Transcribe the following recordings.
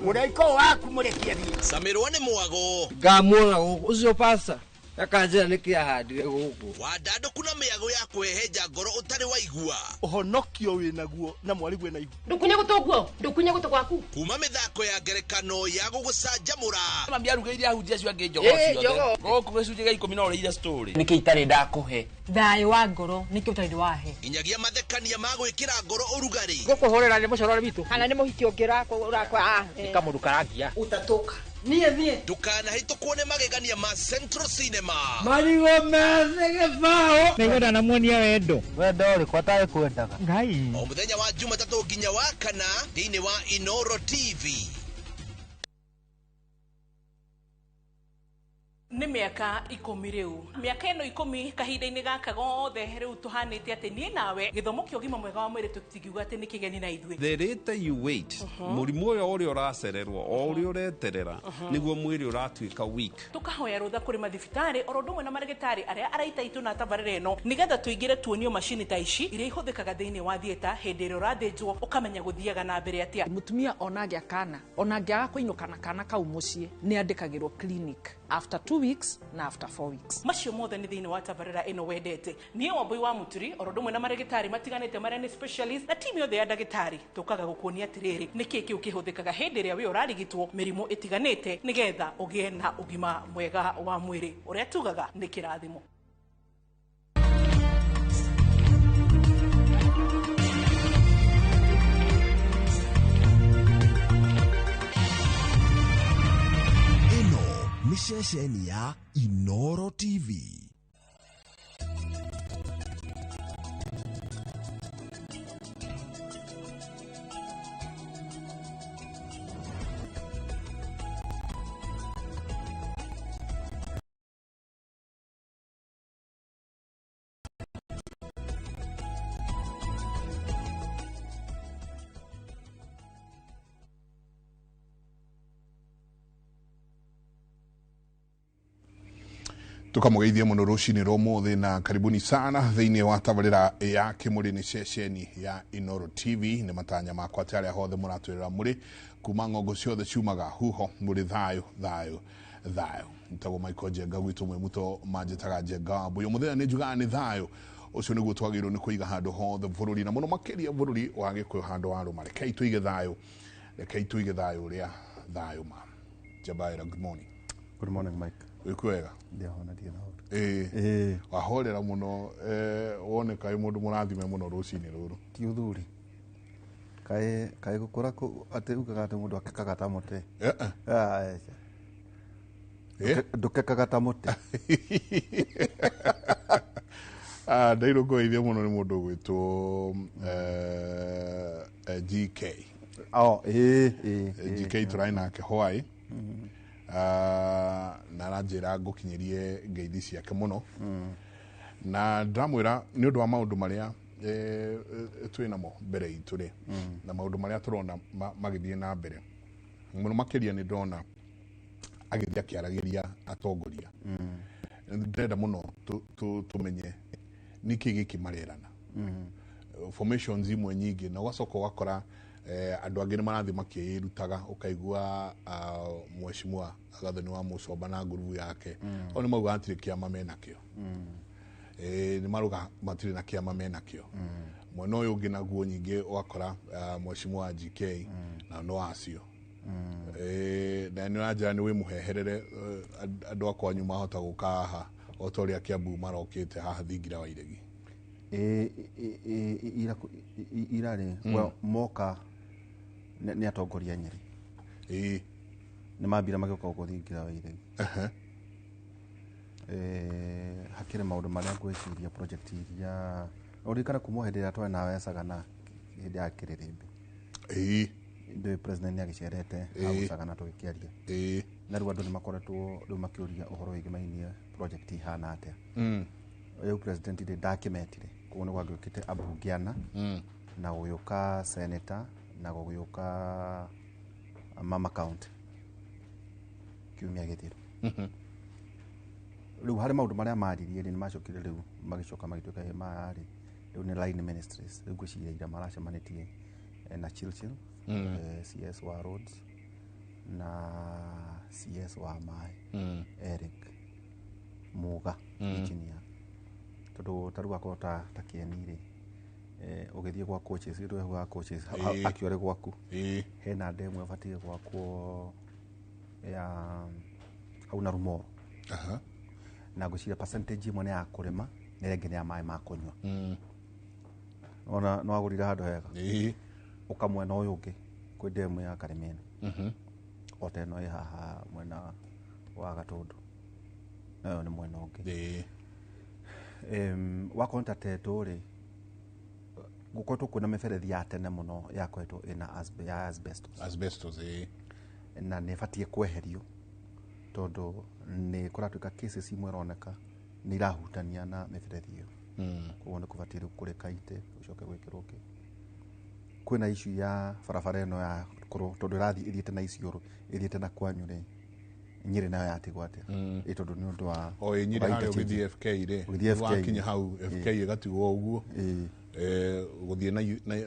Mũraika ũyũ waku mũrekie thiĩ. Camĩrwo nĩ mwago. Ngamuona gũkũ ũcio pasta akanjĩra nĩkĩ ahandire gũkũ. Wandandũku na mĩago ya kũhehenja ngoro ũtarĩ waigua. Ũhonokio wĩnaguo na mwarĩguo ena ihu. Ndũkunye gũtũ guo, ndũkunye gũtũ gwaku. Kuma mĩthako ya ngerekano ya gũgũcanjamũra. Mami arugĩire ahunjia acio angĩ njogoo Ĩĩ, ciothe. njogoo. Gũkũ gĩcunjĩ gĩa ikũmi no ũrĩire story. Nĩkĩ itarĩ ndakũhe? Thayũ wa ngoro nĩkĩ ũtarĩ wahe. Nginyagia mathekania ma gwĩkĩra ngoro ũrugarĩ. Gũkũhũrĩra nĩ mũcorore witũ. Kana nĩ mũhiki ũngĩ ũrakwa. Kamũndũ karangia. Utatoka. Niĩ niĩ. Ndũkanahĩtũkwo nĩ magegania ma Central Cinema. Marigũ methĩ gĩbaũ. Nĩngwenda namuonia wendo. Wendo ũrĩkũ atarĩ kwendaga? Ngai. O mũthenya wa Jumatatũ nginya wa kana thĩinĩ wa Inoro TV. Nĩ mĩaka 10 rĩu. Mĩaka ĩno 10 kahinda-inĩ gaka gothe rĩu tũhanĩte atĩ niĩ nawe gĩthomo kĩa ũgima mwega wa mwĩrĩ tũtingiuga atĩ nĩ kĩgeni na ithuĩ. The later you wait, mũrimũ ũyũ ũrĩa ũracererwo, o ũrĩa ũreterera, nĩguo mwĩrĩ ũratuĩka weak. Tũkahoya rũtha kũrĩ mathibitarĩ oro ũndũ ũmwe na marĩgĩtarĩ arĩa araita itũ na tabarĩra ĩno nĩgetha tũingĩre tuonio macini ta ici iria ihũthĩkaga thĩinĩ wa theatre hĩndĩ ĩrĩa ũrathĩnjwo ũkamenya gũthiaga na mbere atĩa. Mũtumia ona angĩa kana, ona angĩaga kũinũka na kana kau mũciĩ, nĩ andĩkagĩrwo clinic after 2 weeks na after 4 weeks. Macio mothe nĩ thĩinĩ wa tabarĩra ĩno wendete. Niĩ Wambui wa Mũturi oro ũndũ ũmwe na marĩgĩtarĩ matiganĩte marĩa nĩ specialist na timu yothe ya ndagĩtarĩ tũkaga gũkuonia atĩrĩrĩ nĩkĩ kĩu kĩhũthĩkaga hĩndĩ ĩrĩa wĩ ũrarigitwo mĩrimũ ĩtiganĩte nĩgetha ũgĩe na ũgima mwega wa mwĩrĩ ũrĩa tugaga nĩ kĩrathimo. Ĩno nĩ ceceni ya Inoro TV. Tukamũgeithia mũno rũcinĩ rwa ũmũthĩ na karibuni sana thĩinĩ wa tabarĩra ya Kĩmũrĩ nĩ ceceni ya Inoro TV. Nĩ matanya makwa atĩ arĩa hothe mũratwĩrĩra mũrĩ kuma ng'ongo ciothe ciumaga huho mũrĩ thayũ thayũ thayũ. Nĩtagwo Michael Njenga gwitũ mwĩ muto manjĩtaga Njenga wa Mbũyũ. Mũthenya nĩ njugaga nĩ thayũ ũcio nĩguo twagĩrĩirwo nĩ kũiga handũ hothe bũrũri na mũno makĩria bũrũri wa Gĩkũyũ handũ wa rũma. Rekei tũige thayũ, rekei tũige thayũ ũrĩa thayũ ma. Njabaĩra, good morning. Good morning, Mike. Wĩ kwega? Ndĩahona, ndirĩ na ũndũ. Ĩĩ. Wahorera mũno, woneka wĩ mũndũ mũrathime mũno rũcinĩ rũrũ. Ti ũthuri. Kaĩ kaĩ gũkũra atĩ ugaga atĩ mũndũ akekaga ta mũtĩ. Ndũkekaga ta mũtĩ. Ndairwo ngũgeithia mũno nĩ mũndũ ũgwĩtwo GK. Oh, ĩĩ, ĩĩ, GK tũrarĩ nake Hawaii. Na aranjĩra ngũkinyĩrie ngeithi ciake mũno. Na ndĩramwĩra nĩ ũndũ wa maũndũ marĩa twĩ namo mbere itũ rĩ, na maũndũ marĩa tũrona magĩthiĩ na mbere. Mũno makĩria nĩ ndĩrona agĩthiĩ akĩaragĩria atongoria. Ndĩrenda mũno tũmenye nĩkĩ gĩkĩ marerana. Formations imwe nyingĩ na ũgacoka ũgakora andũ angĩ nĩ marathiĩ makĩrutaga ũkaigua mheshimiwa Gathoni wa Mũcomba na ngurubu yake. O nĩ mauga hatirĩ kĩama menakĩo. Nĩ maruga matirĩ na kĩama menakĩo. Mwena ũyũ ũngĩ naguo nyingĩ ũgakora mheshimiwa GK na no acio. Na nĩ ũranjĩra nĩ wĩmũheherere andũ akwa anyu mahota gũka haha o ta ũrĩa Kiambu marokĩte haha thingira wa iregi. Irarĩ, well, moka nĩ atongoria Nyĩrĩ. Nĩ mambire magĩũka gũkũ thingira wa iregi. Hakĩrĩ maũndũ marĩa ngwĩciria project iria ũririkana kuma hĩndĩ ĩrĩa twarĩ nawe Sagana hĩndĩ ya kĩrĩrĩmbĩ. Ndũĩ president nĩ agĩcerete hau Sagana tũgĩkĩaria. Na rĩu andũ nĩ makoretwo rĩu makĩũria ũhoro wĩgĩmainie project ihana atĩa. Rĩu president rĩ ndakĩmetire koguo nĩ gwagĩũkĩte ambunge ana na gũgĩũka senator na gũgĩũka mama county kiumia gĩthiru. Rĩu harĩ maũndũ marĩa maririe rĩ nĩ macokire rĩu magĩcoka magĩtuĩka maya rĩ rĩu nĩ line ministries rĩu ngwĩciria ira maracemanĩtie na Chilchil, CS wa roads, Na CS wa maĩ Eric Muga, engineer, tondũ ta rĩu akorwo ta Kĩeni rĩ, ũgĩthiĩ gwa coaches, rĩu gwa coaches akĩore gwaku hena ndemu ĩbatiĩ gwakwo ya hau na Rumoro. Na ngwĩciria percentage ĩmwe nĩ ya kũrĩma na ĩrĩa ĩngĩ nĩ ya maĩ ma kũnyua. Ona nĩ wagũrire handũ hega. Ũka mwena ũyũ ũngĩ kwĩ ndemu ya Karĩmĩna, o ta ĩno ĩ haha mwena wa Gatũndũ, nayo nĩ mwena ũngĩ. Wakorwo nĩ ta Tetũ rĩ, gũkoretwo kwĩna mĩberethi ya tene mũno yakoretwo ĩna ya asbestos. Asbestos, ĩĩ. Na nĩ ĩbatiĩ kweherio tondũ nĩ kũratuĩka cases imwe ironeka nĩ irahutania na mĩberethi ĩyo. Koguo nĩ kũbatiĩ rĩu kũrĩka ite ũcoke gwĩkĩrwo kĩ. Kwĩna issue ya barabara ĩno ya kũrwo tondũ ĩrathiĩ ĩthiĩte na Isiolo, ĩthiĩte na kwanyu rĩ, Nyĩrĩ nayo yatigwo atĩa? Ĩ tondũ nĩ ũndũ wa o ĩ Nyĩrĩ wa harĩa interchange. ũgĩthiĩ FK rĩ, Ũgĩthiĩ FK. wakinya hau FK ĩgatigwo ũguo, gũthiĩ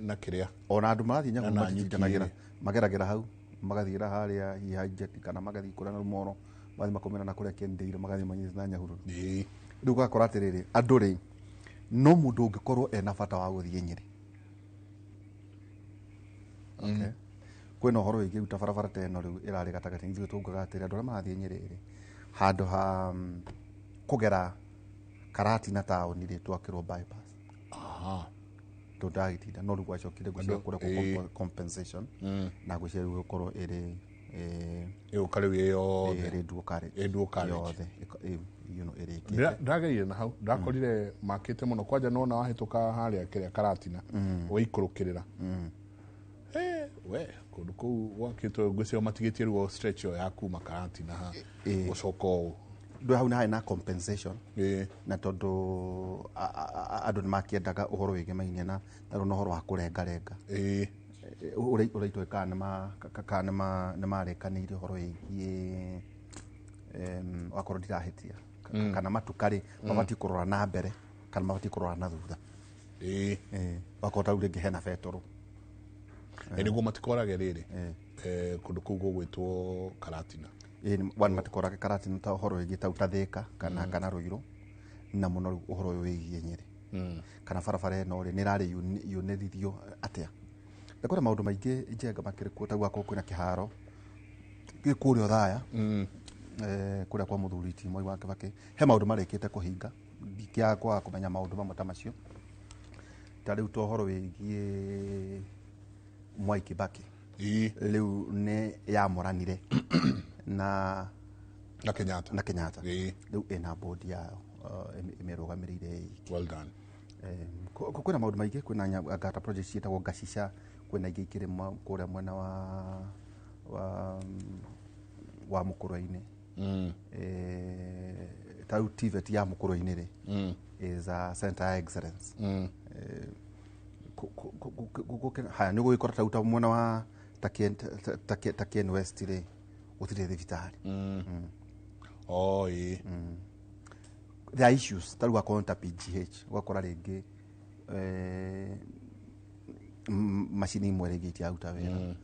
na kĩrĩa ona andũ marathiĩ Nyahururu Na matitindanagĩra, Nanyuki. mageragĩra hau magathiĩra harĩa hihi Hijet kana magathiĩ kũrĩa na Rumoro, magathiĩ makomera na kũrĩa Kendĩire, magathiĩ manyitĩte na Nyahururu. Rĩu ũgakora atĩrĩrĩ, andũ rĩ, no mũndũ ũngĩkorwo ena bata wa gũthiĩ Nyĩrĩ. Okay. Kwĩna ũhoro wĩgiĩ rĩu ta barabara ta ĩno rĩu ĩrarĩ gatagatĩ, ithuĩ tũngaga atĩrĩ, andũ arĩa marathiĩ Nyĩrĩ rĩ, handũ ha kũgera Karati na taũni rĩ, twakĩrwo bypass. Tondũ ndagĩtinda no rĩu gwacokire ngwĩciria kũrĩa compensation na ngwĩciria rĩu gũkorwo ĩrĩ ĩgũka rĩu ĩ yothe. Ĩrĩ dual carriage. Ĩ dual carriage. Yothe, you know, ĩrĩkĩte. Ndĩragereire na hau, ndakorire makĩte mũno kwanja, nona wahĩtũka harĩa kĩrĩa Karatina ũgaikũrũkĩrĩra. We kũndũ kũu gwakĩtwo, ngwĩciria matigĩtie rĩu o stretch ĩyo ya kuma Karatina ha gũcoka ũũ. Ndå hau nĩ harĩ na compensation na tondũ andũ nĩ makĩendaga ũhoro wĩgemainie na tarĩu na ũhoro wa kũrengarenga. Ũrĩa kana nĩ marĩkanĩire ũhoro wĩgiĩ, wakorwo ndirahĩtia, kana matuka rĩ, mabatiĩ kũrora na mbere kana mabatiĩ kũrora na thutha. Wakorwo tarĩu rĩngĩ hena betũrũ. Nĩguo matikorage rĩrĩ, kũndũ kũu gũgwĩtwo Karatina. Ĩĩ, one matikorage Karatina ta ũhoro wĩgiĩ ta Thĩka kana Rũirũ, na mũno rĩu ũhoro ũyũ wĩgiĩ Nyĩrĩ. Kana barabara ĩno rĩ, nĩ ĩrarĩ yunĩrithio atĩa? Na kwĩna maũndũ maingĩ Njenga makĩrĩ kuo, ta gwakorwo kwĩna kĩharo gĩ kũrĩa Othaya, kũrĩa kwa mũthuri ti Mwai wa Kĩbakĩ, he maũndũ marĩkĩte kũhinga, ndingĩaga kwaga kũmenya maũndũ mamwe ta macio, ta rĩu ta ũhoro wĩgiĩ Mwai Kĩbakĩ. Rĩu nĩ yamũranire na na Kenyatta. Na Kenyatta. Rĩu ĩna board yayo, ĩmĩrũgamĩrĩire ĩiki. Well done. Kwĩna maũndũ maingĩ, kwĩna ngata project ciĩtagwo Ngacica, kwĩna ingĩ ikĩrĩ kũrĩa mwena wa Mũkũrwe-inĩ. Ta rĩu TVET ya Mũkũrwe-inĩ rĩ, is a center of excellence. Haya, nĩ ũgũgĩkora ta rĩu ta mwena wa ta Ken West rĩ, gũtirĩ thibitarĩ. Oh, ĩĩ. There are issues ta rĩu akorwo nĩ ta PGH, ũgakora rĩngĩ, macini imwe rĩngĩ itiraruta wĩra.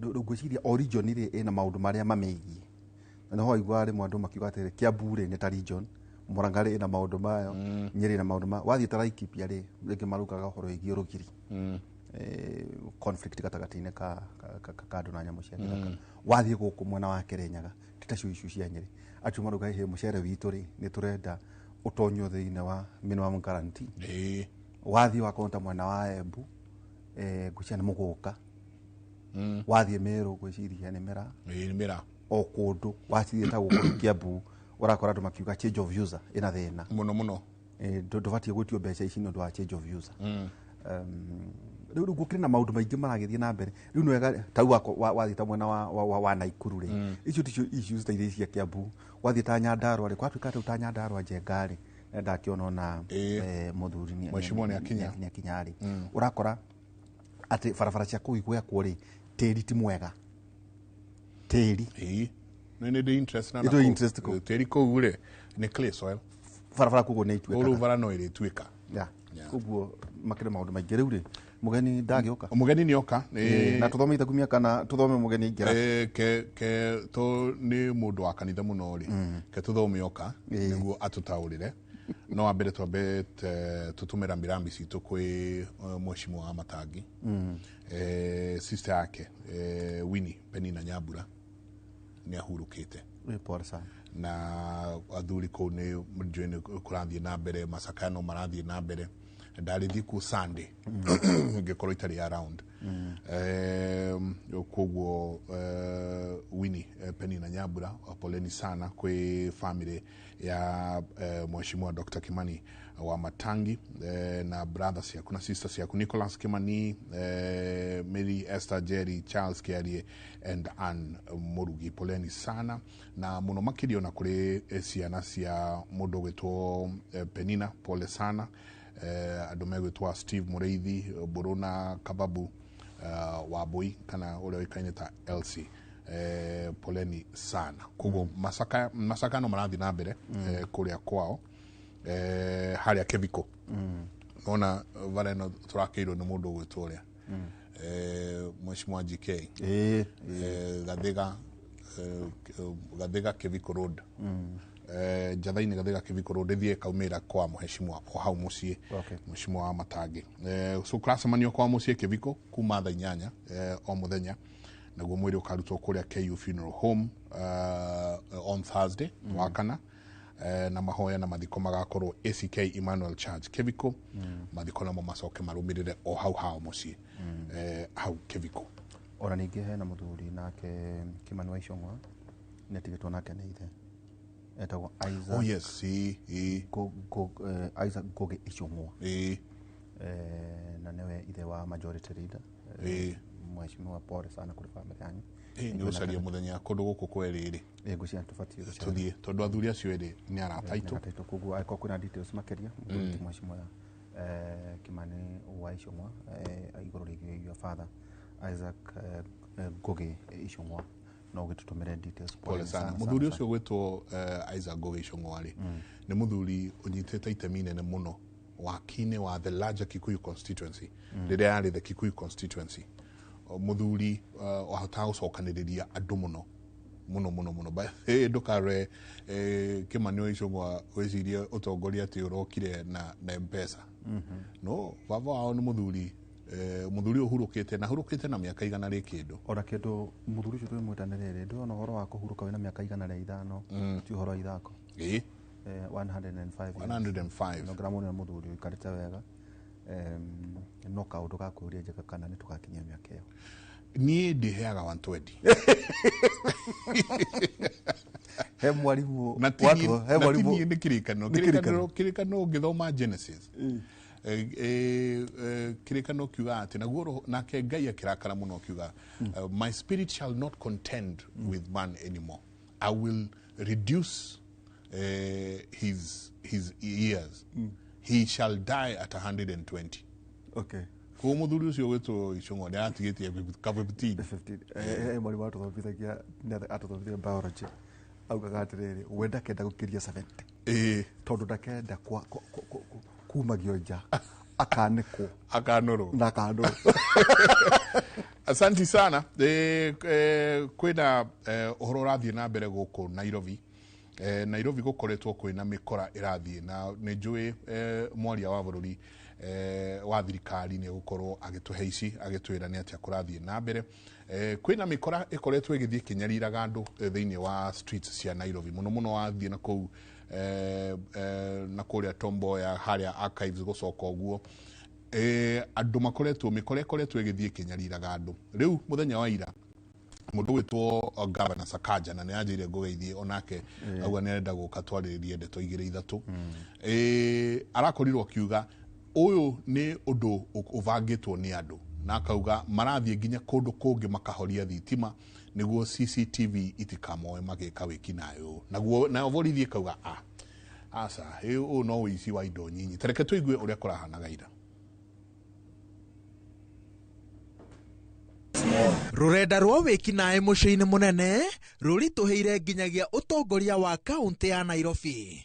Rĩu ngwĩciria o region rĩ ĩna maũndũ marĩa mamĩgiĩ, na nĩho waiguaga rĩmwe andũ makiuga atĩrĩ, Kiambu rĩ nĩ ta region, Murang'a rĩ ĩna maũndũ mayo, Nyĩrĩ ĩna maũndũ mayo. Wathiĩ ta Laikipia rĩ, rĩngĩ marugaga ũhoro wĩgiĩ rũgiri, conflict gatagatĩ-inĩ ka andũ na nyamũ cia gĩthaka. Wathiĩ gũkũ mwena wa Kĩrĩnyaga, ti tacio icio cia Nyĩrĩ, acio maruga hĩ mũcere witũ rĩ, nĩ tũrenda ũtonywo thĩinĩ wa minimum guarantee. Wathiĩ wakorwo ta mwena wa Embu, ngwĩciria nĩ mũgũka. Wathiĩ Meru ngwĩciria nĩ mĩraa. Ĩĩ, nĩ mĩraa. O kũndũ wathiĩ ta gũkũ Kiambu, ũrakora andũ makiuga change of user ĩna thĩna mũno mũno. Ndũbatiĩ gwĩtio mbeca ici nĩ ũndũ wa change of user. Rĩu gũkĩrĩ na maũndũ maingĩ maragĩthiĩ na mbere. Rĩu nĩ wega ta rĩu wathiĩ ta mwena wa Naikuru rĩ, icio ticio issues ta iria cia Kiambu. Wathiĩ ta Nyandarua rĩ, kwatuĩka rĩu ta Nyandarua Njenga rĩ, ndakĩona ona, mũthuri Mheshimiwa nĩ akinya. nĩ akinya rĩ. Ũrakora atĩ barabara cia kũu igwekwo rĩ, tĩri ti mwega. Tĩri. Ĩĩ. Nĩ ndĩ interest na Nĩ ndĩ kũu. interest kũu. Tĩri kũu rĩ, nĩ clay soil. Barabara koguo nĩ ituĩkaga. Rĩu bara no ĩrĩtuĩka. Yeah. Koguo makĩrĩ maũndũ maingĩ rĩu rĩ, Mũgeni ndagĩũka. Mũgeni nĩ oka. Na tũthome itakumia kana tũthome mũgeni aingĩra? Ke to nĩ mũndũ wa kanitha mũno rĩ, ke tũthome oka nĩguo atũtaũrĩre. No wambere twambe tũtũme rambirambi citũ kwĩ mheshimiwa wa Matangi, sister yake Winnie Penina Nyambura nĩ ahurũkĩte. Pole sana. Na athuri kũu nĩ njũĩ nĩ kũrathiĩ na mbere, macakaya no marathiĩ na mbere. Ndarĩthiĩ kuo Sunday ngĩkorwo itarĩ around. Koguo Winnie Penina Nyambura, poleni sana kwĩ family ya mheshimiwa Dr. Kimani wa Matangi, na brothers ciaku na sisters ciaku Nicholas Kimani, Mary Esther Jerry, Charles Kiarie and Ann Murugi, poleni sana. Na muno makĩria ona kũrĩ ciana cia mũndũ ũgwĩtwo Penina, pole sana. Andũ megwĩtwo Steve Mũrĩithi, Mbũrũ Kababu, Wambui kana ũrĩa ũĩkaine ta Elsie, poleni sana. Koguo macaka no marathiĩ na mbere kũrĩa kwao, harĩa Kĩbiko. Nona bara ĩno tũrakĩirwo nĩ mũndũ ũgwĩtwo ũrĩa mheshimiwa GK, Gathiga, Gathiga Kĩbiko Road, Njatha-inĩ Gathiga Kĩbiko Road ĩthiĩ ĩkaumĩra kwa mheshimiwa o hau mũciĩ, mheshimiwa wa Matangi. So kũracemanio kwa mũciĩ Kĩbiko kuma thaa 8 o mũthenya, naguo mwĩrĩ ũkarutwo kũrĩa KU Funeral Home on Thursday, wa kana, na mahoya na mathiko magakorwo ACK Emmanuel Church Kĩbiko. Mathiko namo macoke marũmĩrĩre o hau hao mũciĩ, hau Kĩbiko. Ona ningĩ hena mũthuri nake Kimani wa Icũng'wa nĩ atigĩtwo nake nĩ ithe etagwo Isaac. Oh yes, Isaac Ngugi Icũng'wa. Na nĩwe ithe wa majority leader, mheshimiwa, pole sana kũrĩ family yanyu. Nĩ gũcaria mũthenya kũndũ gũkũ kwerĩ rĩ. Ngwĩciria tũbatiĩ gũcaria. Tũthiĩ tondũ athuri acio erĩ nĩ arata aitũ. Aitũ, koguo angĩkorwo kwĩna details makĩria, mũthuri ti mheshimiwa Kimani wa Icũng'wa, igũrũ rĩgiĩ your father Isaac Ngugi Icũng'wa, no ũgĩtũtũmĩre details. Pole sana. Mũthuri ũcio gwĩtwo Isaac Ngugi Icũng'wa rĩ, nĩ mũthuri ũnyitĩte itemi inene mũno waki-inĩ wa the larger Kikuyu constituency, rĩrĩa yarĩ the Kikuyu constituency. Mũthuri wahotaga gũcokanĩrĩria andũ mũno mũno mũno mũno. Ndũkarore Kimani wa Icũng'wa wĩcirie ũtongoria atĩ ũrokire na M-Pesa. No baba wao nĩ mũthuri, mũthuri ũhurũkĩte na hurũkĩte na mĩaka 100 rĩ kĩndũ. Ona kĩndũ mũthuri ũcio twĩmwĩta nĩ rĩrĩ, ndũrona ũhoro wa kũhurũka wĩna mĩaka 105 ti ũhoro wa ithako. 105. 105. No ngĩramwona mũthuri ũikarĩte wega. No kaũndũ ga kwĩũria njega kana nĩ tũgakinyia mĩaka ĩyo. Niĩ ndĩheaga 120. He mwarimũ Na ti niĩ nĩ kĩrĩkanĩro. Kĩrĩkanĩro ũngĩthoma Genesis, kĩrĩkanĩro kiuga atĩ naguo nake Ngai akĩrakara mũno akiuga, my spirit shall not contend with man anymore, I will reduce his years, he shall die at 120. Okay. Koguo mũthuri ũcio gwĩtwo Icũng'wa nĩ aratigĩtie ka 15. Mwarimũ atũthomithagia, atũthomithagia biology, augaga atĩrĩrĩ, we ndakenda gũkĩria 70 tondũ ndakenda kumagio nja akanĩkwo akanũrwo na akanũrwo. Asanti sana. Kwĩna ũhoro ũrathiĩ na mbere gũkũ Nairobi. Nairobi gũkoretwo kwĩna mĩkora ĩrathiĩ na nĩ njũĩ mwaria wa bũrũri wa thirikari nĩ gũkorwo agĩtũhe ici agĩtwĩra nĩ atĩa kũrathiĩ na mbere. Kwĩna mĩkora ĩkoretwo ĩgĩthiĩ ĩkĩnyariraga andũ thĩinĩ wa streets cia Nairobi mũno mũno wathiĩ na kũu na kũrĩa Tomboya harĩa archives gũcoka ũguo, andũ makoretwo mĩkora ĩkoretwo ĩgĩthiĩ ĩkĩnyariraga andũ. Rĩu mũthenya wa ira mũndũ gwĩtwo Governor Sakaja na nĩ anjĩire ngũgeithie onake auga nĩ arenda gũka twarĩrĩrie ndeto igĩrĩ ithatũ. Arakorirwo akiuga ũyũ nĩ ũndũ ũbangĩtwo nĩ andũ, na akauga marathiĩ nginya kũndũ kũngĩ makahoria thitima nĩguo CCTV itikamoe magĩka wĩkinaĩ ũyũ. Naguo nayo borithi ĩkauga aca, ũyũ no ũici wa indo nyinyi. Tareke tũigue ũrĩa kũrahanaga ira. Rũrenda rwa wĩkinaĩ mũciĩ-inĩ mũnene rũritũhĩire nginyagia ũtongoria wa kaũntĩ ya Nairobi.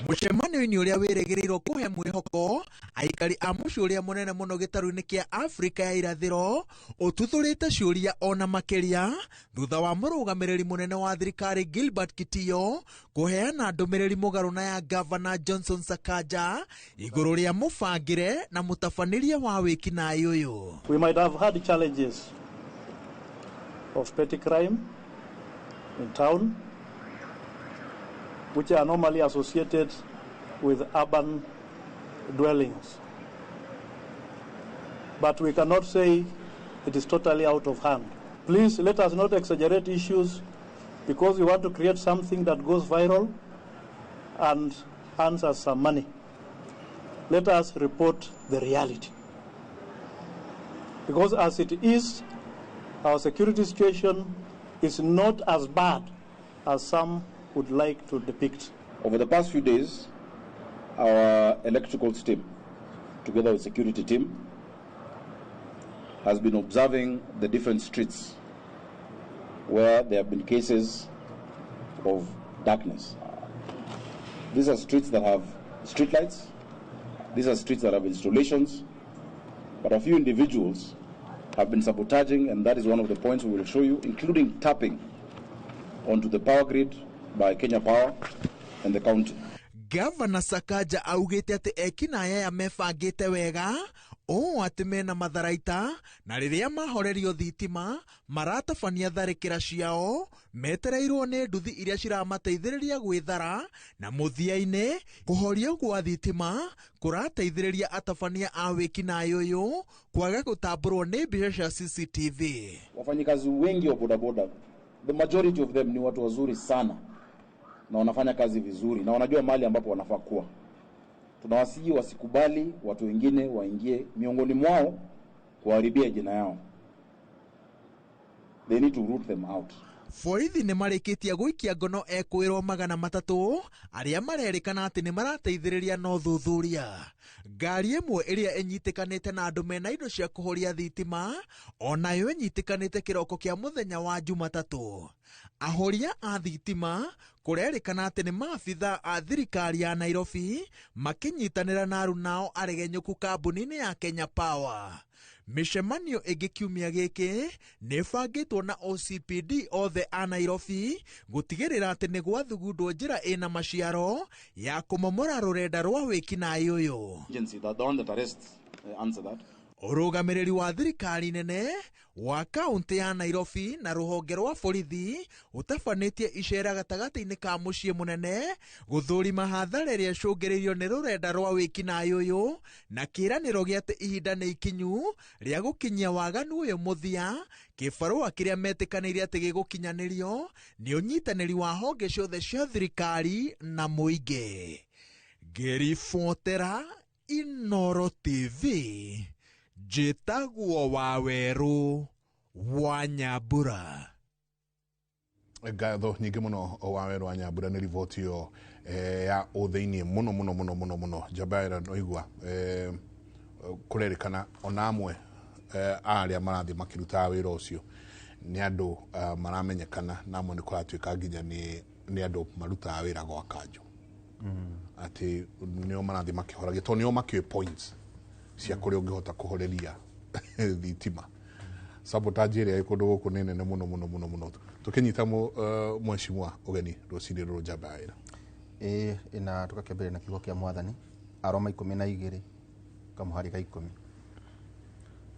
Mũcemanio-inĩ ũrĩa wĩrĩgĩrĩirwo kũhe mwĩhoko aikari a mũciĩ ũrĩa mũnene mũno gĩtarũ-inĩ kĩa Afrika ya irathĩro ũtuthũrĩte ciũria ona makĩria thutha wa mũrũgamĩrĩri mũnene wa thirikari Gilbert Kitiyo kũheana ndũmĩrĩri mũgarũ na ya Gavana Johnson Sakaja igũrũ rĩa mũbangĩre na mũtabanĩrie wa wĩkinaĩ ũyũ. We might have had challenges of petty crime in town, which are normally associated with urban dwellings. But we cannot say it is totally out of hand. Please let us not exaggerate issues because we want to create something that goes viral and earns us some money. Let us report the reality. Because as it is, our security situation is not as bad as some would like to depict. Over the past few days, our electrical team, together with security team, has been observing the different streets where there have been cases of darkness. These are streets that have street lights. These are streets that have installations. But a few individuals have been sabotaging, and that is one of the points we will show you, including tapping onto the power grid by Kenya Power and the county. Gavana Sakaja augĩte atĩ ekinaĩ aya mebangĩte wega ũũ atĩ mena matharaita na rĩrĩa mahorerio thitima maratabania tharĩkĩra ciao metereirwo nĩ nduthi iria ciramateithĩrĩria gwĩthara na mũthia-inĩ kũhorio gwa thitima kũrateithĩrĩria atabania a wĩkinaĩ ũyũ kwaga gũtambũrwo nĩ mbica cia CCTV. Wafanyikazi wengi wa bodaboda, the majority of them ni watu wazuri sana na wanafanya kazi vizuri na wanajua mahali ambapo wanafaa kuwa. Tunawasihi wasikubali watu wengine waingie miongoni mwao kuharibia jina yao. They need to root them out. Borithi nĩ marĩkĩtie gũikia ngono ekwĩrwo 300 arĩa marerĩkana atĩ nĩ marateithĩrĩria na ũthuthuria. Ngari ĩmwe ĩrĩa ĩnyitĩkanĩte na andũ mena indo cia kũhoria thitima onayo ĩnyitĩkanĩte kĩroko kĩa mũthenya wa Jumatatũ. Ahoria a thitima kũrerĩkana atĩ nĩ maabitha a thirikari ya Nairobi makĩnyitanĩra na arunao aregenyũku kambuni-inĩ ya Kenya Power. Mĩcemanio ĩngĩ kiumia gĩkĩ nĩ ĩbangĩtwo na OCPD othe a Nairobi gũtigĩrĩra atĩ nĩ gwathugundwo njĩra ĩna maciaro ya kũmomora rũrenda rwa wĩkinaĩ ũyũ. Ũrũgamĩrĩri wa thirikari nene wa kaunti ya Nairobi na rũhonge rwa borithi ũtabanĩtie icera gatagatĩ-inĩ ka mũciĩ mũnene gũthũrima hathara ĩrĩa ĩcũngĩrĩirio nĩ rũrenda rwa wĩkinaĩ ũyũ na kĩĩranĩro gĩa atĩ ihinda nĩ ikinyu rĩa gũkinyia waganu ũyũ mũthia. Kĩbarũa kĩrĩa metĩkanĩire atĩ gĩgũkinyanĩrio nĩ ũnyitanĩri wa honge ciothe cia thirikari na mũingĩ. Ngĩribotera Inooro TV, njĩtagwo Wawerũ wa Nyambura. Ngatho nyingĩ mũno Wawerũ wa Nyambura nĩ riboti ĩyo ya ũthĩiniĩ mũno mũno mũno mũno mũno. Njamba ĩra noigua kũrerĩkana ona amwe arĩa marathiĩ makĩrutaga wĩra ũcio nĩ andũ maramenyekana na amwe nĩ kũratuĩka nginya nĩ andũ marutaga wĩra gwa kanjũ atĩ nĩo marathiĩ makĩhoragia tondũ nĩo makĩũĩ points cia kũrĩa ũngĩhota kũhoreria thitima. Sabotage ĩrĩa ĩ kũndũ gũkũ nĩ nene mũno mũno mũno mũno. Tũkĩnyita mheshimiwa ũgeni rũcinĩ rũrũ njamba ya wĩra. Ĩĩ na tũgakĩambĩrĩria na kiugo kĩa mwathani Aroma 12 kamũhari ga 10.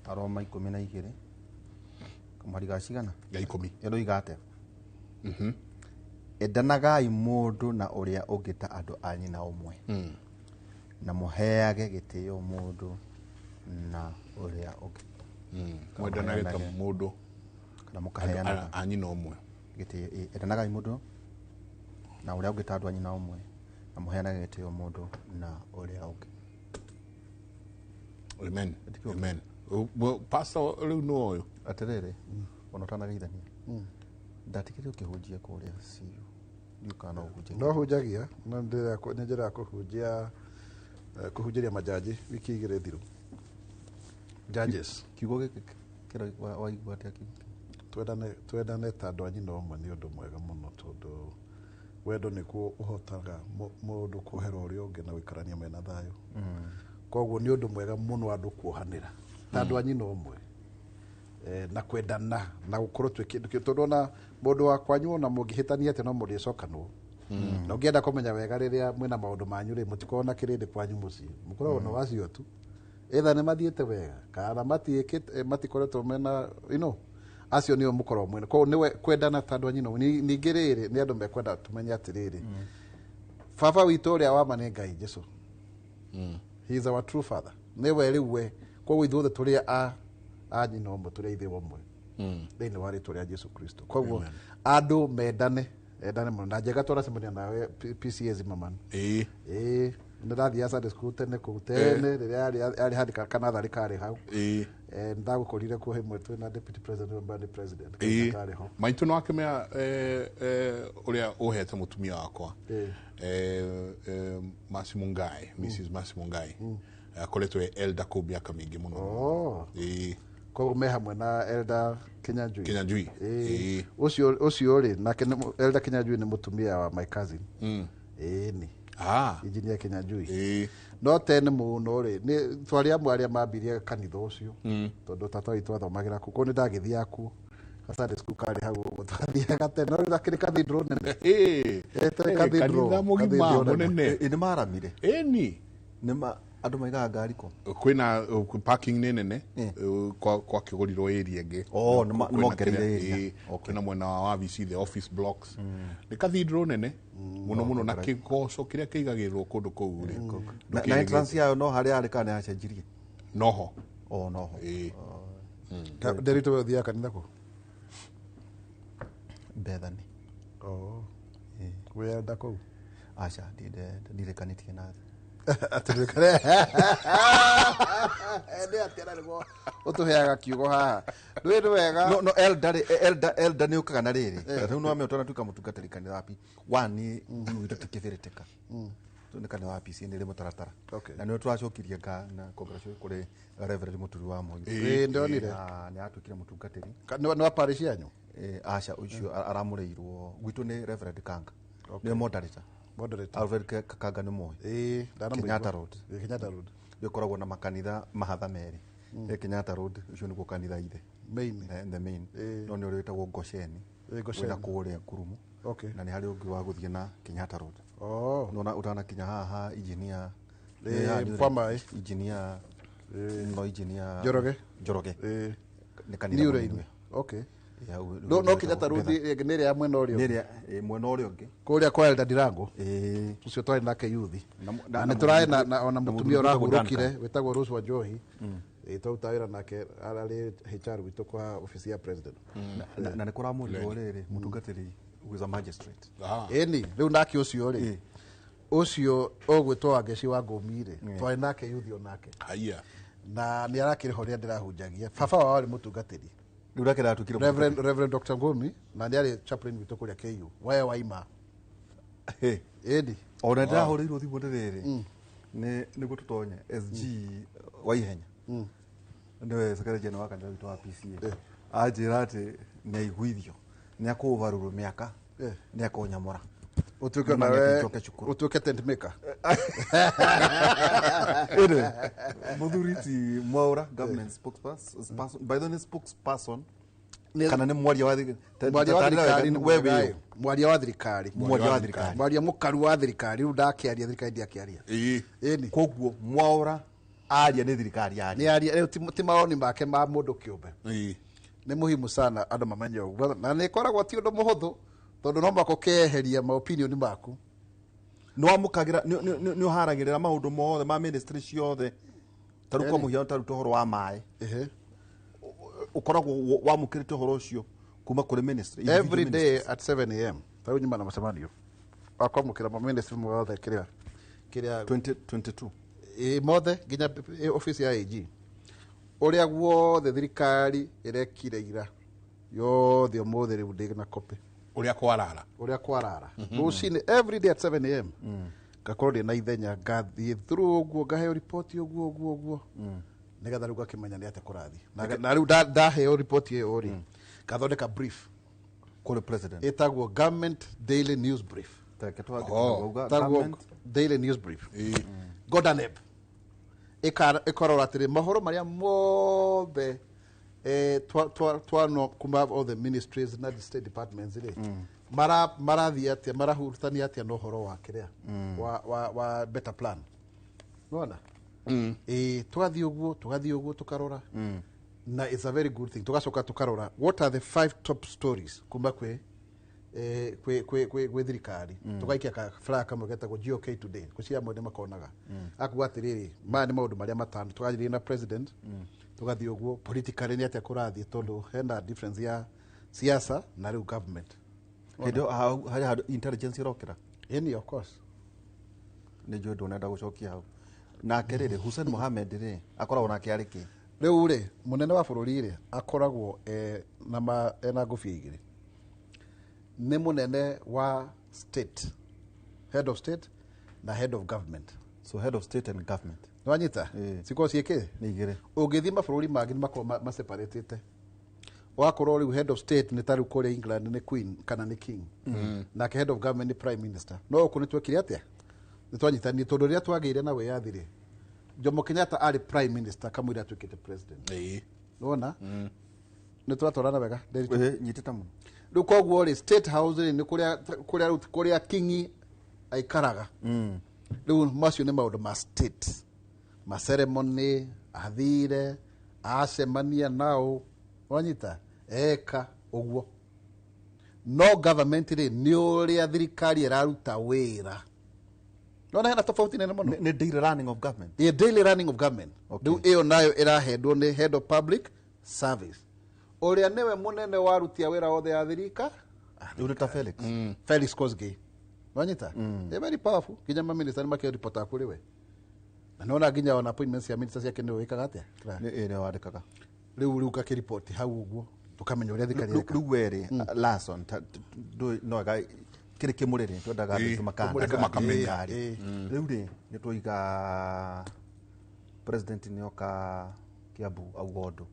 Aroma 12 kamũhari ga cigana? Ga 10. Ĩroiga atĩa? Endanagai mũndũ na ũrĩa ũngĩ ta andũ a nyina ũmwe. Na mũheage gĩtĩo mũndũ na ũrĩa ũngĩ. Mwendanage ta mũndũ kana mũkaheanaga a nyina ũmwe gĩtĩo. Endanagai mũndũ na ũrĩa ũngĩ ta andũ a nyina ũmwe na mũheanage gĩtĩo mũndũ na ũrĩa ũngĩ. Amen. Amen. Pastor rĩu nĩ ũyũ atĩrĩrĩ ona ũtanageithania ndatigire ũkĩhunjia kũrĩa CU ndiũkaga no ũhunjagia. No hunjagia no nĩ njĩra ya kũhunjia kũhunjĩria majaji wiki igĩrĩ thiru. Judges. Kiugo gĩkĩ kĩra waigua atĩa kiugo? Twendane ta andũ a nyina ũmwe nĩ ũndũ mwega mũno tondũ Wendo nĩkuo ũhotaga mũndũ kuohera ũrĩa ũngĩ na gũikarania mena thayũ. Koguo nĩ ũndũ mwega mũno andũ kuohanĩra ta andũ a nyina ũmwe, na kwendana na gũkorwo twĩ kĩndũ tondũ ona mũndũ wa kwanyu ona mũngĩhĩtania atĩa no mũrĩcokanwo. Na ũngĩenda kũmenya wega rĩrĩa mwĩna maũndũ manyu rĩ, mũtikoragwo na kĩrĩndĩ kwanyu mũciĩ, mũkoragwo na wacio tu, either nĩ mathiĩte wega kana matiĩkĩte, matikoretwo mena acio nĩo mũkoragwo mwĩna. Koguo nĩwe kwendana ta andũ a nyina. Ningĩ rĩrĩ nĩ andũ mekwenda tũmenye atĩrĩrĩ, baba witũ ũrĩa wa ma nĩ Ngai Jesu. He is our true father. Nĩwe rĩu we. Koguo ithuothe tũrĩ a nyina ũmwe, tũrĩ a ithe ũmwe thĩinĩ wa rĩtwa rĩa Jesu Kristo. Koguo andũ mendane, endane mũno. Na njega twaracemania nawe PCA Zimmerman. Ĩĩ nĩ ndathiaga Sunday school tene kũu tene rĩrĩa yarĩ handĩ kanatharĩ karĩ hau. Ndagũkorire kuo hĩmwe twĩ na deputy president na president karĩ ho. Maitũ no akĩmenya ũrĩa ũhete mũtumia wakwa Mercy Mungai, Mrs. Mercy Mungai, akoretwo e elder kũu mĩaka mĩingĩ mũno. Koguo me hamwe na Elder Kinyanjui. Kinyanjui. Ũcio rĩ nake Elder Kinyanjui nĩ mũtumia wa my cousin. Ĩĩ. Engineer Kinyanjui. No tene mũno rĩ nĩ twarĩ amwe arĩa mambirie kanitha ũcio tondũ tata witũ athomagĩra kũu, koguo nĩ ndagĩthiaga kuo. Sunday school karĩ hau ũguo twathiaga tene, no rĩu akĩrĩ cathedral nene. Kanitha mũgima mũnene. Nĩ maramire. Ĩni. Nĩ andũ maigaga ngari kũ? Kwĩna parking nĩ nene kwakĩgũrirwo area ĩngĩ. Nĩ mongereire area. Kwĩna mwena wa wabici, the office blocks. Nĩ cathedral nene mũno mũno na kĩgoco kĩrĩa kĩigagĩrĩrwo kũndũ kũu rĩ. Na entrance yayo no harĩa yarĩ kana yacenjirie? Noho. Noho. Ndĩritũ we ũthiaga kanitha kũ? Bethany. Wĩ elder kũu? Aca, ndirĩkanĩtie na atĩrĩkare nĩ atĩa na nĩguo ũtũheaga kiugo haha ndwĩ nĩ wega. No elder nĩ ũkaga na rĩrĩ rĩu no ame ũtanatuĩka mũtungatĩri kanitha wapi wani witũ tikĩbĩrĩtĩka nĩ kanitha wa PCA nĩ rĩ mũtaratara na nĩo tũracokirie na congratulations kũrĩ Reverend Mũturi wa Moi. Ndonire nĩ atuĩkire mũtungatĩri nĩ wa parish yanyu? Aca, ũcio aramũrĩirwo gwitũ nĩ Reverend Kanga, nĩwe moderator. Alfred Kanga nĩ moĩ. Kenyatta Road. Kenyatta Road. Gĩkoragwo na makanitha mahatha merĩ. Kenyatta Road ũcio nĩguo kanitha ithe. Main. The main. No nĩ ũrĩa wĩtagwo Gosheni. Wĩna kũrĩa Kurumu. Na nĩ harĩ ũngĩ wa gũthiĩ na Kenyatta Road. Nona ũtanakinya haha engineer. Kwa maĩ. Engineer. No engineer. Njoroge. Njoroge. Nĩ kanitha mũnene. Okay. No Kenyatta Road nĩ ĩrĩa ya mwena ũrĩa ũngĩ. Mwena ũrĩa ũngĩ. Kũrĩa kwa Elder Ndirango. Ũcio twarĩ nake yuthi. Na nĩ tũrarĩ na ona mũtumia ũrahurũkire wĩtagwo Rose Wanjohi. Twarutaga wĩra nake ararĩ HR witũ kwa ofici ya president. Na nĩ kũramũrirwo rĩrĩ mũtungatĩri who is a magistrate. Ĩni rĩu nake ũcio rĩ ũcio ũgwĩtwo Wangeci wa Ngũmi rĩ twarĩ nake yuthi onake. Na nĩ arakĩrĩ ho rĩrĩa ndĩrahunjagia. Baba wao arĩ mũtungatĩri. Reverend Dr. Ngumi na nĩ arĩ chaplain witũ kũrĩa KU wae waima. Ĩni ona ndĩrahũrĩirwo thimũ nĩ rĩrĩ nĩguo tũtonye SG wa ihenya nĩwe secretary general wa kanitha witũ wa PCA anjĩra atĩ nĩ aiguithio nĩ akũvarũrwo mĩaka nĩ akonyamũra ũtuĩke nawe ũtuĩke tent maker. Ĩrĩ mũthuri ti Mwaura, government spokesperson, by the way spokesperson kana nĩ mwaria wa thirikari, mwaria wa thirikari, mwaria wa thirikari, mwaria mũkaru wa thirikari. Rĩu ndakĩaria thirikari ndiakĩaria. Ĩni koguo Mwaura aria nĩ thirikari aria, nĩ aria rĩu ti mawoni make ma mũndũ kĩũmbe. Nĩ muhimu sana andũ mamenye ũguo, na nĩ ĩkoragwo ti ũndũ mũhũthũ tondũ no mũhaka ũkeheria ma opinion maku. Nĩ wamũkagĩra, nĩ ũharagĩrĩra maũndũ mothe ma ministry ciothe, ta rĩu kwa mũhiano ta rĩu ũhoro wa maĩ, ũkoragwo wamũkĩrĩte ũhoro ũcio kuma kũrĩ ministry every day at 7 am. Ta rĩu nyuma na mũcemanio wa kwamũkĩra ma ministry mothe kĩrĩa 2022 mothe nginya office ya AG ũrĩa guothe thirikari ĩrekire ira yothe ũmũthĩ rĩu ndĩ na copy ũrĩa kwarara, ũrĩa kwarara rũcinĩ every day at 7 am ngakorwo ndĩ na ithenya ngathiĩ through ũguo ngaheo riboti ũguo ũguo ũguo nĩgetha rĩu ngakĩmenya nĩ atĩa kũrathiĩ. Na rĩu ndaheo riboti ĩyo rĩ ngathondeka brief kũrĩ president ĩtagwo government daily news brief. Reke twandĩke wauga Taguo government. Daily news brief. Godaneb ĩkarora atĩrĩ mohoro marĩa mothe twanwo kuma all the ministries na the state departments rĩ, marathiĩ atĩa, marahutania atĩa na ũhoro wa kĩrĩa wa better plan, nona ĩ tũgathiĩ ũguo, tũgathiĩ ũguo, tũkarora, na it's a very good thing. Tũgacoka tũkarora what are the five top stories kuma kwĩ kwĩ thirikari. Tũgaikia ka flyer kamwe getagwo GOK Today kũcia amwe nĩ makonaga, akuga atĩrĩrĩ, maya nĩ maũndũ marĩa matano. Tũkanjĩrĩria na president, tũgathiĩ ũguo politically nĩ atĩa kũrathiĩ, tondũ hena difference ya siasa na rĩu government. Hĩndĩ ĩyo hau harĩ handũ intelligence ĩrokĩra. Ĩni, of course. Nĩ njũĩ ndũnenda gũcokia hau. Nake rĩrĩ, Hussein Mohamed rĩ, akoragwo nake arĩ kĩ? Rĩu rĩ, mũnene wa bũrũri rĩ, akoragwo ena ngũbia igĩrĩ. Nĩ mũnene wa state, head of state na head of government. So head of state and government. Nĩwanyita? Cikorwo ciĩkĩ nĩ igĩrĩ. Ũngĩthiĩ mabũrũri mangĩ nĩ makorwo maseparatĩte, wakorwo rĩu head of state nĩ ta rĩu kũrĩa England nĩ queen kana nĩ king, nake head of government nĩ prime minister. No gũkũ nĩ twekire atĩa? Nĩ twanyitanire, tondũ rĩrĩa twagĩire na wĩyathi rĩ, Jomo Kenyatta arĩ prime minister kamũira atuĩkĩte president. Nĩwona nĩ tũratwarana wega, Nderitu? Nyitĩte mũno. Rĩu koguo rĩ, State House rĩ, nĩ kũrĩa kũrĩa rĩu kũrĩa kingi aikaraga. Rĩu macio nĩ maũndũ ma state, ma ceremony, athire acemania nao, wanyita, eka ũguo. No government rĩ, nĩ ũrĩa thirikari ĩraruta wĩra. Nona hena tofauti nene mũno. Nĩ daily running of government. The daily running of government. Rĩu ĩyo nayo ĩrahendwo nĩ head of public service, ũrĩa nĩwe mũnene wa aruti a wĩra othe ya thirika. Rĩu nĩ ta Felix. Felix Kosgei, wanyita? They very powerful, nginya maminista nĩ makĩripota kũrĩ we, na nĩwona nginya ona appointments cia minister ciake nĩwe wĩkaga atĩa? Nĩ ĩrĩa wandĩkaga. Rĩu gakĩripoti hau ũguo, tũkamenya ũrĩa thirikari Rĩu ĩreka. rĩu we rĩ, Larson, no ega kĩrĩ kĩmũrĩrĩ twendaga andũ aitũ Andũ makamenya. makanda. Rĩu rĩ, nĩ twoiga president nĩoka Kiambu auga ũndũ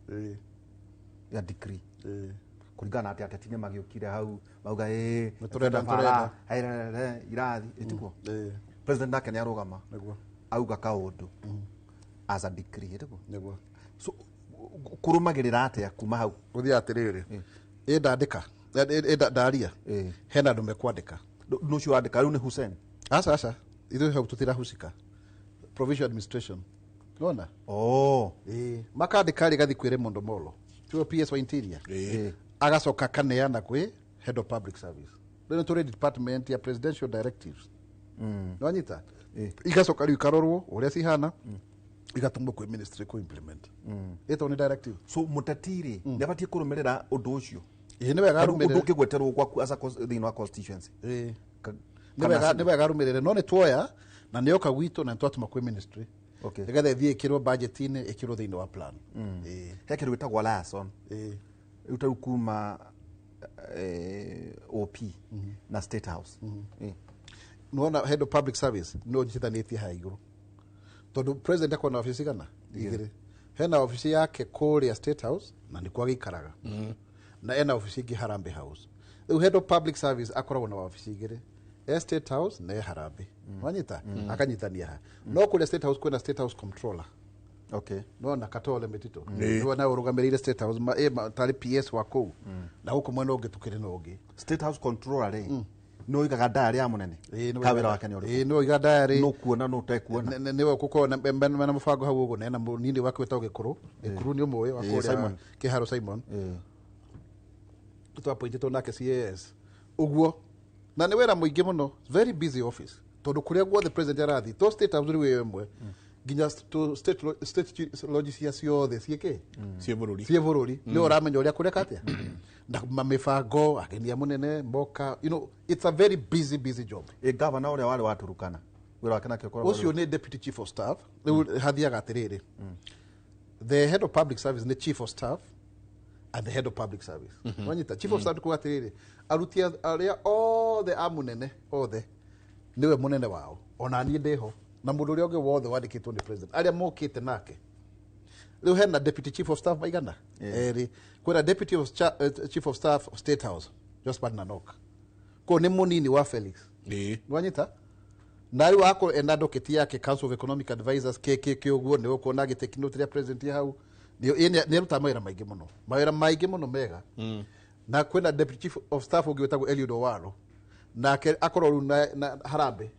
ya decree kũringana na atĩ ateti nĩ magĩũkire hau mauga ĩ Nĩ tũrenda, tũrenda nĩ bara, tũrenda. hairere, irathi ĩtiguo. President nake nĩ arũgama auga kaũndũ as a decree, ĩtiguo. Nĩguo. So kũrũmagĩrĩra atĩa kuma hau? Gũthiĩ atĩrĩrĩ, ĩ ndandĩka, ĩ ndaria, hena andũ mekwandĩka. Nũcio wandĩka rĩu nĩ Hussein? Aca, aca, ithuĩ hau tũtirahusika, provincial administration, nona. Oh. Ĩ makandĩka rĩ, gathiĩ kwĩ Raymond Omolo, tiwe PS wa interior, agacoka akaneana kwĩ head of public service. Rĩu nĩ tũrĩ department ya presidential directives, nĩwanyita? Igacoka rĩu ikarorwo ũrĩa cihana, igatũmwo kwĩ ministry kũ implement. Ĩtagwo nĩ directive. So mũteti rĩ, nĩ abatiĩ kũrũmĩrĩra ũndũ ũcio? Ĩĩ, nĩ wega Tarĩu arũmĩrĩre. ũndũ ũngĩgweterwo gwaku as a thĩinĩ wa constituency. Nĩ wega, nĩ wega arũmĩrĩre, no nĩ tuoya na nĩ yoka gwitũ na nĩ twatũma kwĩ ministry nĩgetha ĩthiĩ ĩkĩrwo budget-inĩ, ĩkĩrwo thĩinĩ wa plan. He kĩndũ gĩtagwo liaison. Rĩu tarĩu kuma OP na State House. Nĩwona head of public service nĩ ũnyitithanĩtie haha igũrũ, tondũ president akorwo na obici gana igĩrĩ. Hena obici yake kũrĩa State House na nĩkuo agĩikaraga, na ena obici ĩngĩ Harambee House. Rĩu head of public service akoragwo na wabici igĩrĩ, e State House na e Harambee, wanyita? Akanyitania ha no kũrĩa State House kwĩna State House controller. Nona Katole Metito nĩwe nawe ũrũgamĩrĩire State House, tarĩ PS wa kũu, na gũkũ mwena ũngĩ tũkĩrĩ na ũngĩ. State House controller rĩ, nĩ ũigaga diary ya mũnene? Nĩwe Ka wĩra wake nĩ ũrĩkũ? Ĩĩ, nĩwe ũigaga diary. Nũ kuona nũ ũtekuona? Nĩwe ũgũkorwo mena mũbango hau ũguo, na ena mũnini wake wĩtagwo Gĩkũrũ. Gĩkũrũ nĩ ũmũĩ wa kũrĩa Simon. Kĩharo Simon. Twapointĩtwo nake CAS ũguo, na nĩ wĩra mũingĩ mũno, very busy office, tondũ kũrĩa guothe president arathiĩ to State House rĩu ĩyo ĩmwe, nginya to state lodge cia ciothe ciĩkĩ ciĩ bũrũri. Ciĩ bũrũri. Nĩ ũramenya ũrĩa kũreka atĩa na mĩbango, ageni a mũnene moka, it's a very busy, busy job. Ĩ gavana ũrĩa warĩ wa Turukana, wĩra wake nake ũkoragwo Ũcio nĩ deputy chief of staff. Rĩu hathiaga atĩrĩrĩ, the head of public service nĩ chief of staff and the head of public service. Wanyita? Chief of staff nĩ kuga atĩrĩrĩ, aruti arĩa othe a mũnene othe nĩwe mũnene wao, ona niĩ ndĩho na mũndũ ũrĩa ũngĩ wothe wandĩkĩtwo nĩ president arĩa mokĩte nake. Rĩu hena deputy chief of staff maigana erĩ. Kwĩna deputy of chief of staff of State House, Josephat Nanok, koguo nĩ mũnini wa Felix. Nĩwanyita na rĩu akorwo ena docket yake Council of Economic Advisors KKK ũguo nĩ ũkuona agĩtake note rĩa president hau nĩ arutaga mawĩra maingĩ mũno, mawĩra maingĩ mũno mega. Na kwĩna deputy chief of staff ũngĩ wĩtagwo Eliud Owalo, nake akorwo rĩu na Harambee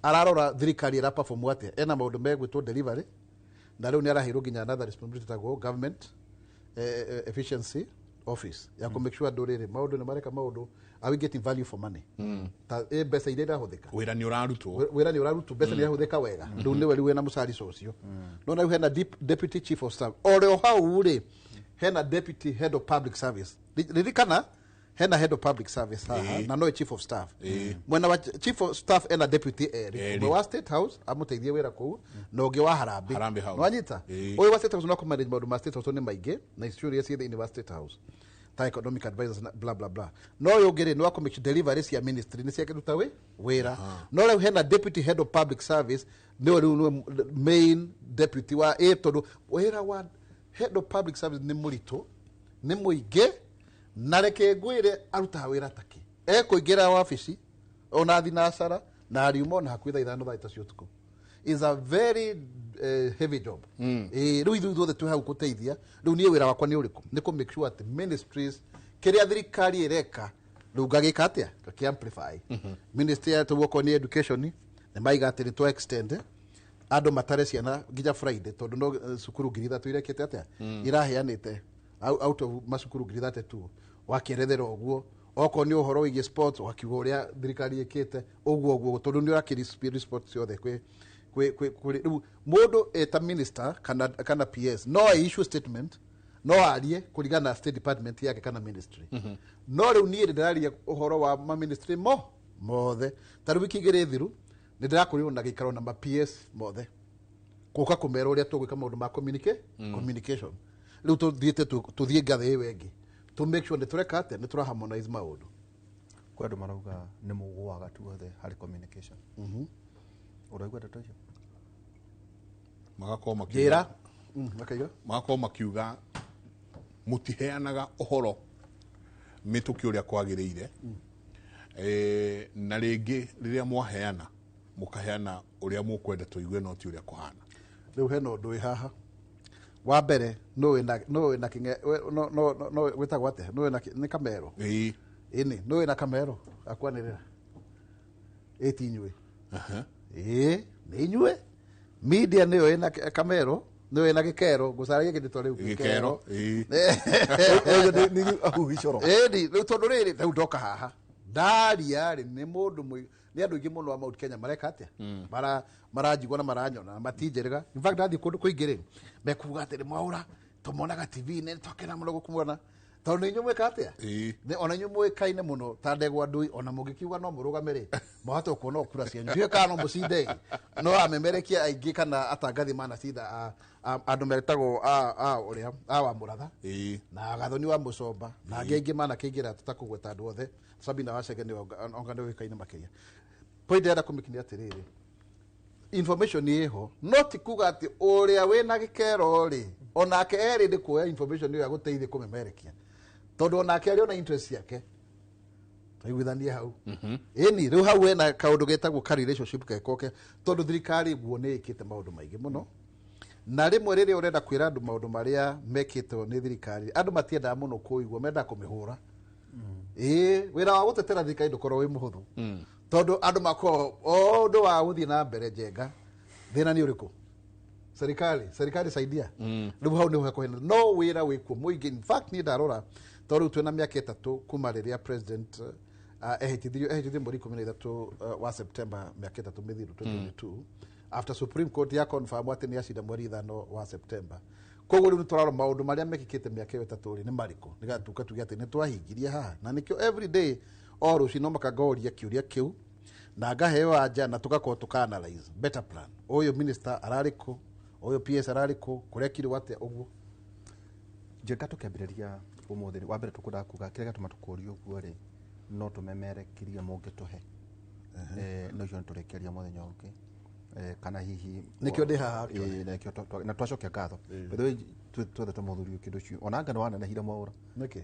ararora thirikari ĩra perform atĩa, ena maũndũ megwĩtwo delivery, na rĩu nĩ araheirwo nginya another responsibility ĩtagwo government efficiency office ya kũ make sure andũ rĩrĩ maũndũ nĩ mareka maũndũ, are we getting value for money, ta mbeca iria irahũthĩka, wĩra nĩ ũrarutwo, wĩra nĩ ũrarutwo, mbeca nĩ irahũthĩka wega. Rĩu nĩwe rĩu wĩna mũcarico ũcio. No na rĩu hena deputy chief of staff oro hau rĩ, hena deputy head of public service. Ririkana hena head of public service haha na no chief of staff. Mwena wa chief of staff ena deputy eri, ũmwe wa State House amũteithie wĩra kũu na ũngĩ wa Harambee. Nĩwanyita ũyũ wa State House no kũmanage maũndũ ma State House nĩ maingĩ na institution iria ciĩ thĩinĩ wa State House ta economic advisors na bla bla bla. No ũyũ ũngĩ rĩ nĩ wa kũmake delivery cia ministry nĩ ciakĩruta wĩra. No rĩu hena deputy head of public service nĩwe rĩu nĩwe main deputy wa tondũ wĩra wa head of public service nĩ mũritũ, nĩ mũingĩ, na reke ngwĩre arutaga wĩra takĩ ekũingĩra wabici ona thinacara na ariuma ona hakuhĩ thaa 5 thaa 3 cia ũtukũ. Is a very heavy job. Rĩu ithuĩ ithuothe twĩ hau gũteithia. Rĩu niĩ wĩra wakwa nĩ ũrĩkũ? Nĩ kũ make sure atĩ ministries kĩrĩa thirikari ĩreka rĩu ngagĩka atĩa, ngakĩ amplify. Ministry ya tũguo nĩ education nĩ maiga atĩ nĩ twa extend andũ matare ciana nginya Friday tondũ no cukuru 3,000 irekĩte atĩa iraheanĩte out of macukuru 32,000 wakĩerethera ũguo. Okorwo nĩ ũhoro wĩgiĩ sports wakiuga ũrĩa thirikari ĩkĩte ũguo ũguo tondũ nĩ ũrakĩri sports ciothe kwĩ rĩu mũndũ eta minister kana PS no issue statement, no arie kũringana na state department yake kana ministry. No rĩu niĩ ndĩraria ũhoro wa ma ministry mothe. Ta rĩu wiki igĩrĩ thiru nĩ ndĩrakorirwo na gĩikaro na ma PS mothe gũka kũmera ũrĩa tũgwĩka maũndũ ma communication. Rĩu tũthiĩte tũthiĩ ngathĩ ĩyo ĩngĩ to make sure nĩ tũreka atĩa, nĩ tũra harmonize maũndũ. Kwĩ andũ marauga nĩ mũgũaga tuothe harĩ communication. Ũraigua ndeto icio? Magakorwo makiuga mũtiheanaga ũhoro mĩtũkĩ ũrĩa kwagĩrĩire, na rĩngĩ rĩrĩa mwaheana mũkaheana ũrĩa mũkwenda tũigue no ti ũrĩa kũhana. Rĩu hena ũndũ wĩ haha. Wa mbere no wĩna no wĩtagwo atĩa, no wĩna nĩ kamero ĩni, no wĩna kamero akwanĩrĩra ĩti inyuĩ ĩĩ nĩ inyuĩ media nĩyo ĩna kamero, nĩyo ĩna gĩkero, ngũcaragia kĩndũ rĩu gĩkero ĩni. Rĩu tondũ rĩrĩ rĩu ndoka haha ndaria rĩ nĩ mũndũ nĩ andũ aingĩ mũno a Mount Kenya mareka atĩa, maranjigua na maranyona na matinjĩrĩga. In fact ndathiĩ kũndũ kũingĩ rĩ mekuga atĩrĩ Mwaũra tũmonaga TV-inĩ twakena mũno gũkumuona tondũ nĩ inyuĩ mwĩka atĩa, ona inyuĩ mũĩkaine mũno ta ndegwa ndui, ona mũngĩkiuga no mũrũgame rĩ mwahota kuona o kura cianyu, ndiũĩ kana no mũcinde no amemerekia aingĩ kana atangathi manacinda andũ metagwo a ũrĩa a wa Mũratha na Gathoni wa Mũcomba na angĩ aingĩ manakĩingĩra tũtakũgweta andũ othe. Sabina Wacege nĩ onga nĩ ũĩkaine makĩria. Point ndĩrenda kũmĩkinyia atĩrĩrĩ, information ĩho no ti kuga atĩ ũrĩa wĩna gĩkero rĩ onake erĩ nĩ kuoya information ĩyo agũteithie kũmemerekia tondũ onake arĩ ona interest ciake. Twaiguithanie hau ĩni. Rĩu hau hena kaũndũ getagwo ka relationship gekoke tondũ thirikari guo nĩ ĩkĩte maũndũ maingĩ mũno, na rĩmwe rĩrĩa ũrenda kwĩra andũ maũndũ marĩa mekĩtwo nĩ thirikari andũ matiendaga mũno kũigua, mendaga kũmĩhũra. Ĩĩ wĩra wa gũtetera thirikari ndũkorwo wĩ mũhũthũ tondũ andũ makorwo o ũndũ wa gũthiĩ na mbere njenga thĩna nĩ ũrĩkũ, serikali saidia. Rĩu hau nĩho hekũhena no wĩra wĩkuo mũingĩ. In fact niĩ ndarora tondũ rĩu twĩna mĩaka 3 kuma rĩrĩa president ehĩtithirio mweri 13 wa September mĩaka 3 mĩthiru 2022 after Supreme Court ya confirm atĩ nĩ acinda mweri 5 wa September. Koguo rĩu nĩ tũrarora maũndũ marĩa mekĩkĩte mĩaka ĩyo 3 rĩ nĩ marĩkũ, nĩgetha tuka tuge atĩ nĩ twahingirie haha. Na nĩkĩo every day o rũciũ no makangoria kĩũria kĩu na ngaheo anja na tũgakorwo tũka analyze better plan, ũyũ minister ararĩ kũ, ũyũ PS ararĩ kũ, kũrekirwo atĩa ũguo. Njenga tũkĩambĩrĩria ũmũthĩ wa mbere tũkwendaga kuga kĩrĩa gĩatũma tũkũrie ũguo rĩ no tũmemerekirie mũngĩtũhe no icio nĩtũrĩkĩria mũthenya ũngĩ kana hihi nĩkĩo ndĩ haha na twacokia ngatho. By the way twethete mũthuri ũyũ kĩndũ ũcio ona anga nĩ wanenehire Mwaũra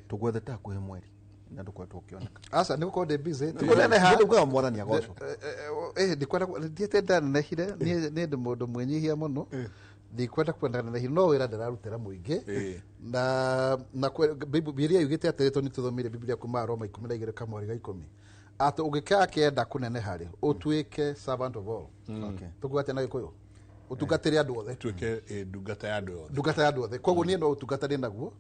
tũgwethete hakuhĩ mweri Na ndũkoretwo ũkĩoneka. Aca, nĩ gũkorwo ndĩ busy. Kũneneha nĩ mwathani agocwo. Ndikwenda, ndiĩte ndanenehire. Niĩ ndĩ mũndũ mwĩnyihia mũno, ndikwenda kwenda nenehire, no wĩra ndĩrarutĩra mũingĩ na Bibilia yugĩte atĩrĩ, tondũ nĩtũthomire Bibilia kuma Roma 12 kamweri ga 10, atĩ ũngĩkakĩenda kũneneha rĩ, ũtuĩke servant of all. Tũkuga atĩa na Gĩkũyũ? Ũtungatĩre andũ othe. Tuĩke ndungata ya andũ othe. Ndungata ya andũ othe. Koguo niĩ no ũtungata ndĩ naguo,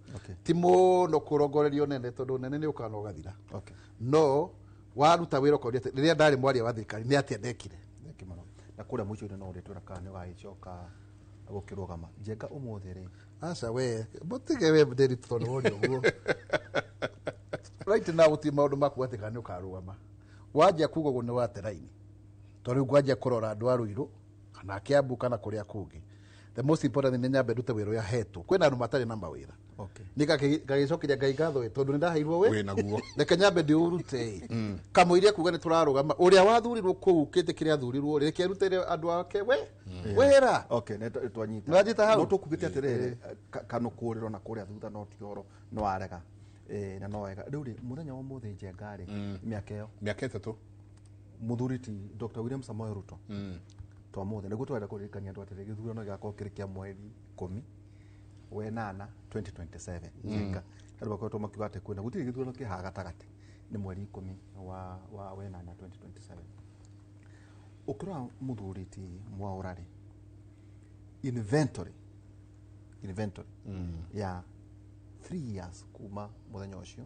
ti mũno kũrongorerio nene, tondũ nene nĩ ũkaga na ũgathira. No waruta wĩra ũkoria atĩ rĩrĩa ndarĩ mwaria wa thirikari nĩ atĩa ndekire. Thank you mũno. Na kũrĩa mũico-inĩ no ũrĩtwĩra kana nĩ ũgagĩcoka gũkĩrũgama. Njenga, ũmũthĩ rĩ? Aca we, mũtige we ndĩri, tondũ woria ũguo right now gũtirĩ maũndũ ma kuga atĩ kana nĩ ũkarũgama. Wanjia kuga ũguo nĩ wate raini, tondũ rĩu ngwanjia kũrora andũ a Ruiru kana Kiambu kana kũrĩa kũngĩ. The most important thing nĩ nyambe ndute wĩra ũrĩa hetwo. Kwĩna andũ matarĩ na mawĩra. Nĩ ngagĩcokeria Ngai ngatho ĩ, tondũ nĩ ndaheirwo wĩ Wĩ naguo. Reke nyambe ndĩũrute ĩ, kamũiria kuga nĩ tũrarũgama. Ũrĩa wathurirwo kũu kĩtĩ kĩrĩa athurirwo rĩ, reke arutĩre andũ ake we wĩra. Okay, nĩ twanyita. Nĩwanyita hau? No tũkugĩte atĩrĩrĩ, kanũkũrĩro na kũrĩa thutha no ti ũhoro nĩ warega. Na no wega. Rĩu rĩ, mũthenya wa ũmũthĩ, Njenga rĩ, mĩaka ĩyo mĩaka 3 mũthuri ti Dr. William Samoei Ruto twamũthĩ nĩguo tũrenda kũririkania andũ atĩrĩ, gĩthurano gĩgakorwo kĩrĩ kĩa mweri 10 wenana 2027. Njenga, andũ makoretwo makiuga atĩ kwĩna gũtirĩ gĩthurano kĩ haha gatagatĩ, nĩ mweri 10 wa wenana 2027. Ũkĩrora mũthuri ti Mwaũra rĩ, inventory ya 3 years kuma mũthenya ũcio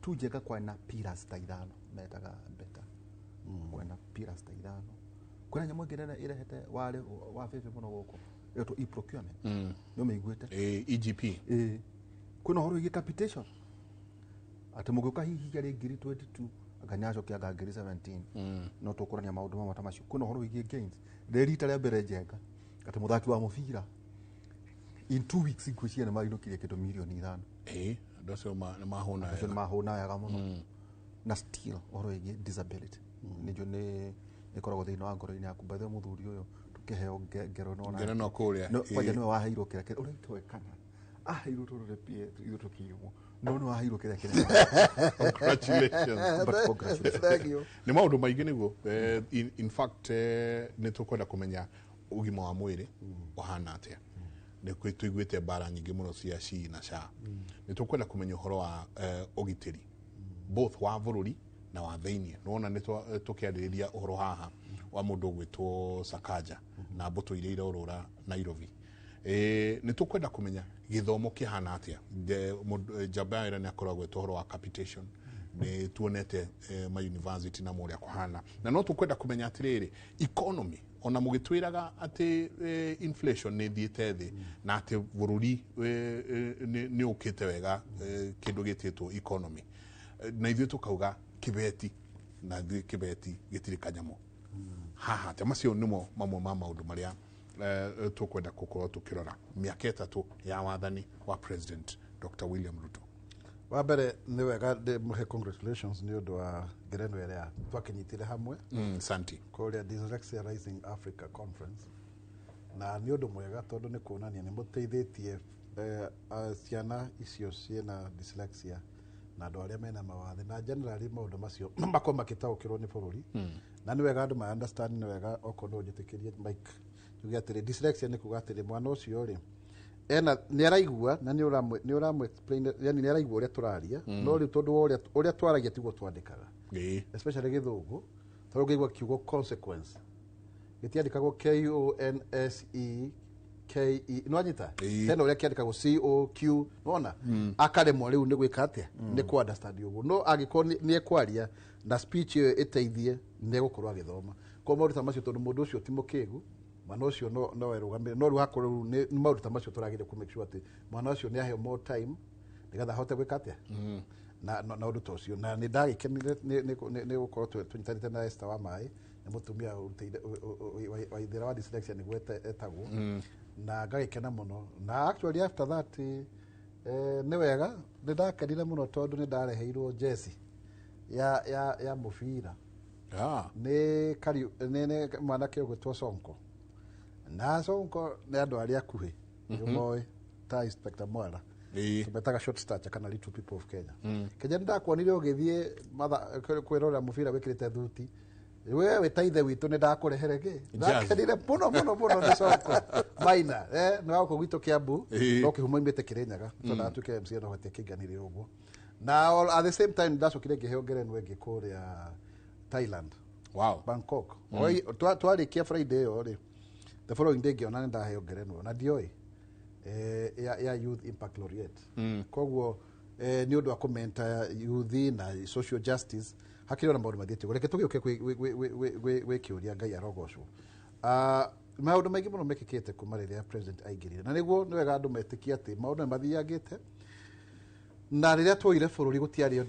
tu, Njenga, kwena pillars ta ithano metaga beta, kwena pillars ta ithano. Kwĩna nyamũ ĩngĩ nene ĩrehete warĩ wa bĩbĩ mũno gũkũ ĩtwo e-procurement. Nĩ ũmĩiguĩte? EGP. Ĩĩ. Kwĩna ũhoro wĩgiĩ capitation, atĩ mũgĩũka hihi arĩ ngiri 22 anga nĩacokia anga ngiri 17. No tũkũrania maũndũ mamwe ta macio. Kwĩna ũhoro wĩgiĩ gains, rĩ rita rĩa mbere, Njenga, atĩ mũthaki wa mũbira in 2 weeks ngwĩciria nĩ mainũkirie kĩndũ mirioni 5. Ĩĩ, andũ acio nĩ mahũna. Acio nĩ mahũna wega mũno. Na still ũhoro wĩgiĩ disability nĩnjũ nĩ ĩkoragwo thĩinĩ wa ngoro-inĩ yaku. By the way, mũthuri ũyũ tũkĩheo ngero no Ngerenwa kũrĩa, kwanja nĩwe waheirwo kĩrĩa kĩrĩa ũrĩa itoĩ kana aheirwo tondũ nĩ PA ithuĩ tũkĩiywo, no nĩ waheirwo kĩrĩa kĩnene. Congratulations. But congratulations. Thank you. Nĩ maũndũ maingĩ nĩguo. In fact, nĩ tũkwenda kũmenya ũgima wa mwĩrĩ ũhana atĩa. Nĩ tũiguĩte mbara nyingĩ mũno cia ci na ca. Nĩ tũkwenda kũmenya ũhoro wa ũgitĩri, both wa bũrũri na wa thĩiniĩ. Nĩwona nĩ tũkĩarĩrĩria ũhoro haha wa mũndũ ũgwĩtwo Sakaja na mbũtũ iria irorũra Nairobi. Nĩ tũkwenda kũmenya gĩthomo kĩhana atĩa. Njamba ya wĩra nĩ akoragwo gwĩtwo ũhoro wa capitation, nĩ tuonete ma university na ũrĩa kũhana, na no tũkwenda kũmenya atĩrĩrĩ, economy, ona mũgĩtwĩraga atĩ inflation nĩ ĩthiĩte thĩ na atĩ bũrũri nĩ ũkĩte wega, kĩndũ gĩtĩtwo economy. Na ithuĩ tũkauga kĩbeti, na ithuĩ kĩbeti gĩtirĩ kanyamũ haha atĩ. Macio nĩmo mamwe ma maũndũ marĩa tũkwenda gũkorwo tũkĩrora mĩaka 3 ya wathani wa President Dr. William Ruto. Wa mbere, nĩ wega ndĩmũhe congratulations nĩ ũndũ wa ngerenwa ĩrĩa twakĩnyitire hamwe Santi. kũrĩa Dyslexia Rising Africa Conference, na nĩ ũndũ mwega tondũ nĩ kuonania nĩ mũteithĩtie ciana icio ciĩna dyslexia na andũ arĩa mena mawathe, na generally maũndũ macio makorwo makĩtaũkĩrwo nĩ bũrũri. Na nĩ wega andũ ma understand. Nĩ wega okorwo no ũnjĩtĩkĩrie, Mike, njuge atĩrĩ, dyslexia nĩ kuga atĩrĩ, mwana ũcio rĩ, ena nĩ araigua na nĩ ũramũ explain, yani nĩ araigua ũrĩa tũraria, no rĩu tondũ wa ũrĩa twaragia tiguo twandĩkaga, especially Gĩthũngũ, tondũ ũngĩigua kiugo consequence gĩtiandĩkagwo K O N S E K E, nĩwanyita? Hena ũrĩa kĩandĩkagwo C O Q, nĩwona? Akaremwo rĩu nĩ gwĩka atĩa, nĩ kũ understand ũguo. No angĩkorwo nĩ ekwaria na speech ĩyo ĩteithie, nĩ egũkorwo agĩthoma. Koguo maũndũ ta macio, tondũ mũndũ ũcio ti mũkĩgu, mwana ũcio no erũgamĩre, no rĩu hakorwo rĩu nĩ maũndũ ta macio tũragĩria kũ make sure atĩ mwana ũcio nĩ aheo more time nĩgetha ahote gwĩka atĩa na ũndũ ta ũcio. Na nĩ ndagĩkenire nĩ gũkorwo tũnyitanĩte na Esther wa Maĩ, nĩ mũtumia ũrutĩire Waithera wa dyslexia nĩguo etagwo, na ngagĩkena mũno. Na actually after that, nĩ wega, nĩ ndakenire mũno tondũ nĩ ndareheirwo jezi ya mũbira nĩ nĩ mwanake ũgwĩtwo Sonko. Na Sonko nĩ andũ arĩa akuhĩ nĩ moĩ ta Inspector Mwala. Tumetaga short stature kana little people of Kenya. Kenya ndakuonire ũgĩthiĩ kwĩrorera mũbira wĩkĩrĩte thuti. We wĩ ithe witũ nĩ ndakũrehere kĩ. Ndakenire mũno mũno mũno nĩ Sonko Maina, nĩ wa gũkũ gwitũ Kiambu, no kĩhumo imĩte Kĩrĩnyaga, tondũ ndatuĩkire MCA no hotie kĩnganĩre ũguo. Na at the same time ndacokire ngĩheo ngerenwa ĩngĩ kũrĩa Thailand. Wow. Bangkok. Twarĩkia Friday ĩyo rĩ, the following day ngĩona nĩ ndaheo ngerenwa na ndioĩ ya Youth Impact Laureate. Koguo nĩ ũndũ wa kũmenta youth na social justice hakĩrĩ ona maũndũ mathiĩte ũguo. Reke tũgĩũke gwĩ kĩũria Ngai arogocwo. Maũndũ maingĩ mũno mekĩkĩte kuma rĩrĩa president aingĩrire, na nĩguo nĩ wega andũ metĩkie atĩ maũndũ nĩ mathiangĩte. Na rĩrĩa tuoire bũrũri gũtiarĩ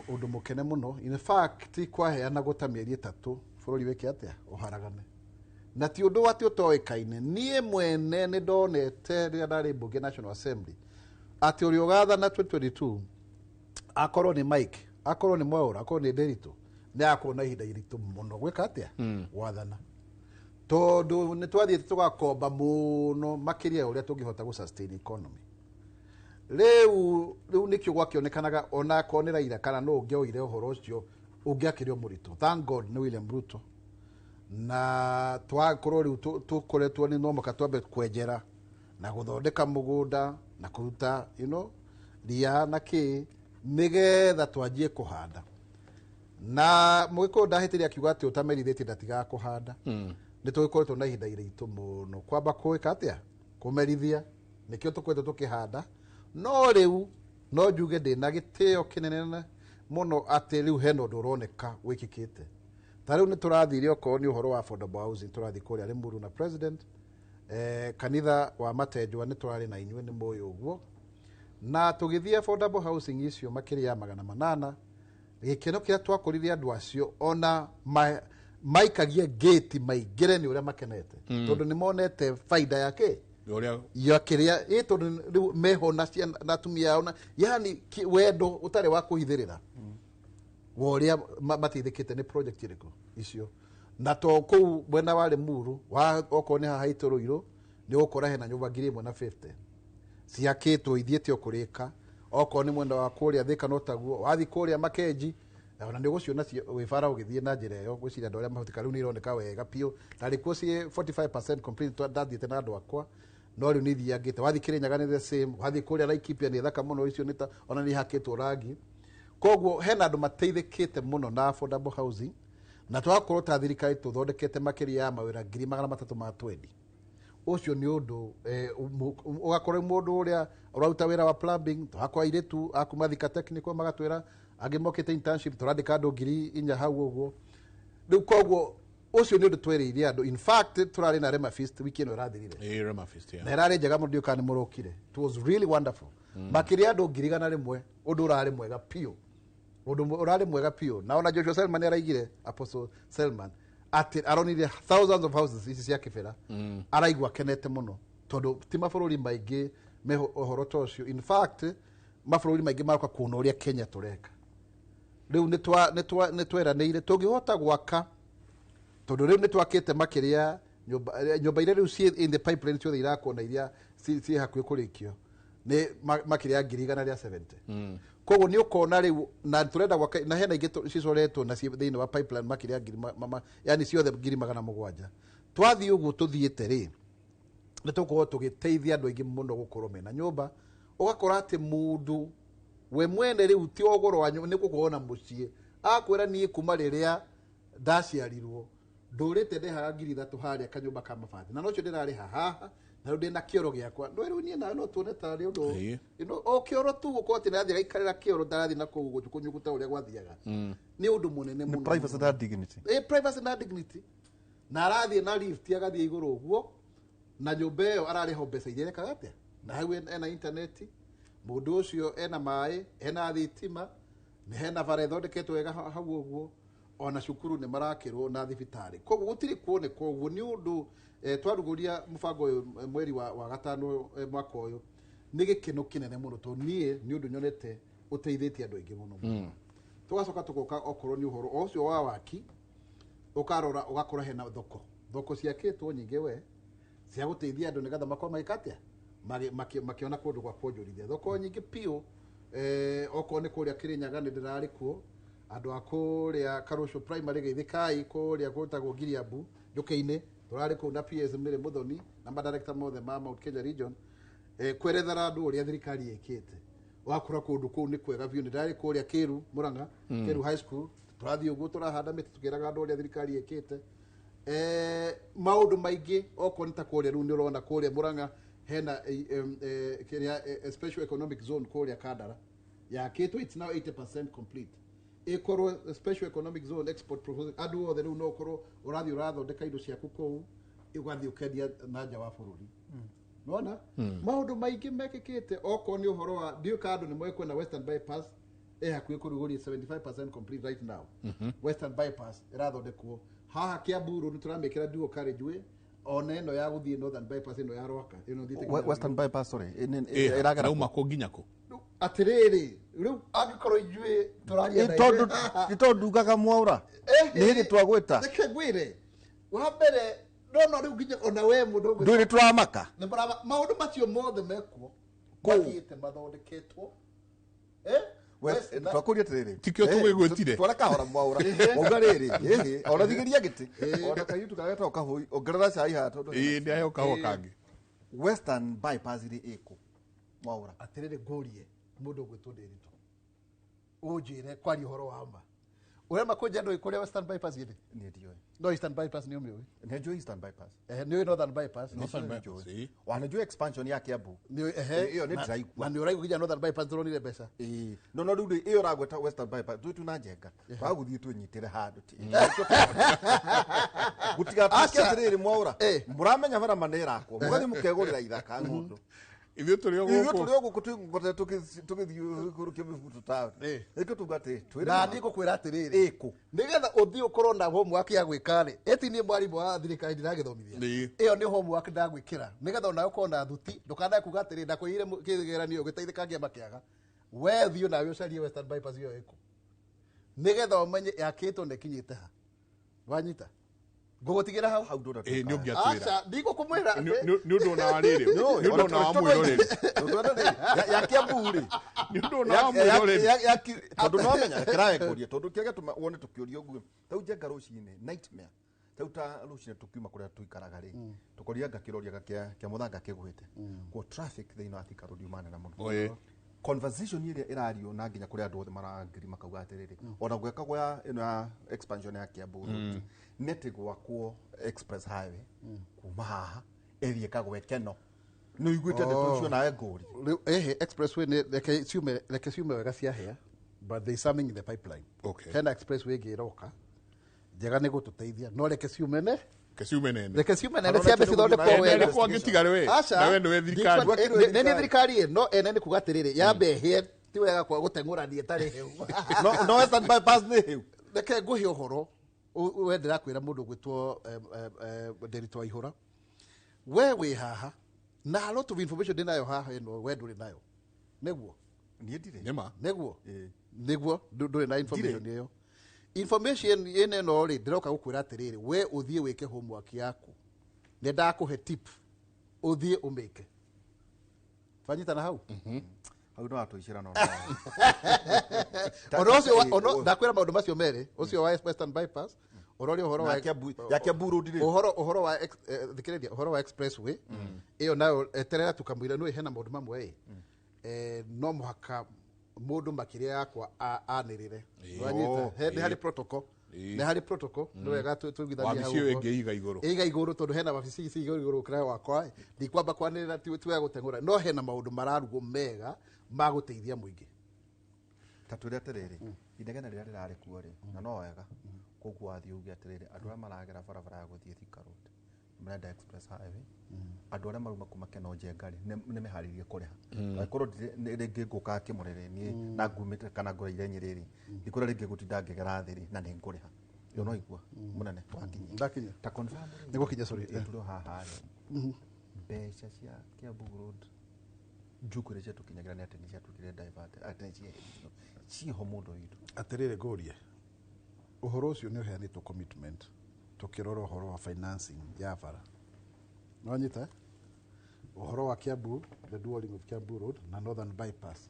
ũndũ mũkene mũno. In fact kwaheanagwo ta mĩeri 3 bũrũri wĩke atĩa, ũharagane. Na ti ũndũ atĩ ũtoĩkaine. Niĩ mwene nĩ ndonete rĩrĩa ndarĩ mbunge National Assembly atĩ ũrĩa ũgathana 2022 akorwo nĩ Mike, akorwo nĩ Mwaura, akorwo nĩ Nderitu, nĩ agakorwo na ihinda iritũ mũno gwĩka atĩa, gwathana. Tondũ nĩ twathiĩte tũgakomba mũno makĩria ya ũrĩa tũngĩhota gũ sustain economy. Rĩu nĩkĩo gwakĩonekanaga ona akorwo nĩ Raila kana nũ ũngĩoire ũhoro ũcio ũngĩakĩrĩ o mũritũ. Thank God nĩ William Ruto. Na twakorwo rĩu tũkoretwo nĩ no mũhaka twambe kwenjera na gũthondeka mũgũnda na kũruta ria na kĩ nĩgetha twanjie kũhanda. Na mũgĩkũyũ ndahĩtĩria akiuga atĩ ũtamerithĩtie ndatigaga kũhanda. Nĩ tũgĩkoretwo na ihinda iritũ mũno kwamba kwĩka atĩa, kũmerithia, nĩkĩo tũkoretwo tũkĩhanda. No rĩu no njuge ndĩna gĩtĩo kĩnene mũno atĩ rĩu hena ũndũ ũroneka wĩkĩkĩte. Ta rĩu nĩ tũrathire okorwo nĩ ũhoro wa affordable housing, tũrathiĩ kũrĩa Limuru na president, kanitha wa Matenjwa nĩ tũrarĩ na inyuĩ nĩ mũĩ ũguo. Na tũgĩthiĩ affordable housing icio makĩria ya 800, gĩkeno kĩrĩa twakorire andũ acio ona maikagia gate maingĩre nĩ ũrĩa makenete. Tondũ nĩ monete faida yake ya kĩrĩa tondũ rĩu meho na atumia ao, yani wendo ũtarĩ wa kũhithĩrĩra wa ũrĩa mateithĩkĩte nĩ project ĩrĩkũ icio. Na to kũu mwena wa Limuru okorwo nĩ haha haitũ Ruiru nĩ ũgũkora hena nyũmba 1050 ciakĩtwo ithiĩte o kũrĩka. Okorwo nĩ mwena wa kũrĩa Thika no taguo, wathiĩ kũrĩa Makenji ona nĩ ũgũciona wĩ bara ũgĩthiĩ na njĩra ĩyo. Ngwĩciria andũ arĩa mahũthĩka rĩu nĩ ironeka wega biũ, na rĩkuo ciĩ 45% complete. Ndathiĩte na andũ akwa no rĩu nĩ ithiangĩte. Wathiĩ Kĩrĩnyaga nĩ the same, wathiĩ kũrĩa Laikipia nĩ thaka mũno, icio nĩ ta ona nĩ ihakĩtwo rangi. Koguo hena andũ mateithĩkĩte mũno na affordable housing, na twakorwo ta thirikari tũthondekete makĩria ya mawĩra 320,000. Ũcio nĩ ũndũ ũgakorwo mũndũ ũrĩa ũraruta wĩra wa plumbing, tũgakora airĩtu a kuma Thika Technical magatwĩra angĩ mokĩte internship, tũrandĩka andũ 4,000 hau ũguo. Rĩu koguo ũcio nĩ ũndũ twerĩire andũ. In fact tũrarĩ na Rema Feast wiki ĩno ĩrathirire. Rema Feast, yeah. Na ĩrarĩ njega mũno, ndiũĩ kana nĩ mũrokire. It was really wonderful. Makĩria andũ 101,000, ũndũ ũrarĩ mwega biũ. Ũndũ ũrarĩ mwega biũ. Na ona Joshua Selman araigire, Apostle Selman, atĩ aronire thousands of houses ici cia Kibera. Araigua akenete mũno tondũ ti mabũrũri maingĩ me ũhoro ta ũcio. In fact mabũrũri maingĩ maroka kuona ũrĩa Kenya tũreka. Rĩu nĩ tweranĩire tũngĩhota gwaka, tondũ rĩu nĩ twakĩte makĩria nyũmba iria rĩu ciĩ in the pipeline ciothe irakwo na iria ciĩ hakuhĩ kũrĩkio nĩ makĩria ya 170,000. Koguo nĩ ũkona rĩu na tũrenda gwaka, na hena ingĩ cicoretwo na ciĩ thĩinĩ wa pipeline makĩria ya ngiri yani ciothe 700,000. Twathiĩ ũguo tũthiĩte rĩ, nĩ tũgũkorwo tũgĩteithia andũ aingĩ mũno gũkorwo mena nyũmba. Ũgakora atĩ mũndũ we mwene rĩu ti ũgoro wa nyũmba, nĩ gũkorwo na mũciĩ. Akwĩra niĩ kuma rĩrĩa ndaciarirwo ndũrĩte ndehaga 3,000 harĩa kanyũmba ka mabati, na nocio ndĩrarĩha haha, na rĩu ndĩna kĩoro gĩakwa. No rĩu niĩ nawe no tuone tarĩ ũndũ o kĩoro tu gũkorwo atĩ nĩrathiĩ agaikarĩra kĩoro, ndarathiĩ na kũu kũnyuguta ũrĩa gwathiaga. Nĩ ũndũ mũnene mũno. Privacy na dignity. Privacy na dignity. Na arathiĩ na lift agathiĩ igũrũ ũguo, na nyũmba ĩyo ararĩha mbeca iria erekaga atĩa, na hau ena intaneti, mũndũ ũcio ena maĩ, ena thitima, nĩ hena bara ĩthondeketwo wega hau ũguo, ona cukuru nĩ marakĩrwo na thibitarĩ. Koguo gũtirĩ kuoneka ũguo. Nĩ ũndũ twarugũria mũbango ũyũ mweri wa gatano mwaka ũyũ, nĩ gĩkeno kĩnene mũno tondũ niĩ nĩ ũndũ nyonete ũteithĩtie andũ aingĩ mũno. Tũgacoka tũgoka okorwo nĩ ũhoro o ũcio wa waki, ũkarora ũgakora hena thoko ciakĩtwo nyingĩ we cia gũteithia andũ nĩgetha makorwo magĩka atĩa, Makiona kũndũ gwa kuonjorithia thoko nyingĩ piũ. Okorwo nĩ kũrĩa Kĩrĩnyaga nĩ ndĩrarĩ kuo, andũ a kũrĩa Karũcũ Primary Geithĩkai, kũrĩa gwĩtagwo Giriambu Njũkĩ-inĩ, tũrarĩ kũu na PS Mary Muthoni na madirector mothe ma Mount Kenya Region, kwerethera andũ ũrĩa thirikari ĩkĩte. Wakora kũndũ kũu nĩ kwega biũ. Nĩ ndarĩ kũrĩa Kĩru Mũrang'a, Kĩru High School, tũrathiĩ ũguo tũrahanda mĩtĩ tũkĩraga andũ ũrĩa thirikari ĩkĩte. Maũndũ maingĩ, okorwo nĩ ta kũrĩa rĩu nĩ ũrona kũrĩa Mũrang'a hena kĩrĩa special economic zone kũrĩa Kandara yakĩtwo, it's now 80% complete. Ĩkorwo special economic zone, export processing, andũ othe rĩu no ũkorwo ũrathiĩ ũrathondeka indo ciaku kũu, ũgathiĩ ũkendia na nja wa bũrũri. Nona maũndũ maingĩ mekĩkĩte. Okorwo nĩ ũhoro wa ndiũ ka andũ nĩ moĩ kwĩna Western Bypass ĩ hakuhĩ kũrugũria, 75% complete right now. Western Bypass ĩrathondekwo haha Kiambu Road, nĩ tũramĩkĩra dual carriageway, ona ĩno ya gũthiĩ Northern Bypass ĩno ya Rwaka ĩno thiĩte nginya Western Bypass, sorry, ĩragera Rauma kũ nginya kũ? Atĩrĩrĩ, rĩu angĩkorwo ithuĩ tũraria na tondũ ithuĩ haha nĩ tondũ ndugaga Mwaura nĩ hĩndĩ twagwĩta. Reke ngwĩre, wa mbere no rĩu nginya ona we mũndũ ũgwĩta- Ndũrĩ tũramaka. Nĩ maũndũ macio mothe mekuo mathiĩte mathondeketwo. Twakũria atĩrĩrĩ, Tikĩo tũgĩgwĩtire. Twara kahora Mwaura wauga rĩrĩ ĩhĩ ona thigĩria gĩtĩ ona kairĩtu kagetagwo kahũi ongerera cai haha tondũ Ĩĩ, nĩ aheo kahũa kangĩ. Western Bypass rĩ ĩkũ, Mwaura? Atĩrĩrĩ, ngũrie mũndũ ũgwĩtwo Ndĩritũ, ũnjĩre kwaria ũhoro wa ma ũrema kũnjia ndũĩ kũrĩa Western Bypass ĩrĩ. Niĩ ndiũĩ. No Eastern Bypass nĩ ũmĩũĩ? Nĩ njũĩ Eastern Bypass. Nĩ ũĩ Northern Bypass? Northern Bypass, ĩĩ. Wana njũĩ expansion ya Kiambu. Nĩ ũĩ, ehe. Ĩyo nĩ ndĩraigua. Na nĩ ũraigua nginya Northern Bypass tũronire mbeca. Ĩĩ, no rĩu rĩ, ĩyo ũragweta Western Bypass twĩ tuna njenga twagũthiĩ twĩnyitĩre handũ ti gũtigatuĩke Aca. atĩrĩrĩ Mwaura mũramenya bara ma nĩ ĩrakwo mũgathiĩ mũkegũrĩra ithaka ng'ũndũ. Ithuĩ tũrĩ o Ithuĩ gũkũ. tũrĩ o gũkũ twĩngotete tũgĩthiĩ kũrũkia mĩbuto taũni nĩkĩo tuga atĩ twĩre Na ma. niĩ ngũkwĩra atĩrĩrĩ, ĩkũ nĩgetha ũthiĩ ũkorwo na homework ya gwĩka rĩ, ĩti niĩ mwarimũ wa thirikari ndiragĩthomithia. Ĩyo nĩ homework ndagwĩkĩra nĩgetha onawe ũkorwo na thuti, ndũkanae kuga atĩrĩ ndakwĩire kĩgeranio ũgĩteithĩka ngĩama kĩaga. We thiĩ nawe ũcarie Western Bypass ĩyo ĩkũ, nĩgetha ũmenye yakĩtwo na ĩkinyĩte ha. Wanyita ngũgũtigĩra hau. Hau ndũrenda Ĩĩ, nĩ ũngĩatwĩra. Aca, ndigũkũmwĩra. Nĩ ũndũ ona wa rĩrĩ, nĩ ũndũ ona wa mwĩroreri. Ya Kiambu rĩ. Nĩ ũndũ ona wa mwĩroreri. Tondũ nĩwamenya kĩrae kũria tondũ kĩrĩa gĩatũma wone tũkĩũria ũguo tau njenga rũcinĩ nightmare tau ta rũcinĩ tũkiuma kũrĩa tũikaraga rĩ, tũkoria ngakĩroria kĩa mũthanga kĩgwĩte kuo traffic thĩinĩ wa Thika Road yuma nene mũno. Oĩ. Conversation ĩrĩa ĩrario na nginya kũrĩa andũ othe marangiri makauga atĩrĩrĩ, ona gwekagwo ya ĩno ya expansion ya Kiambu Road nĩ atĩ gwakwo express highway kuma haha ĩthiĩ kagwe Keno. Nĩ ũiguĩte ndeto icio nawe ngũri? Rĩu ehe, expressway nĩ reke ciume wega ciahĩa, but there is something in the pipeline. Okay. Hena expressway ĩngĩ ĩroka njega nĩ gũtũteithia, no reke ciume ne Reke ciume nene. Reke ciume nene ciambe cithondekwo wega. Ene kwangĩtiga we. Aca. Na we nĩwe thirikari. Nĩ nĩ thirikari ĩ, no ene nĩ kuga atĩrĩrĩ yambe ĩhĩe, ti wega kwa gũteng'ũrania ĩtarĩ hĩu. No Western Bypass nĩ hĩu. Reke ngũhe ũhoro we ndĩrakwĩra mũndũ ũgwĩtwo Ndĩritũ wa Ihũra, we wĩ haha na a lot of information ndĩ nayo haha ĩno we ndũrĩ nayo, nĩguo? Niĩ ndirĩ. Nĩma. Nĩguo nĩguo ndũrĩ na information ĩyo. Information ĩno ĩno rĩ, ndĩroka gũkwĩra atĩrĩrĩ, we ũthiĩ wĩke homework yaku, nĩ ndakũhe tip ũthiĩ ũmĩke. Twanyitana hau? Hau no atũicĩra no. Ũndũ ũcio ono ndakwĩra maũndũ macio merĩ, ũcio wa Western Bypass ũroria ũhoro wa Na ya Kiambu Road rĩ. Ũhoro wa thikĩrĩria, ũhoro wa expressway ĩyo nayo eterera tukamwĩra nĩ hena maũndũ mamwe ĩ no mũhaka mũndũ makĩria yakwa anĩrĩre. Wanyita? Nĩ harĩ protocol, nĩ harĩ protocol, nĩ wega tũiguithanie hau Wabici ĩyo ũguo. ĩngĩ iga igũrũ. Ĩiga igũrũ tondũ hena wabici ici igũrũ igũrũ gũkĩra wakwa, ndikwamba kwanĩrĩra, ti wega gũteng'ũra, no hena maũndũ mararugwo mega ma gũteithia mũingĩ. Ta twĩre atĩrĩrĩ, inegene rĩrĩa rĩrarĩ kuo rĩ, na no wega koguo wathiĩ uge atĩrĩrĩ, andũ arĩa maragera barabara ya gũthiĩ Thika Road marenda express highway, andũ arĩa maruma kuma Keno Njenga rĩ, nĩ meharĩirie kũrĩha. Angĩkorwo rĩngĩ ngũkaga Kĩmũrĩrĩ niĩ na ngumĩte kana ngũreire Nyĩrĩ rĩ, ndikũrĩa rĩngĩ gũtinda ngĩgera thĩ rĩ, na nĩ ngũrĩha ĩyo no igua mũnene wakinyia. Ndakinya. Ta confirm rĩ. Nĩ gũkinya, sorry. Ĩ, tũrĩ o haha rĩ, mbeca cia Kiambu Road njuku iria ciatũkinyagĩra nĩ atĩ nĩ ciatuĩkire divert, atĩ nĩ cieheririo ciĩho mũndũ witũ? Atĩrĩrĩ, ngũrie, ũhoro ũcio nĩ ũheanĩtwo commitment tũkĩrora ũhoro wa financing ya bara, nĩwanyita? Ũhoro wa Kiambu, the dualling of Kiambu Road na Northern Bypass,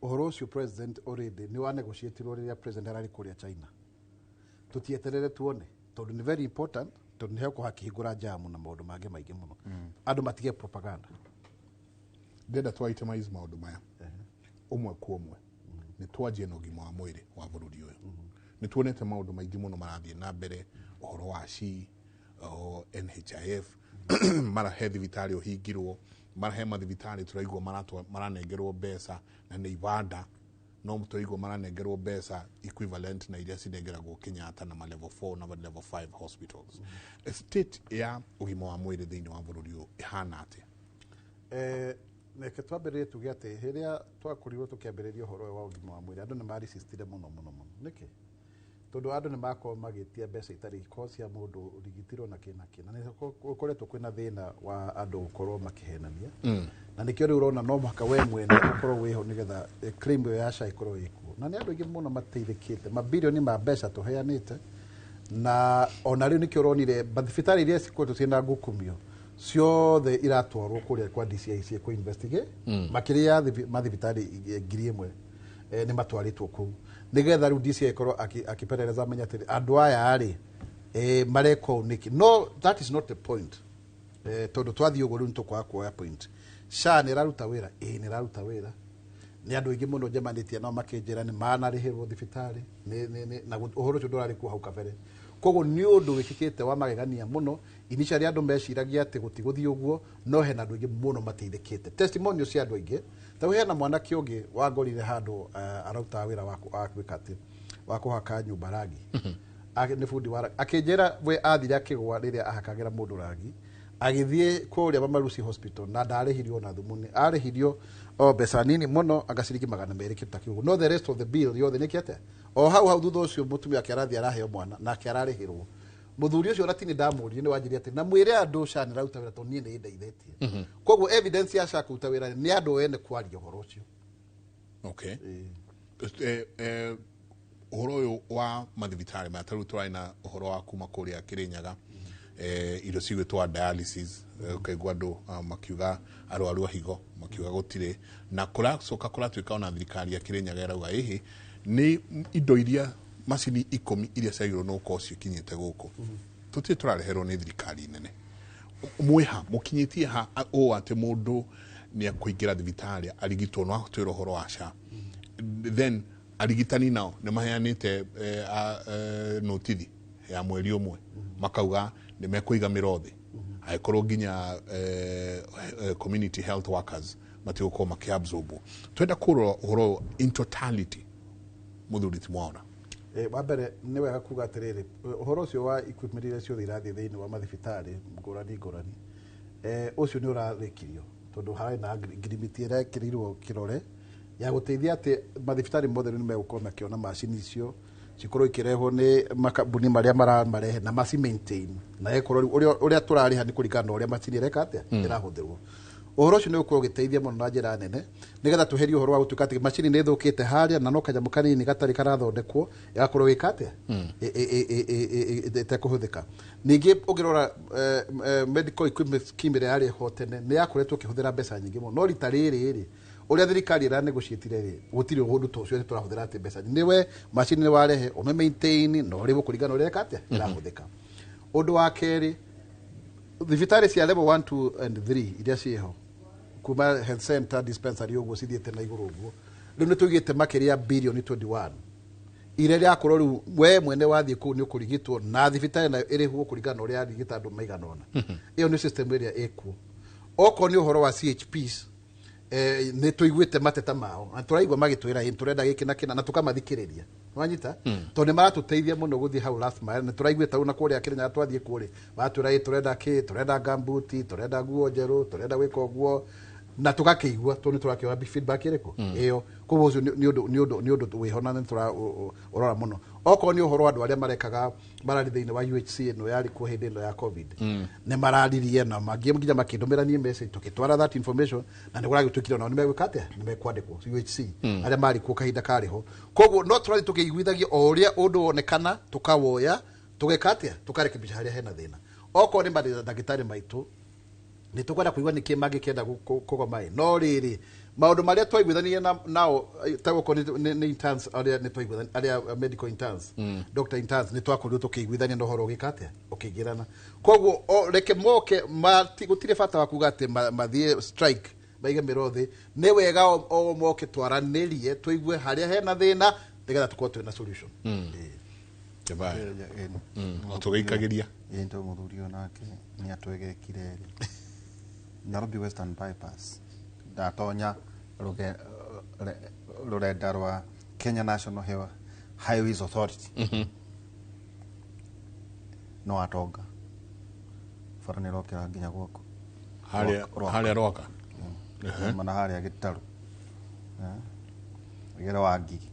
ũhoro ũcio president already nĩ wa negotiatirwo rĩrĩa president ararĩ kũrĩa China. Tũtieterere tuone, tondũ nĩ very important, tondũ nĩ hekũha hakĩhingũra jamu na maũndũ mangĩ maingĩ mũno. Andũ matige propaganda. Ndĩrenda twa itemize maũndũ maya ũmwe kwa ũmwe. Nĩ twanjie na ũgima wa mwĩrĩ wa bũrũri ũyũ. Nĩ tuonete maũndũ maingĩ mũno marathiĩ na mbere, ũhoro wa SHI, o, NHIF, mara he thibitarĩ ũhingirwo, mara he mathibitarĩ tũraigua maranengerwo mbeca na nĩ ibanda, no tũraigua maranengerwo mbeca equivalent na iria cinengeragwo Kenyatta na ma level 4 na ma level 5 hospitals. State ya ũgima wa mwĩrĩ thĩinĩ wa bũrũri ũyũ ĩhana atĩa? Reke twambĩrĩrie tuge atĩ rĩrĩa twakorirwo tũkĩambĩrĩria ũhoro ũyũ wa ũgima wa mwĩrĩ, andũ nĩ maresistire mũno mũno mũno. Nĩkĩ? Tondũ andũ nĩ makorwo magĩtia mbeca itarĩ ikorwo cia mũndũ ũrigitirwo na kĩ na kĩ, na nĩ gũkoretwo kwĩna thĩna wa andũ gũkorwo makĩhenania. Na nĩkĩo rĩu ũrona no mũhaka we mwene ũkorwo wĩho nĩgetha claim ĩyo ya SHA ĩkorwo ĩkuo. Na nĩ andũ aingĩ mũno mateithĩkĩte, mabirioni ma mbeca tũheanĩte, na ona rĩu nĩkĩo ũronire mathibitarĩ iria cikoretwo ciĩna ngukumio ciothe iratwarwo kũrĩa kwa DCIC kũ investigate. Makĩria ya mathibitarĩ 1000 nĩ matwarĩtwo kũu nĩgetha rĩu DCI ĩkorwo akĩperereza amenye atĩrĩ andũ aya rĩ mareka ũũ nĩkĩ. No that is not the point, tondũ twathiĩ ũguo rĩu nĩ tũkwaga kuoya point. SHA nĩ ĩraruta wĩra? Ĩĩ, nĩ ĩraruta wĩra. Nĩ andũ aingĩ mũno njemanĩtie nao makĩnjĩra nĩ manarĩhĩrwo thibitarĩ na ũhoro ũcio ndũrarĩ kuo hau kabere. Koguo nĩ ũndũ wĩkĩkĩte wa magegania mũno. Initially andũ meciragia atĩ gũtigũthiĩ ũguo, no hena andũ aingĩ mũno mateithĩkĩte. Testimonial cia andũ aingĩ, ta rĩu hena mwanake ũngĩ wangorire handũ, ararutaga wĩra wa gwĩka atĩ wa kũhaka nyũmba rangi. Nĩ bundi wa rangi. Akĩnjĩra we athire akĩgũa rĩrĩa ahakagĩra mũndũ rangi, agĩthiĩ kũrĩa Mama Lucy Hospital na ndarĩhirio ona thumuni, arĩhirio o mbeca nini mũno, anga ciringi 200 kĩndũ ta kĩu, no the rest of the bill yothe nĩ kĩate o hau hau. Thutha ũcio mũtumia wake arathiĩ araheo mwana nake ararĩhĩrwo. Mũthuri ũcio ona tini ndamũririe, nĩ wanjĩrire atĩ na mwĩre andũ SHA nĩ ĩraruta wĩra, tondũ niĩ nĩ ĩndeithĩtie. Koguo evidence ya SHA kũruta wĩra nĩ andũ ene kwaria ũhoro ũcio. Okay. Ũhoro ũyũ wa mathibitarĩ maya, ta rĩu tũrarĩ na ũhoro wa kuma kũrĩa Kĩrĩnyaga, indo cigwĩtwo dialysis, ũkaigua andũ makiuga arwaru a higo makiuga gũtirĩ, na kũracoka kũratuĩka ona thirikari ya Kĩrĩnyaga ĩrauga ĩhĩ nĩ indo iria macini 10 iria ciagĩrĩirwo nĩ gũkorwo cikinyĩte gũkũ tũtirĩ tũrareherwo nĩ thirikari nene. Mwĩha mũkinyĩtie ha ũũ atĩ mũndũ nĩ akũingĩra thibitarĩ arigitwo no atwĩra ũhoro wa SHA, then arigitani nao nĩ maheanĩte notithi ya mweri ũmwe, makauga nĩ mekũiga mĩro thĩ angĩkorwo nginya community health workers matigũkorwo makĩabsorbwo. Twenda kũrora ũhoro ũyũ in totality, mũthuri ti mwaona. Wa mbere nĩ wega kuga atĩrĩrĩ, ũhoro ũcio wa equipment iria ciothe irathiĩ thĩinĩ wa mathibitarĩ ngũrani ngũrani, ũcio nĩ ũrarĩkirio, tondũ harĩ na ngirimiti ĩrekĩrirwo kĩrore ya gũteithia atĩ mathibitarĩ mothe rĩu nĩ megũkorwo makĩona macini icio cikorwo ikĩrehwo nĩ makambuni marĩa maramarehe na maci maintain, na ĩkorwo rĩu ũrĩa tũrarĩha nĩ kũringana na ũrĩa macini ĩreka atĩa, ĩrahũthĩrwo. Ũhoro ũcio nĩ ũgũkorwo ũgĩteithia mũno na njĩra nene nĩgetha tweherie ũhoro wa gũtuĩka atĩ macini nĩ ĩthũkĩte harĩa na no kanyamũ kanini gatarĩ karathondekwo ĩgakorwo ĩka atĩa, ĩtekũhũthĩka. Ningĩ ũngĩrora medical equipment scheme ĩrĩa yarĩ ho tene nĩ yakoretwo ĩkĩhũthĩra mbeca nyingĩ mũno, no rita rĩrĩ rĩ ũrĩa thirikari ĩra negotiatire rĩ, gũtirĩ ũndũ ta ũcio atĩ tũrahũthĩra atĩ mbeca nyingĩ. Nĩwe macini nĩ warehe ũme maintain na ũrĩhwo kũringana na ũrĩa ĩreka atĩa, ĩrahũthĩka. Ũndũ wa kerĩ, thibitarĩ cia level 1, 2 and 3 iria ciĩho kuma health center, dispensary ũguo cithiĩte na igũrũ ũguo, rĩu nĩ tũigĩte makĩria ya birioni 21 iria rĩakorwo rĩu we mwene wathiĩ kũu nĩ ũkũrigitwo na thibitarĩ nayo ĩrĩhwo kũringana na ũrĩa yarigita andũ maigana ũna. Ĩyo nĩ system ĩrĩa ĩkuo. Okorwo nĩ ũhoro wa CHPs, nĩ tũiguĩte mateta mao na tũraigua magĩtwĩra ĩ tũrenda gĩkĩ na kĩna, na tũkamathikĩrĩria, wanyita, tondũ nĩ maratũteithia mũno gũthiĩ hau last mile. Nĩ tũraiguĩte hau na kũrĩa Kĩrĩnyaga twathiĩ kũrĩ maratwĩra ĩ tũrenda kĩ, tũrenda gambuti, tũrenda nguo njerũ, tũrenda gwĩka ũguo, na tũgakĩigua tondũ nĩ tũrakĩoya feedback ĩrĩkũ ĩyo. Koguo ũcio nĩ ũndũ wĩho na nĩ tũraũrora mũno. Okorwo nĩ ũhoro wa andũ arĩa marekaga mararĩ thĩinĩ wa UHC ĩno yarĩ kuo hĩndĩ ĩno ya COVID, nĩ mararirie na mangĩ nginya makĩndũmĩra niĩ message tũgĩtwara that information, na nĩ kũragĩtuĩkire onao nĩ megwĩka atĩa, nĩ mekwandĩkwo UHC arĩa marĩ kuo kahinda karĩ ho. Koguo no tũrathiĩ tũkĩiguithagia o ũrĩa ũndũ wonekana, tũkawoya, tũgeka atĩa, tũkarekebisha harĩa hena thĩna. Okorwo nĩ mandagĩtarĩ maitũ, Nĩ tũkwenda kũigua nĩkĩ mangĩkĩenda kũgoma ĩ. No rĩrĩ, maũndũ marĩa twaiguithanirie nao ta gũkorwo nĩ interns arĩa nĩ twaiguithania, arĩa medical interns, doctor interns, nĩ twakorirwo tũkĩiguithania na ũhoro ũgĩka atĩa, ũkĩingĩrana. Koguo reke moke, gũtirĩ bata wa kuga atĩ mathiĩ strike, maige mĩro thĩ. Nĩ wega o moke twaranĩrie, tũigue harĩa hena thĩna, nĩgetha tũkorwo twĩna solution. Tũgĩikagĩria. Ĩĩ, tondũ mũthuri ũyũ nake nĩ atwegekire rĩ. Nairobi Western Bypass, ndatonya rũrenda rwa Kenya National Highways Authority, no atonga bara nĩ ĩrokĩra nginya gwaku. Harĩa Rwaka. Mana harĩa Gĩtarũ, gĩra wa Ngigi,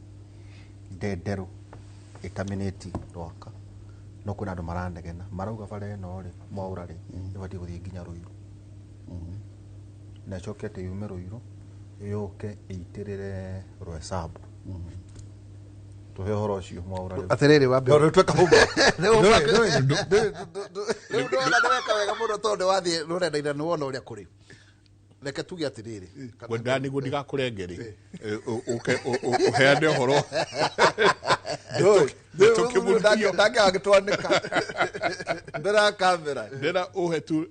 Ndenderũ, ĩtaminĩti Rwaka, no kwĩna andũ maranegena marauga bara ĩno rĩ, Mwaũra rĩ, ĩbatiĩ gũthiĩ nginya Ruiru, na ĩcoke atĩ yume Ruiru yũke ĩitĩrĩre Roysambu. Tũhe ũhoro ũcio, Mwaũra rĩ. Atĩrĩrĩ, wambe Rĩu tweka homework. Rĩu ndona nĩ weka wega mũno, tondũ nĩ wathiĩ rũrenda-inĩ na nĩwona ũrĩa kũrĩ. Reke tuge atĩrĩrĩ, Ngwendaga nĩguo ndigakũrenge rĩ, ũke ũheane ũhoro. Ndake agĩtwanĩka mbere ya kamera. Ndĩra ũhe tu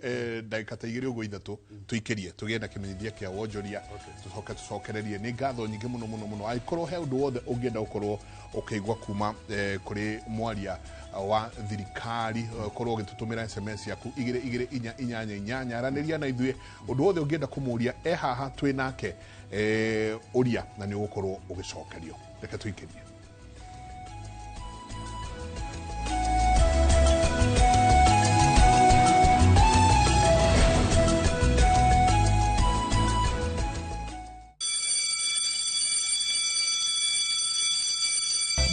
ndagĩka ta 2 ũguo 3, tũikĩrie tũgĩe na kĩmenyithia kĩa wonjoria, tũcoke tũcokererie. Nĩ ngatho nyingĩ mũno mũno mũno. Angĩkorwo he ũndũ wothe ũngĩenda gũkorwo ũkĩigua kuma kũrĩ mwaria wa thirikari, korwo ũgĩtũtũmĩra SMS yaku 22488. Aranĩria na ithuĩ, ũndũ wothe ũngĩenda kũmũria, e haha twĩ nake, ũria na nĩ ũgũkorwo ũgĩcokerio. Reke tũikĩrie.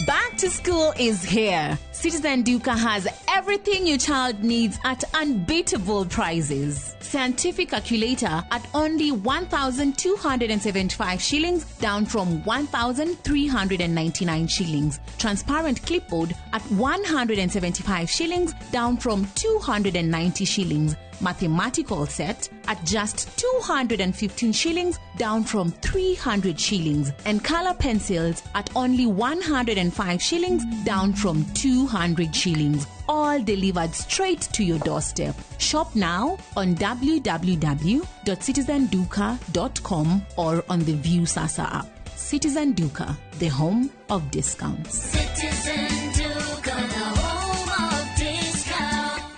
Back to school is here. Citizen Duka has everything your child needs at unbeatable prices. Scientific calculator at only 1,275 shillings, down from 1,399 shillings. Transparent clipboard at 175 shillings, down from 290 shillings. Mathematical set at just 215 shillings, down from 300 shillings. And color pencils at only 105 shillings, down from 200 shillings. All delivered straight to your doorstep. Shop now on www.citizenduka.com or on the Viusasa app. Citizen Duka, the home of discounts. Citizen Duka, the home of discounts.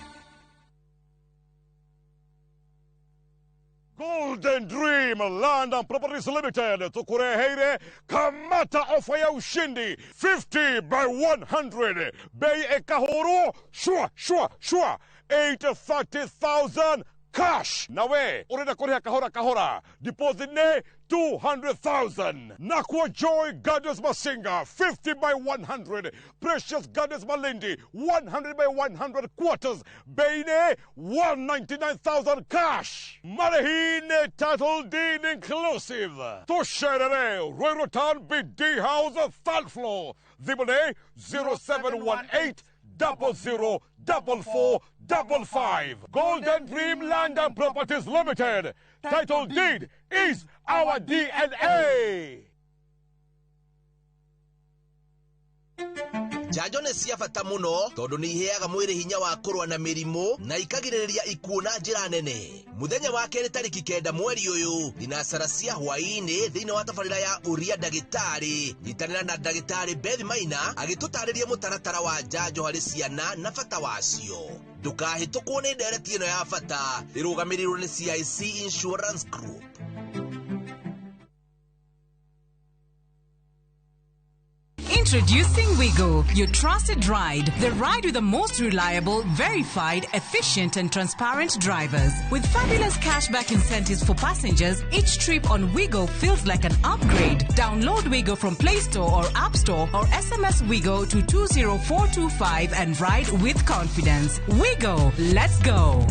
Golden Dream Land and Properties Limited tukureheire kamata ofa ya ushindi 50 by 100, bei ekahuru shwa shwa shwa 830,000 cash. Nawe urenda kuriha kahora kahora, deposit ne 200,000. Nakwa Joy Gardens Masinga 50 by 100, Precious Gardens Malindi 100 by 100 quarters, bei ne 199,000 cash. Marehine title deed inclusive. Tusherere Ruiru Town BD House, third floor. Thimũ 0718 00 44 55. Golden Dream Land and Properties Limited. Title deed is our DNA. Njanjo nĩ cia bata mũno tondũ nĩ iheaga mwĩrĩ hinya wa kũrũa na mĩrimũ na ikagirĩrĩria ikuũ na njĩra nene. Mũthenya wa kerĩ tarĩki 9 mweri ũyũ, thinacara cia hwaĩ-inĩ thĩinĩ wa tabarĩra ya Ũria Ndagĩtarĩ, nyitanĩra na ndagĩtarĩ Beth Maina agĩtũtarĩria mũtaratara wa njanjo harĩ ciana na bata wacio. Ndũkahĩtũkwo nĩ ndereti ĩno ya bata ĩrũgamĩrĩirwo nĩ CIC Insurance Group. Introducing Wigo, your trusted ride. The ride with the most reliable, verified, efficient and transparent drivers. With fabulous cashback incentives for passengers, each trip on Wigo feels like an upgrade. Download Wigo from Play Store or App Store or SMS Wigo to 20425 and ride with confidence. Wigo, let's go.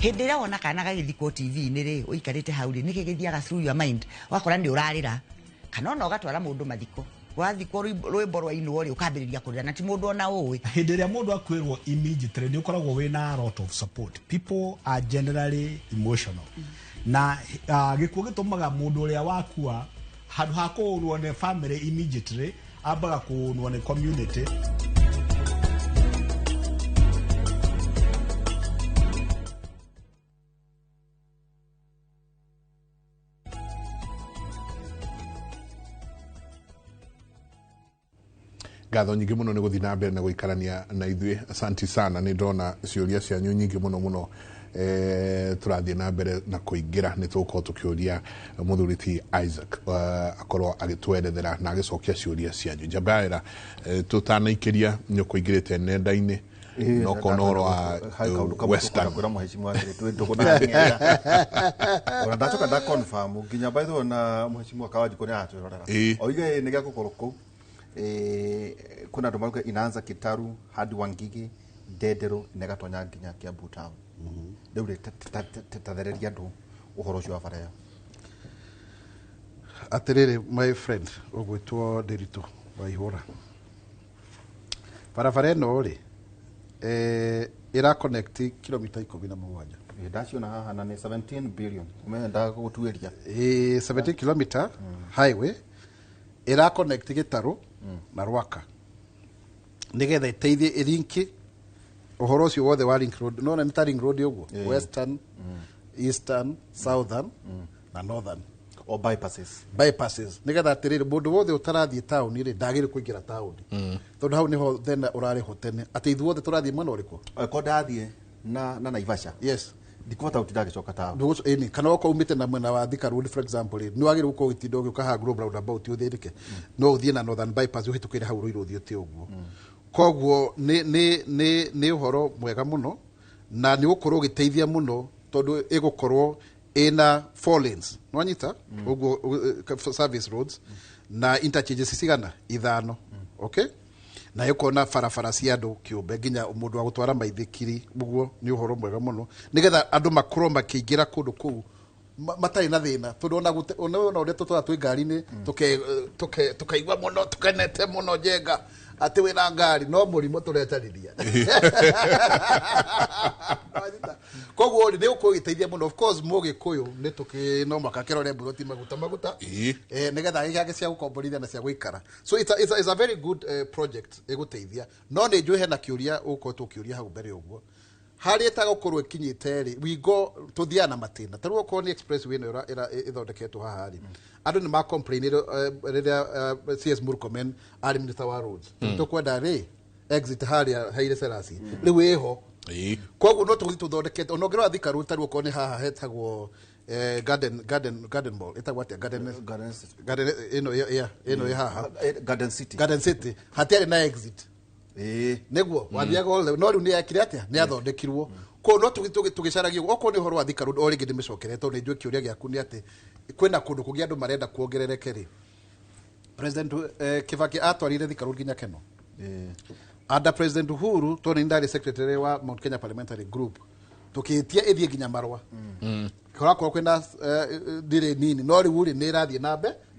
Hĩndĩ ĩrĩa wona kana gagĩthikwo TV-inĩ rĩ, ũikarĩte hau rĩ, nĩkĩ gĩthiaga through your mind? Wakora nĩ ũrarĩra, kana ona ũgatwara mũndũ mathiko. Wathikwo rwĩmbo rwainwo rĩ ũkambĩrĩria kũrĩra na ti mũndũ ona ũĩ. Hĩndĩ ĩrĩa mũndũ akwĩrwo immediately nĩ ũkoragwo wĩna a lot of support. People are generally emotional na gĩkuũ gĩtũmaga mũndũ ũrĩa wakua handũ ha kũũnwo nĩ family immediately ambaga kũũnwo nĩ community. Ngatho nyingĩ mũno nĩ gũthiĩ na mbere na gũikarania na ithuĩ. Asanti sana, nĩ ndona ciũria cianyu nyingĩ mũno mũno. Tũrathiĩ na mbere na kũingĩra, nĩ tũgũkorwo tũkĩũria mũthuri ti Isaac akorwo agĩtwerethera na agĩcokia ciũria cianyu. Njambaĩra tũtanaikĩria nĩ ũkũingĩrĩte nenda-inĩ no kona ũhoro wa Western kwĩra mũhecimiwa atĩrĩ twĩ ndũgũ na ng'enda ona ndacoka nda confirm nginya by the way na mũhecimiwa Kawanjikũ nĩ aratwĩrorera oige nĩ gĩa gũkorwo kũu. Kuna andũ marauga inaanza Kitaru hadi Wangige Ndendero na ĩgatonya nginya Kiambu town. Rĩu rĩ tathereria andũ ũhoro ũcio wa bara ĩyo. Atĩrĩrĩ my friend ũgwĩtwo Ndiritu wa Ihũra, barabara ĩno rĩ ĩra connect kilomita 17. Ndaciona haha na nĩ 17 billion ũmenya gũtuĩria 17 kilomita highway ĩra connect Gĩtarũ na Rwaka nigetha ĩteithie ĩrinki ũhoro ũcio wothe wa link road. No nĩ ta ring road ũguo, western, eastern, southern na northern o bypasses bypasses nigetha atĩrĩrĩ mũndũ wothe ũtarathiĩ taũni rĩ ndagĩrĩire kũingĩra taũni tondũ hau nĩho thĩna ũrarĩho tene atĩ ithuothe tũrathiĩ mwena ũrĩkũ. Ko ndathiĩ na Naivasha, yes, ndikũhota gũtinda ngĩcoka taũni. Ĩni kana okorwo umĩte na mwena wa Thika Road for example rĩ nĩ wagĩrĩirwo gũkorwo ũgĩtinda ũgĩũka haha Globe roundabout ũthĩnĩke, no ũthiĩ na northern bypass ũhĩtũkĩre hau Ruiru ũthiĩte ũguo. Koguo nĩ ũhoro mwega mũno na nĩ ũgũkorwo ũgĩteithia mũno tondũ ĩgũkorwo ĩna 4 lanes nwanyita ũguo service roads na interchanges cigana 5, okay, na ĩkorwo barabara cia andũ kĩũmbe nginya mũndũ wa gũtwara maithikiri ũguo. Nĩ ũhoro mwega mũno nĩgetha andũ makorwo makĩingĩra kũndũ kũu matarĩ na thĩna tondũ ona ũrĩa tũtwara twĩ ngari-inĩ tũkaigua mũno tũkenete mũno njenga atĩ wĩna ngari no mũrimũ tũretarĩria. Koguo rĩ nĩ ũkorwo ũgĩteithia mũno. Of course mũgĩkũyũ nĩ tũkĩ no mũhaka kĩrore mburoti maguta maguta nĩgetha gĩake cia gũkomborithia na cia gũikara. So it's a very good project ĩgũteithia. No nĩ njũĩ hena kĩũria ũgũkoretwo ũkĩũria hau mbere ũguo harĩa ĩtagũkorwo ĩkinyĩte rĩ wingo tũthiaga na matĩna. Ta rĩu okorwo nĩ expressway ĩno ĩthondeketwo haha rĩ andũ nĩ macomplainire rĩrĩa CS Murkomen arĩ minister wa roads, tũkwenda rĩ exit harĩa Haile Selassie rĩu ĩho. Koguo no tũgũthiĩ tũthondekete ona ũngĩrora Thika Road ta rĩu okorwo nĩ haha hetagwo garden mall ĩtagwo atĩa garden ĩno ĩno ĩ haha Garden City, Garden City hatiarĩ na exit nĩguo wathiaga all no rĩu nĩ yakire atĩa nĩ athondekirwo. Koguo no tũgĩcaragia okorwo nĩ ũhoro wa Thika Road o rĩngĩ ndĩmĩcokere tondũ nĩ njũĩ kĩũria gĩaku nĩ atĩ kwĩna kũndũ kũngĩ andũ marenda kuongerereke rĩ. President Kibaki atwarire Thika Road nginya Keno. Under President Uhuru tondũ nĩ ndarĩ secretary wa Mount Kenya Parliamentary Group tũkĩtia ĩthiĩ nginya Marwa kũrakorwo kwĩna thirĩ nini no rĩu rĩ nĩ ĩrathiĩ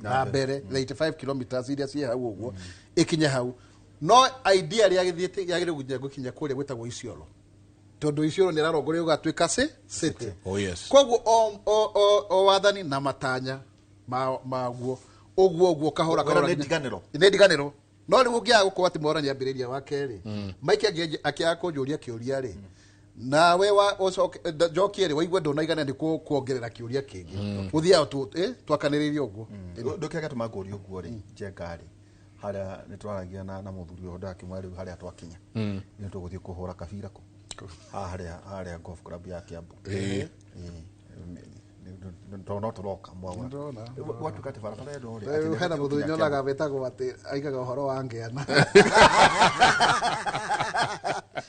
na mbere 85 kilometers iria ciĩ hau ũguo ĩkinye hau. No idea rĩa yagĩrĩirwo gũkinya kũrĩa gwĩtagwo Isiolo tondũ Isiolo nĩ ĩrarongorerio gũgatuĩka city. Oh yes. Koguo o wathani na matanya maguo ũguo ũguo kahora kahora nĩ ndiganĩro nĩ ndiganĩro. No rĩu ũngĩaga gũkorwo atĩ Mwaura nĩambĩrĩria wa kerĩ Mike akĩaga kũnjũria kĩũria rĩ nawe njokie rĩ waigua ndũnaigana nĩ kuongerera kĩũria kĩngĩ gũthiaga twakanĩrĩria ũguo. Ndũkĩrĩa gĩatũma ngũrie ũguo rĩ njenga rĩ harĩa nĩ twaragia na mũthuri ũyũ ndakĩmwĩra rĩu harĩa twakinya nĩ tũgũthiĩ kũhũra kabira kũ harĩa golf club ya Kiambu. No tũroka Mwaura gwatuĩka atĩ barabara ĩno rĩ hena mũthuri nyonaga wĩtagwo atĩ aigaga ũhoro wa ngĩana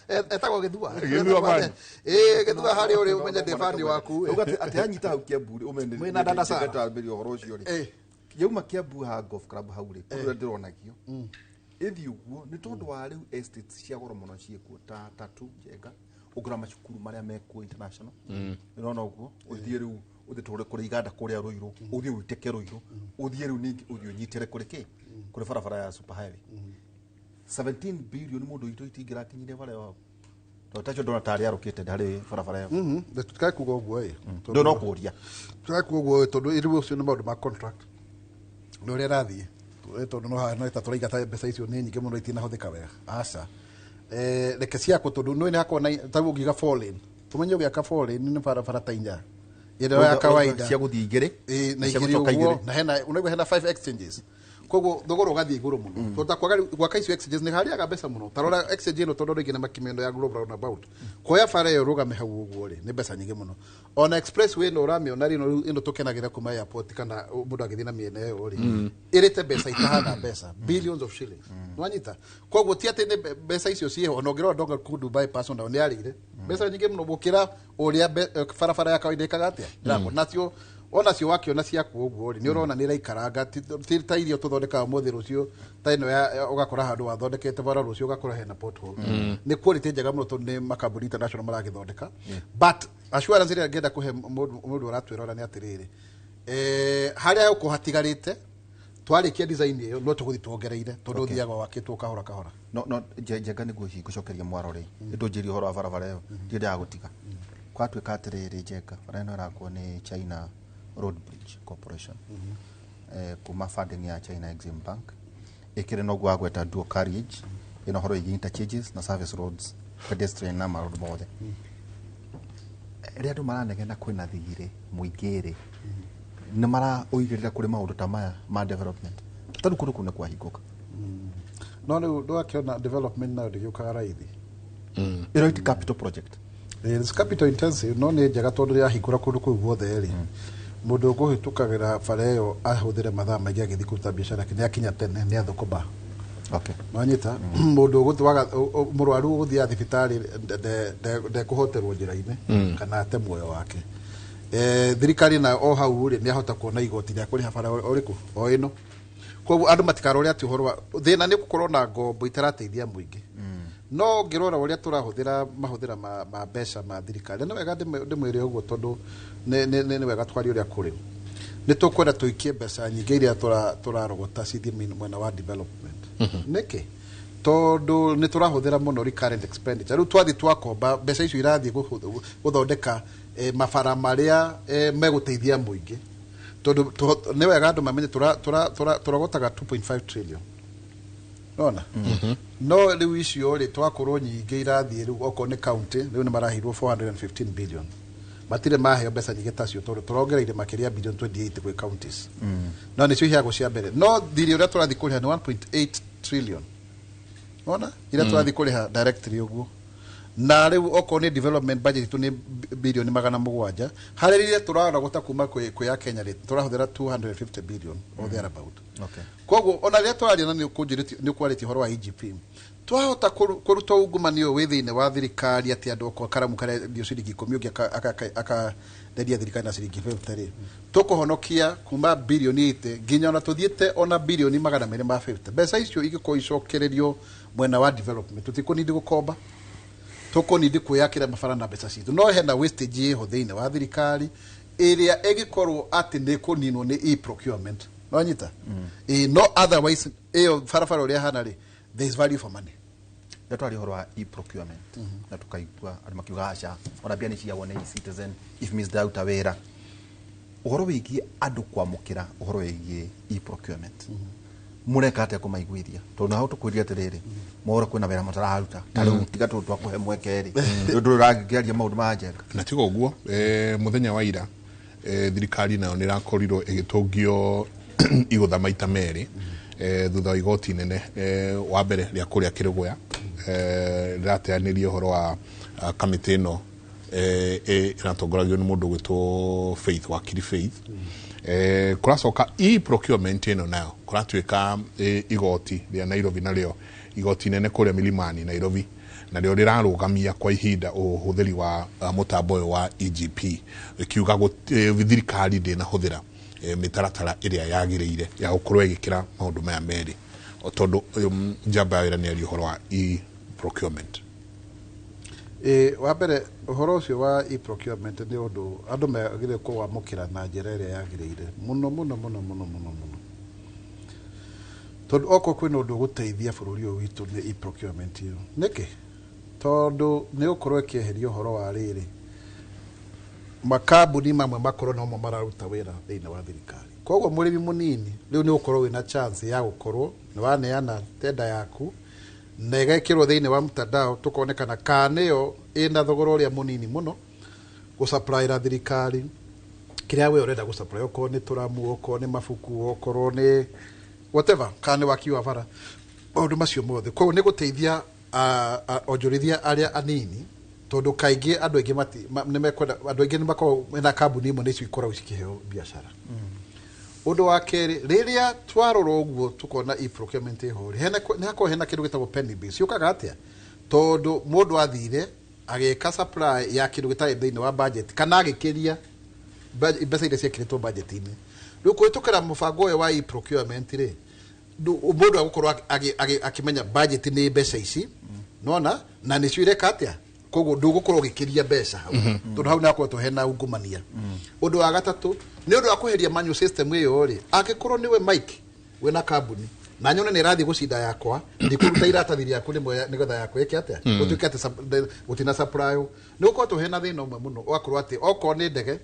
etagwo Gĩthua Gĩthua harĩa ũrĩ ũmenye ndĩ bani waku atĩ anyita hau Kiambu rĩ ũmenye mwĩna dada Sara twambĩrĩria ũhoro ũcio rĩ yauma Kiambu ha golf club hau rĩ kũrĩa ndĩronagio ĩthiĩ ũguo nĩ tondũ wa rĩu estates cia goro mũno ciĩkuo ta tatu njenga ũngĩrora macukuru marĩa mekuo international ũrona ũguo ũthiĩ rĩu Ũthiĩ tũre kũrĩ iganda kũrĩa Ruiru, ũthiĩ ũitĩke Ruiru, ũthiĩ rĩu ningĩ ũthiĩ ũnyitĩre kũrĩ kĩ? Kũrĩ barabara ya super highway. 17 billion mũndũ witũ itingĩrakinyire bara ĩyo hau. Tondũ tacio ndona tarĩ arũkĩte harĩ barabara ĩyo. Tũtikae kuga ũguo ĩ. Ndũ no kũria. Tũtikae kuga ũguo ĩ, tondũ rĩu ũcio nĩ maũndũ ma contract nĩ ũrĩa ĩrathiĩ. Tondũ no haha ta tũraiga ta mbeca icio nĩ nyingĩ mũno itinahũthĩka wega, aca. Reke ciakwo, tondũ nĩ hakorwo na ta rĩu ũngiuga four lane, tũmenye ũgĩaka four lane nĩ barabara ta inya ĩrĩa ya kawaida cia gũthiĩ igĩrĩ na na cia igĩrĩ gũcoka ũguo igĩrĩ. Na hena unaigua hena five exchanges, koguo thogora ũgathiĩ igũrũ mũno, tondũ ta kwaga gwaka icio exchanges nĩ harĩaga mbeca mũno. Ta rora exchange ĩno, tondũ rĩngĩ na makimendo ya Global Roundabout, kuoya bara ĩyo rũgame hau ũguo rĩ, nĩ mbeca nyingĩ mũno. Ona expressway ĩno ũramĩona rĩ, ĩno tũkenagĩra kuma airport kana mũndũ agĩthiĩ na mĩena ĩyo rĩ, ĩrĩte mbeca itahana mbeca, billions of shillings. Nwanyita? Koguo ti atĩ nĩ mbeca icio ciĩho. Ona ũngĩrora Donga Kundu bypass, onao nĩ arĩire mbeca nyingĩ mũno gũkĩra ũrĩa barabara ya kawaida ĩkaga atĩa ĩrakwo. Nacio onacio wakĩona ciakuo ũguo rĩ, nĩ ũrona nĩ ĩraikaranga, ti ta irio tũthondekaga ũmũthĩ rũciũ, ta ĩno ũgakora handũ wathondekete bara, rũciũ ũgakora hena pothole. Nĩ quality njega mũno tondũ nĩ makambuni international maragĩthondeka. But assurance ĩrĩa ngenda kũhe mũndũ ũratwĩrora nĩ atĩrĩrĩ, harĩa gũkũ hatigarĩte twarĩkia design ĩyo, no tũgũthiĩ tuongereire, tondũ ũthiaga wakĩtwo kahora kahora. No Njenga, nĩguo hihi ngũcokeria mwaro rĩ, ndũnjĩrie ũhoro wa barabara ĩyo, ndiendaga gũtiga kwatuĩka atĩrĩrĩ, Njenga, bara ĩno ĩrakwo nĩ China Road Bridge Corporation, kuma funding ya China Exim Bank, ĩkĩrĩ noguo wagweta dual carriage, ĩna ũhoro wĩgiĩ interchanges na service roads, pedestrian na maroad mothe. Rĩrĩa andũ maranegena kwĩna thirĩ mũingĩ rĩ, nĩ maraũigĩrĩra kũrĩ maũndũ ta maya ma development, tondũ kũndũ kũu nĩ kwahingũka. No rĩu ndwakĩona development nayo ndĩgĩũkaga raithi. Ĩno iti capital project. It's capital intensive, no nĩ njega tondũ yahingũra kũndũ kũu guothe rĩ, mũndũ ũkũhĩtũkagĩra bara ĩyo ahũthĩre mathaa maingĩ agĩthiĩ kũruta biacara yake, nĩ akinya tene, nĩ athũkũma. Nwanyita? Mũndũ mũrwaru ũgũthiaga thibitarĩ ndekũhoterwo njĩra-inĩ kana ate muoyo wake. Thirikari nayo o hau rĩ, nĩ ahota kuona igoti rĩa kũrĩha bara ũrĩkũ o ĩno. Koguo andũ matikarore atĩ ũhoro wa thĩna nĩ gũkorwo na ngombo itarateithia mũingĩ. No ngĩrora ũrĩa tũrahũthĩra mahũthĩra ma mbeca ma thirikari, nĩ wega ndĩmwĩre ũguo, tondũ nĩ wega twarie ũrĩa kũrĩ. Nĩ tũkwenda tũikie mbeca nyingĩ iria tũrarogota cithiĩ mwena wa development. Nĩkĩ? Tondũ nĩ tũrahũthĩra mũno recurrent expenditure. Rĩu twathiĩ twakomba, mbeca icio irathiĩ gũthondeka mabara marĩa megũteithia mũingĩ, tondũ nĩ wega andũ mamenye tũrogotaga 2.5 trillion nona. No rĩu icio rĩ, twakorwo nyingĩ irathiĩ rĩu okorwo nĩ county, rĩu nĩ marahirwo 415 billion, matirĩ maheo mbeca nyingĩ tacio, tondũ tũrongereire makĩria billion 28 gwĩ counties, no nĩcio iheagwo cia mbere. No thirĩ ũrĩa tũrathiĩ kũrĩha nĩ 1.8 trillion, ona iria tũrathiĩ kũrĩha directly ũguo. Na rĩu okorwo nĩ development budget itũ nĩ bilioni 700, harĩ rĩrĩa tũrarogota kuma kwĩ ya Kenya rĩ, tũrahũthĩra 250 billion or thereabout. Koguo ona rĩrĩa tũraria na nĩ ũkũnjĩrĩtie, nĩ ũkwarĩtie ũhoro wa EGP, twahota kũruta ungumania ũyũ wĩ thĩinĩ wa thirikari, atĩ andũ okorwo karamu karendio ciringi 10, ũngĩ akanderia thirikari na ciringi 50 rĩ, tũkũhonokia kuma bilioni 80 nginya ona tũthiĩte ona bilioni 250. Mbeca icio ingĩkorwo icokererio mwena wa development, tũtikũnindi gũkomba, tũkũnindi kwĩyakĩra mabara na mbeca citũ. No hena wastage ĩho thĩinĩ wa thirikari ĩrĩa ĩgĩkorwo atĩ nĩ kũninwo nĩ e-procurement. Nwanyita? Ĩ, no otherwise ĩyo barabara ũrĩa hana rĩ, there is value for money. Rĩrĩa twaria ũhoro wa e-procurement na tũkaigua andũ makiuga aca, ona mbia nĩ ciagwo nĩ e-citizen, if means ndaruta wĩra, ũhoro wĩgiĩ andũ kwamũkĩra ũhoro wĩgiĩ e-procurement, mũreka atĩa kũmaiguithia? Tondũ naho tũkwĩria atĩrĩrĩ, mohoro kwĩna wĩra matararuta ta rĩu, tiga tondũ twakũhe mweke rĩ, rĩu ndũrĩ ũrangĩaria maũndũ ma Njenga. Na tiga ũguo, mũthenya wa ira, thirikari nayo nĩ ĩrakorirwo ĩgĩtũngio igũtha maita merĩ, thutha wa igoti inene, wa mbere rĩa kũrĩa Kĩrũgũya, rĩrateanĩria ũhoro wa kamĩtĩ ĩno ĩratongoragio nĩ mũndũ ũgwĩtwo Faith, wakiri Faith. Kũracoka e-procurement ĩno nayo kũratuĩka igoti rĩa Nairobi, narĩo igoti inene kũrĩa Milimani Nairobi, narĩo rĩrarũgamia kwa ihinda ũhũthĩri wa mũtambo ũyũ wa EGP, ĩkiuga thirikari ndĩnahũthĩra mĩtaratara ĩrĩa yagĩrĩire ya gũkorwo ĩgĩkĩra maũndũ maya merĩ. O tondũ njamba ya wĩra nĩ aria ũhoro wa e-procurement. Ĩ, wa mbere ũhoro ũcio wa e-procurement nĩ ũndũ andũ magĩrĩire kũwamũkĩra na njĩra ĩrĩa yagĩrĩire mũno mũno mũno mũno mũno mũno, tondũ okorwo kwĩna ũndũ ũgũteithia bũrũri ũyũ witũ nĩ e-procurement ĩyo. Nĩkĩ? Tondũ nĩ ũkorwo ĩkĩeheria ũhoro wa rĩrĩ, makambuni mamwe makorwo nomo mararuta wĩra thĩinĩ wa thirikari. Koguo mũrĩmi mũnini rĩu nĩ ũkorwo wĩna chance ya gũkorwo nĩ waneana tenda yaku na ĩgekĩrwo thĩinĩ wa mtandao, tũkonekana kana nĩyo ĩna thogora ũrĩa mũnini mũno gũsupplyra thirikari kĩrĩa we ũrenda gũsupply, okorwo nĩ tũramu, okorwo nĩ mabuku, okorwo nĩ whatever, kana nĩ waki wa bara, maũndũ macio mothe. Koguo nĩ gũteithia onjorithia arĩa anini, tondũ kaingĩ andũ aingĩ nĩ mekwenda, andũ aingĩ nĩ makoragwo mena kambuni imwe nĩcio ikoragwo cikĩheo biacara. Ũndũ wa kerĩ, rĩrĩa twarora ũguo tũkona e-procurement ĩho rĩ, nĩ hakoragwo hena kĩndũ gĩtagwo penny base. Yũkaga atĩa? Tondũ mũndũ athire agĩka supply ya kĩndũ gĩtarĩ thĩinĩ wa budget kana agĩkĩria mbeca iria ciekĩrĩtwo budget-inĩ. Rĩu kũhĩtũkĩra mũbango ũyũ wa e-procurement rĩ, mũndũ agũkorwo akĩmenya budget nĩ mbeca ici, nona na nĩcio ireka atĩa, koguo ndũgũkorwo ũgĩkĩria mbeca hau, tondũ hau nĩ hakoretwo hena ungumania. Ũndũ wa gatatũ, nĩ ũndũ wa kweheria manual system ĩyo rĩ, angĩkorwo nĩwe Mike wĩna kambuni na nyone nĩ ĩrathiĩ gũcinda yakwa, ndikũruta iratathi rĩaku rĩmwe nĩgetha yakwa ĩke atĩa, gũtuĩke atĩ gũtina supply. Nĩ gũkoretwo hena thĩna ũmwe mũno, ũgakorwo atĩ okorwo nĩ ndege,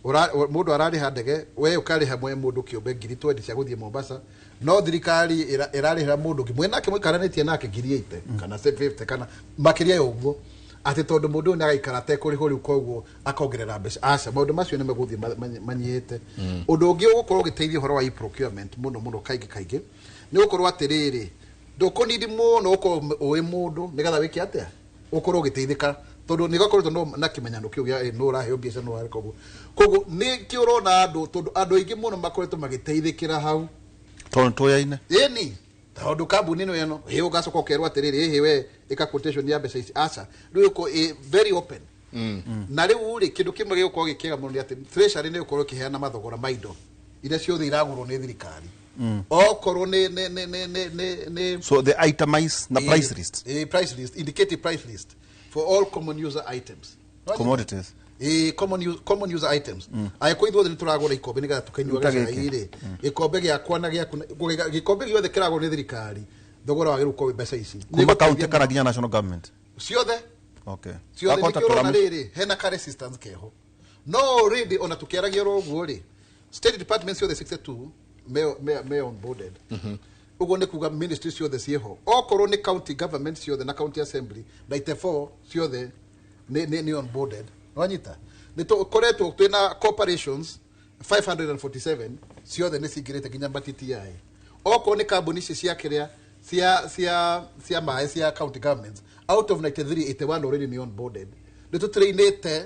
mũndũ ararĩha ndege, we ũkarĩha mwe mũndũ kĩũmbe 20,000 cia gũthiĩ Mombasa, no thirikari ĩrarĩhĩra mũndũ ũngĩ mwĩnake mũikaranĩtie nake 80,000 kana 50 kana makĩria ya ũguo, atĩ tondũ mũndũ ũyũ nĩ agaikara atekũrĩhwo rĩu, koguo akongerera mbeca. Aca, maũndũ macio nĩ megũthiĩ manyihĩte. Ũndũ ũngĩ ũgũkorwo ũgĩteithia ũhoro wa e-procurement mũno mũno kaingĩ kaingĩ nĩ gũkorwo atĩrĩrĩ, ndũkũnidi mũno ũkorwo ũĩ mũndũ nĩgetha wĩke atĩa, ũkorwo ũgĩteithĩka, tondũ nĩ gakoretwo na kĩmenyano kĩu gĩa nũ ũraheo mbeca, nũ ũrareka ũguo. Koguo nĩ kĩo ũrona andũ, tondũ andũ aingĩ mũno makoretwo magĩteithĩkĩra hau. Tondũ tũyaine. Ĩni, tondũ kambuni ĩno ĩno ĩ ũgacoka ũkerwo atĩrĩrĩ, ĩhĩ we ĩka quotation ya mbeca ici. Aca, rĩu ĩko ĩ very open. Na rĩu rĩ, kĩndũ kĩmwe gĩgũkorwo gĩkĩega mũno nĩ atĩ treasury nĩ ĩgũkorwo ĩkĩheana mathogora ma indo iria ciothe iragũrwo nĩ thirikari, okorwo nĩ So the itemize na price list. Price list, indicative price list for all common user items. Commodities. Common user items. Angĩkorwo ithuothe nĩ tũragũra ikombe nĩgetha tũkĩnyuage Ta cai gĩkĩ. rĩ, gĩkombe gĩakwa na gĩaku, gĩkombe gĩothe kĩragũrwo nĩ thirikari, thogora wagĩrĩirwo gũkorwo wĩ mbeca ici. Kuma county kana nginya national government? Ciothe. Okay. Ciothe. Akota Nĩkĩo ũrona tũramu. rĩrĩ hena ka resistance keho, no already ona tũkĩaragia oro ũguo rĩ, state department ciothe 62 me onboarded. Ũguo nĩ kuga ministry ciothe ciĩho, okorwo nĩ county government ciothe na county assembly 94 ciothe nĩ onboarded. Wanyita, nĩ tũkoretwo twĩna corporations 547 ciothe nĩ cingĩrĩte nginya ma TTI, okorwo nĩ kambuni ici cia kĩrĩa cia maĩ cia county governments, out of 93, 81 already nĩ onboarded. Nĩ tũtrainĩte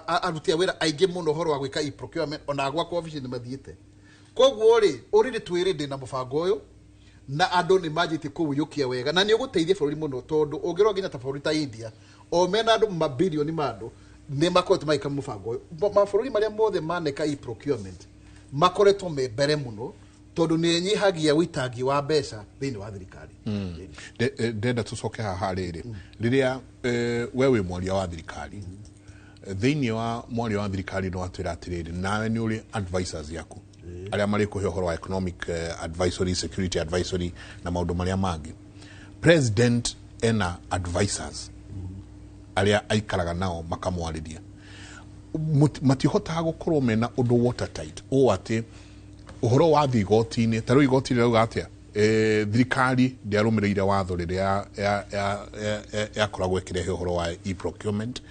aruti a wĩra aingĩ mũno ũhoro wa gwĩka e-procurement, ona gwakwa obici nĩ mathiĩte. Koguo rĩ, already twĩrĩ ndĩ na mũbango ũyũ na andũ nĩ manjĩtie kũũiyũkia wega, na nĩ ũgũteithia bũrũri mũno, tondũ ũngĩrora nginya ta bũrũri ta India, o mena andũ mabilioni ma andũ, nĩ makoretwo magĩka mũbango ũyũ. Mabũrũri marĩa mothe maneka e-procurement makoretwo me mbere mũno, tondũ nĩ ĩnyihagia ũitangi wa mbeca thĩinĩ wa thirikari. Ndenda tũcoke haha rĩrĩ, rĩrĩa we wĩ mwaria wa thirikari, thĩinĩ wa mwaria wa thirikari no atwĩra atĩrĩrĩ, nawe nĩ ũrĩ advisors yaku arĩa marĩkũhe ũhoro wa economic advisory, security advisory na maũndũ marĩa mangĩ. President ena advisors arĩa aikaraga nao makamwarĩria. Matihotaga gũkorwo mena ũndũ watertight ũũ atĩ ũhoro wa thiĩ igoti-inĩ, ta rĩu igoti rĩrauga atĩa, thirikari ndĩarũmĩrĩire watho rĩrĩa yakoragwo ĩkĩrehe ũhoro wa e-procurement.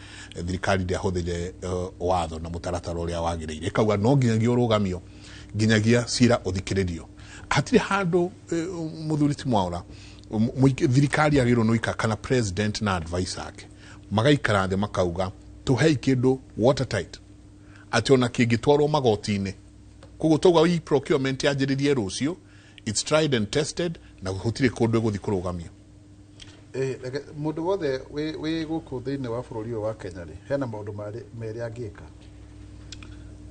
Thirikari ndĩahũthĩrire watho na mũtaratara ũrĩa wagĩrĩire, ĩkauga no nginyagia ũrũgamio nginyagia cira ũthikĩrĩrio. Hatirĩ handũ, mũthuri ti Mwaura, thirikari yagĩrĩirwo nĩ gũikara kana president na advisor ake magaikara thĩ makauga tũhei kĩndũ watertight atĩ ona kĩngĩtwarwo magoti-inĩ, koguo tauga e-procurement yanjĩrĩrie rũciũ, it's tried and tested na gũtirĩ kũndũ ĩgũthiĩ kũrũgamio. Mũndũ wothe wĩ gũkũ thĩinĩ wa bũrũri ũyũ wa Kenya rĩ, hena maũndũ merĩ angĩka,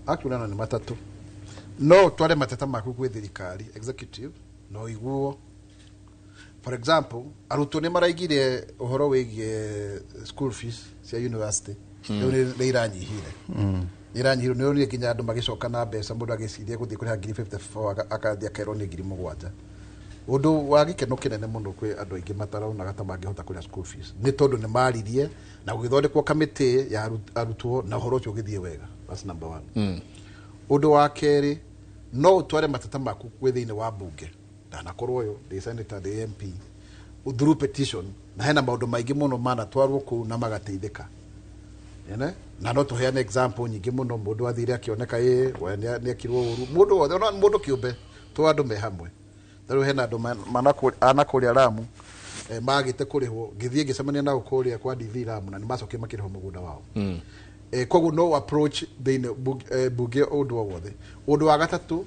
actually ona nĩ matatũ. No ũtware mateta maku gwĩ thirikari executive na ũiguo, For example, arutwo nĩ maraigire ũhoro wĩgiĩ school fees cia university. Rĩu nĩ iranyihire, iranyihire. Nĩ ũronire nginya andũ magĩcoka na mbeca, mũndũ agĩciria gũthiĩ kũrĩha 54,000, akathiĩ akerwo nĩ 7,000. Ũndũ wa gĩkeno kĩnene mũno kwĩ andũ aingĩ mataronaga ta mangĩhota kũrĩha school fees, nĩ tondũ nĩ maririe na gũgĩthondekwo kamĩtĩ ya arutwo na ũhoro ũcio ũgĩthiĩ wega. That's number one. Ũndũ wa kerĩ, no ũtware mateta maku kwĩ thĩinĩ wa mbunge, ndanakorwo ũyũ ndĩ senator, ndĩ MP, through petition, na hena maũndũ maingĩ mũno manatwarwo kũu na magateithĩka. Ene? Na no tũheane example nyingĩ mũno, mũndũ athire akĩoneka ĩ we nĩ ekirwo ũru, mũndũ wothe, ona mũndũ kĩũmbe, tũ andũ me hamwe. Ta rĩu hena andũ anakũrĩa Ramu, magĩte kũrĩhwo, ngĩthiĩ ngĩcemania nao kũrĩa kwa DV Ramu, na nĩ macokire makĩrĩhwo mũgũnda wao. Koguo no approach thĩinĩ bunge ũndũ o wothe. Ũndũ wa gatatũ,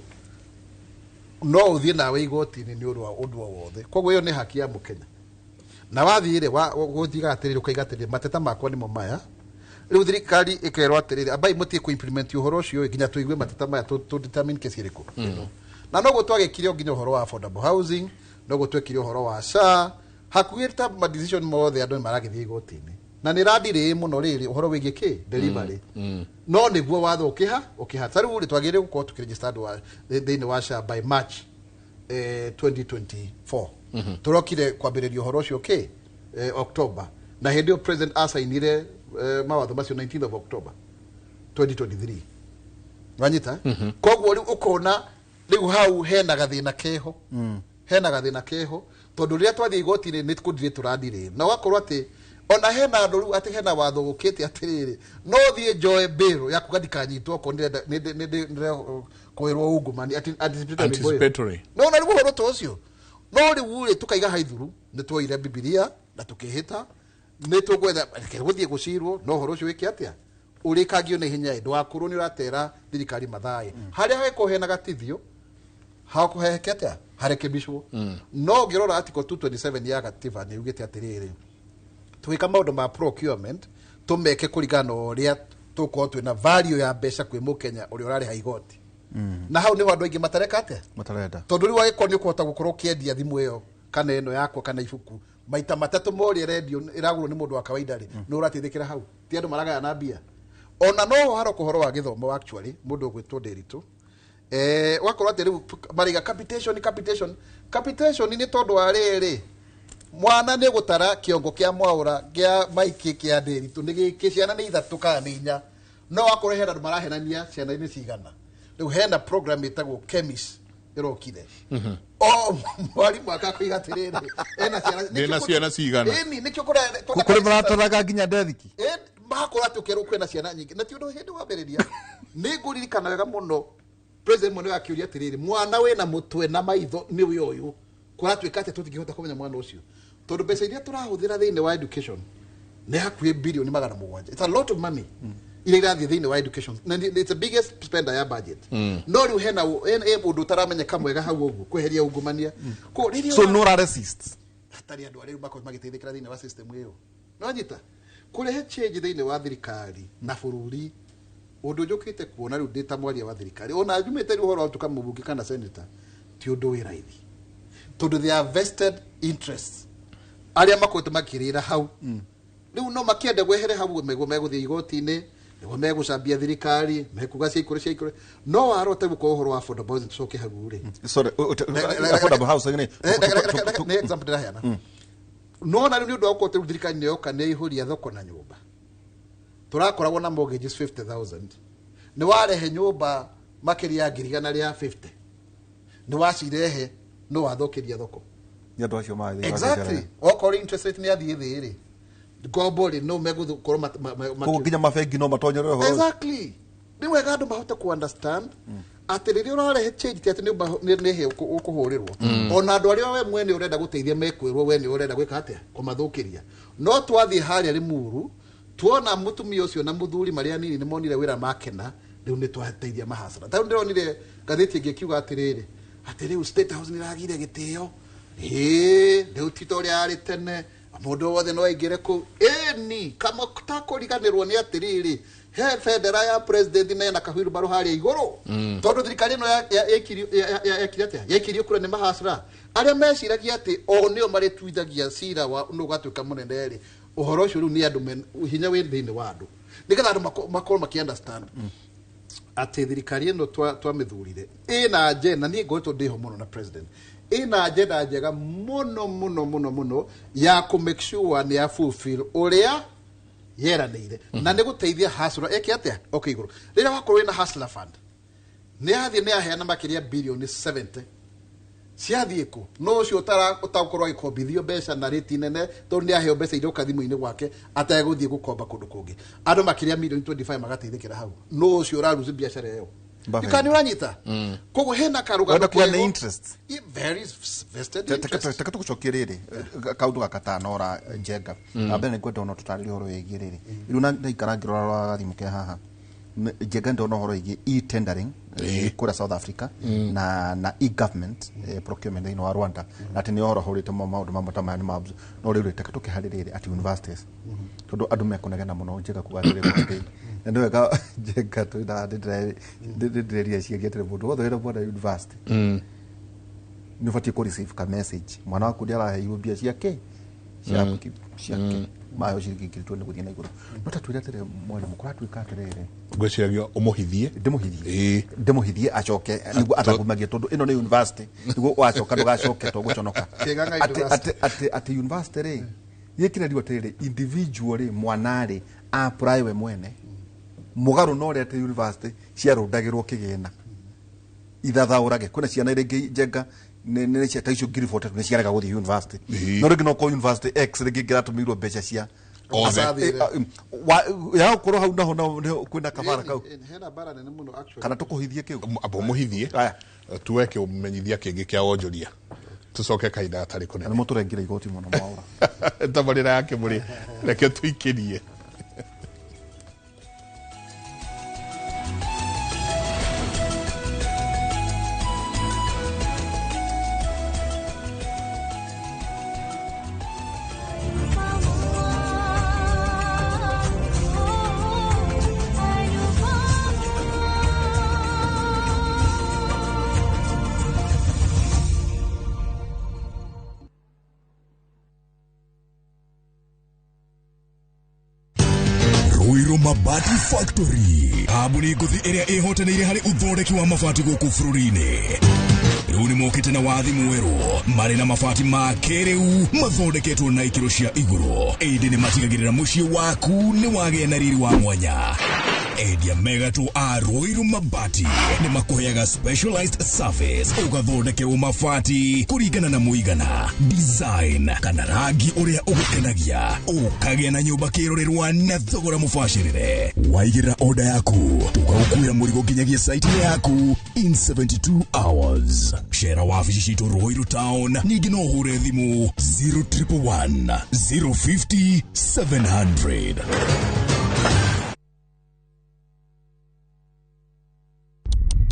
no ũthiĩ nawe igoti-inĩ nĩ ũndũ wa ũndũ o wothe. Koguo ĩyo nĩ haki ya mũkenya, na wathiĩ rĩ, gũthiaga atĩrĩrĩ, ũkaiga atĩrĩrĩ, mateta makwa nĩmo maya. Rĩu thirikari ĩkerwo atĩrĩrĩ, ambai mũtige kũ implement ũhoro ũcio nginya tũigue mateta maya, tũ determine kesi ĩrĩkũ. Na noguo twagĩkire o nginya ũhoro wa affordable housing, noguo twekire ũhoro wa SHA, hakuhĩ ta ma decision mothe andũ nĩ maragĩthiĩ igoti-inĩ, na nĩ randirĩ mũno rĩrĩ ũhoro wĩgiĩ kĩ delivery. No nĩguo watho ũkĩha ũkĩha. Ta rĩu rĩ, twagĩrĩire gũkorwo tũkĩregister andũ thĩinĩ wa SHA by March 2024. Tũrokire kwambĩrĩria ũhoro ũcio kĩ October, na hĩndĩ ĩyo president acainire mawatho macio 19th of October 2023. Wanyita? Koguo rĩu ũkona rĩu hau hena gathĩna keho, hena gathĩna keho, tondũ rĩrĩa twathiĩ igoti-inĩ nĩ kũndirĩ tũrandirĩ, na ũgakorwo atĩ ona hena andũ rĩu atĩ hena watho ũkĩte atĩrĩrĩ, no thiĩ njoe bail ya kuga ndikanyitwo okorwo nĩndĩrekwĩrwo ungumania, atĩ anticipatory bail. Anticipatory. No na rĩu ũhoro ta ũcio, no rĩu rĩ, tũkaiga haithuru, nĩ tuoire Bibilia na tũkĩhĩta nĩ tũgwetha reke gũthiĩ gũcirwo, no ũhoro ũcio wĩke atĩa, ũrĩkangio na ihenya ĩ, ndũgakorwo nĩ ũratera thirikari mathaa ĩ, harĩa hagĩkorwo hena gatithio hakuheke atĩa, harekebishwo. No ũngĩrora article 227 ya gatiba nĩ yugĩte atĩrĩrĩ, twĩka maũndũ ma procurement tũmeke kũringana na ũrĩa tũkorwo twĩna value ya mbeca kwĩ mũkenya ũrĩa ũrarĩha igoti. Na hau nĩho andũ aingĩ matareka atĩa, matarenda. Tondũ rĩu agĩkorwo nĩ ũkũhota gũkorwo ũkĩendia thimũ ĩyo kana ĩno yakwa kana ibuku maita matatũ ma ũrĩa ĩrendio ĩragũrwo nĩ mũndũ wa kawaida rĩ, nĩ ũrateithĩkĩra hau, ti andũ maragayana mbia. Ona no haroka ũhoro wa gĩthomo, actually mũndũ ũgwĩtwo Ndĩritũ, ũgakorwo atĩ rĩu maraiga capitation, capitation, capitation, nĩ tondũ wa rĩrĩ, mwana nĩ gũtara kĩongo kĩa mwaũra kĩa maikĩ kĩa Ndĩritũ nĩ gĩkĩ, ciana nĩ ithatũ kana nĩ inya, no wakorwo hena andũ marahenania ciana nĩ cigana. Rĩu hena program ĩtagwo KEMIS ĩrokire, o mwarimũ akakũiga atĩrĩrĩ, ena ciana. Ndĩna ciana cigana? Ĩni nĩkĩo kũrĩ marataraga nginya ndethiki. Makorwo atĩ ũkerwo kwĩna ciana nyingĩ, na ti ũndũ hĩndĩ wambĩrĩria. Nĩ ngũririkana wega mũno president mwene akĩũria atĩrĩrĩ, mwana wĩna mũtwe na maitho nĩ ũyũ ũyũ, kũratuĩka atĩ tũtingĩhota kũmenya mwana ũcio, tondũ mbeca iria tũrahũthĩra thĩinĩ wa education nĩ hakuhĩ bilioni 700. It's a lot of money iria irathiĩ thĩinĩ wa education, na it's the biggest spender ya budget. No rĩu hena ũndũ ũtaramenyeka mwega hau ũguo kweheria ungumania. Ko rĩrĩa So no resist. Hatarĩ andũ arĩa rĩu makorwo magĩteithĩkĩra thĩinĩ wa system ĩyo, no nyita kũrehe change thĩinĩ wa thirikari na bũrũri, ũndũ njũkĩte kuona rĩu ndĩ ta mwaria wa thirikari, ona njumĩte rĩu ũhoro wa gũtuĩka mũmbunge kana senator, ti ũndũ wĩ raithi, tondũ they are vested interests arĩa makoretwo makĩrĩra hau. Rĩu no makĩende gwehere hau, meguo megũthiĩ igoti-inĩ, nĩguo megũcambia thirikari, mekuga ciaikũrũ ciaikũrũ. No warota gũkorwo ũhoro wa affordable housing, tũcoke hau rĩ. Sorry, affordable housing nĩ Nĩ example ndĩraheana. No na rĩu nĩ ũndũ wa gũkorwo rĩu thirikari nĩ yoka nĩ ĩihũria thoko na nyũmba, tũrakoragwo na mortgages 50,000, nĩ warehe nyũmba makĩria ya 150,000, nĩ wacirehe, no wathũkĩria thoko. Nĩ andũ acio magĩthiĩ. Exactly, okorwo interest rate nĩ yathiĩ thĩ rĩ, ngombo rĩ, no megũkorwo Koguo nginya mabengi no matonyerere ũhoro ũcio. Exactly, nĩ wega andũ mahote ku understand atĩ rĩrĩa ũrarehe change, ti atĩ nĩ hĩ ũkũhũrĩrwo. Ona andũ arĩa we mwene ũrenda gũteithia mekwĩrwo we nĩ ũrenda gwĩka atĩa, kũmathũkĩria. No twathiĩ harĩa Limuru, tuona mũtumia ũcio na mũthuri marĩa anini nĩ monire wĩra, makena, rĩu nĩ twateithia mahasara. Ta rĩu ndĩronire ngathĩti ĩngĩ ĩkiuga atĩrĩrĩ, atĩ rĩu State House nĩ ĩragire gĩtĩo, ĩĩ, rĩu ti ta ũrĩa yarĩ tene. Mũndũ wothe no aingĩre kũu ĩni kama takũriganĩrwo nĩ atĩrĩrĩ, he bendera ya president na ena kahwirubaro harĩa igũrũ. Tondũ thirikari ĩno yekire atĩa? Yaikirio kura nĩ mahacra arĩa meciragia atĩ o nĩo marĩtuithagia cira wa nũ ũgatuĩka mũnene rĩ. Ũhoro ũcio rĩu nĩ andũ hinya wĩ thĩinĩ wa andũ, nĩgetha andũ makorwo makĩ understand atĩ thirikari ĩno twamĩthurire ĩna agenda. Niĩ ngoretwo ndĩho mũno na president, ĩna agenda njega mũno mũno mũno mũno ya kũ make sure nĩ ya fulfill ũrĩa yeranĩire, na nĩ gũteithia hustler eke atĩa oke igũrũ. Rĩrĩa wakorwo wĩna hustler fund, nĩ yathiĩ nĩ yaheana makĩria bilioni 70 ciathiĩ kũ? No ũcio ũtagũkorwo agĩkombithio mbeca na rĩti nene, tondũ nĩ aheo mbeca iroka thimũ-inĩ gwake ategũthiĩ gũkomba kũndũ kũngĩ. Andũ makĩria milioni 25 magateithĩkĩra hau. No ũcio ũraruzi biacara ĩyo, ndikani ũranyita. Koguo hena karũgano kuga nĩ interest. Very vested interest. Teka tũgũcokie rĩrĩ kaũndũ gaka tanora Njenga. Na mbere nĩ ngwenda ona tũtarĩrie ũhoro wĩgiĩ rĩrĩ. Rĩu na ndaikara ngĩrora rora gathimũ ke haha, Njenga, ndona ũhoro wĩgiĩ e-tendering kũrĩa South Africa na e-government procurement thĩinĩ wa Rwanda, na atĩ nĩ ũhoro hũrĩte maũndũ mamwe ta maya nĩ ma no rĩu rĩ, teka tũkĩharĩ rĩrĩ atĩ universities, tondũ andũ mekũnegena mũno. Njenga kuga atĩrĩ atĩ na nĩ wega Njenga twĩna ndĩreria ciaria atĩrĩ, mũndũ wothe wĩna mwana university nĩ ũbatiĩ kũ receive ka message, mwana waku nĩ araheirwo mbia ciake ciake mayo ciringi 20,000 gũthiĩ na igũrũ. No ta twĩre atĩrĩ, mwarimũ, kũratuĩka atĩrĩrĩ, ngwĩciragia ũmũhithie. Ndĩmũhithie, ndĩmũhithie acoke nĩguo atagumagie, tondũ ĩno nĩ university, nĩguo wacoka ndũgacoke tũgũconoka. Kĩganga atĩ university rĩ gĩkĩrerio atĩrĩrĩ, individual rĩ, mwana rĩ apply we mwene, mũgarũ na ũrĩa atĩ university ciarũndagĩrwo kĩgĩna ithathaũrage. Kwĩna ciana rĩngĩ Njenga nĩ cia ta icio 43,000 nĩ ciarega gũthiĩ university, no rĩngĩ no korwo university X rĩngĩ ĩratũmĩirwo mbeca cia Othe. Ya gũkorwo hau naho naho kwĩna kabara kau. Hena bara nene mũno actually. Kana tũkũhithie kĩu? Amba ũmũhithie, tuwe kĩũmenyithia kĩngĩ kĩa wonjoria, tũcoke kahinda gatarĩ kũnene. Na nĩ mũtũrengire igoti mũno mwaũra. Tabarĩra ya kĩmũrĩ, reke tũikĩrie. Ruiru Mabati Factory, kambuni ngũthi ĩrĩa ĩhotanĩire harĩ ũthondeki wa mabati gũkũ bũrũri-inĩ. Rĩu nĩ mokĩte na wathi mwerũ, marĩ na mabati ma kĩrĩu mathondeketwo na ikĩro cia igũrũ, ĩndĩ nĩ matigagĩrĩra mũciĩ waku nĩ wagĩa na riri wa mwanya. Endia megatũ a Ruiru Mabati nĩ makũheaga specialized service, ũgathondekerwo mabati kũringana na mũigana, design kana rangi ũrĩa ũgũkenagia, ũkagĩa na nyũmba kĩrorerwa na thogora mũbacĩrĩre. Waigĩrĩra order yaku, tũgagũkuĩra mũrigo nginyagia site yaku in 72 hours. Cera wabici citũ Ruiru Town, ningĩ no ũhũre thimũ 0111 050 700.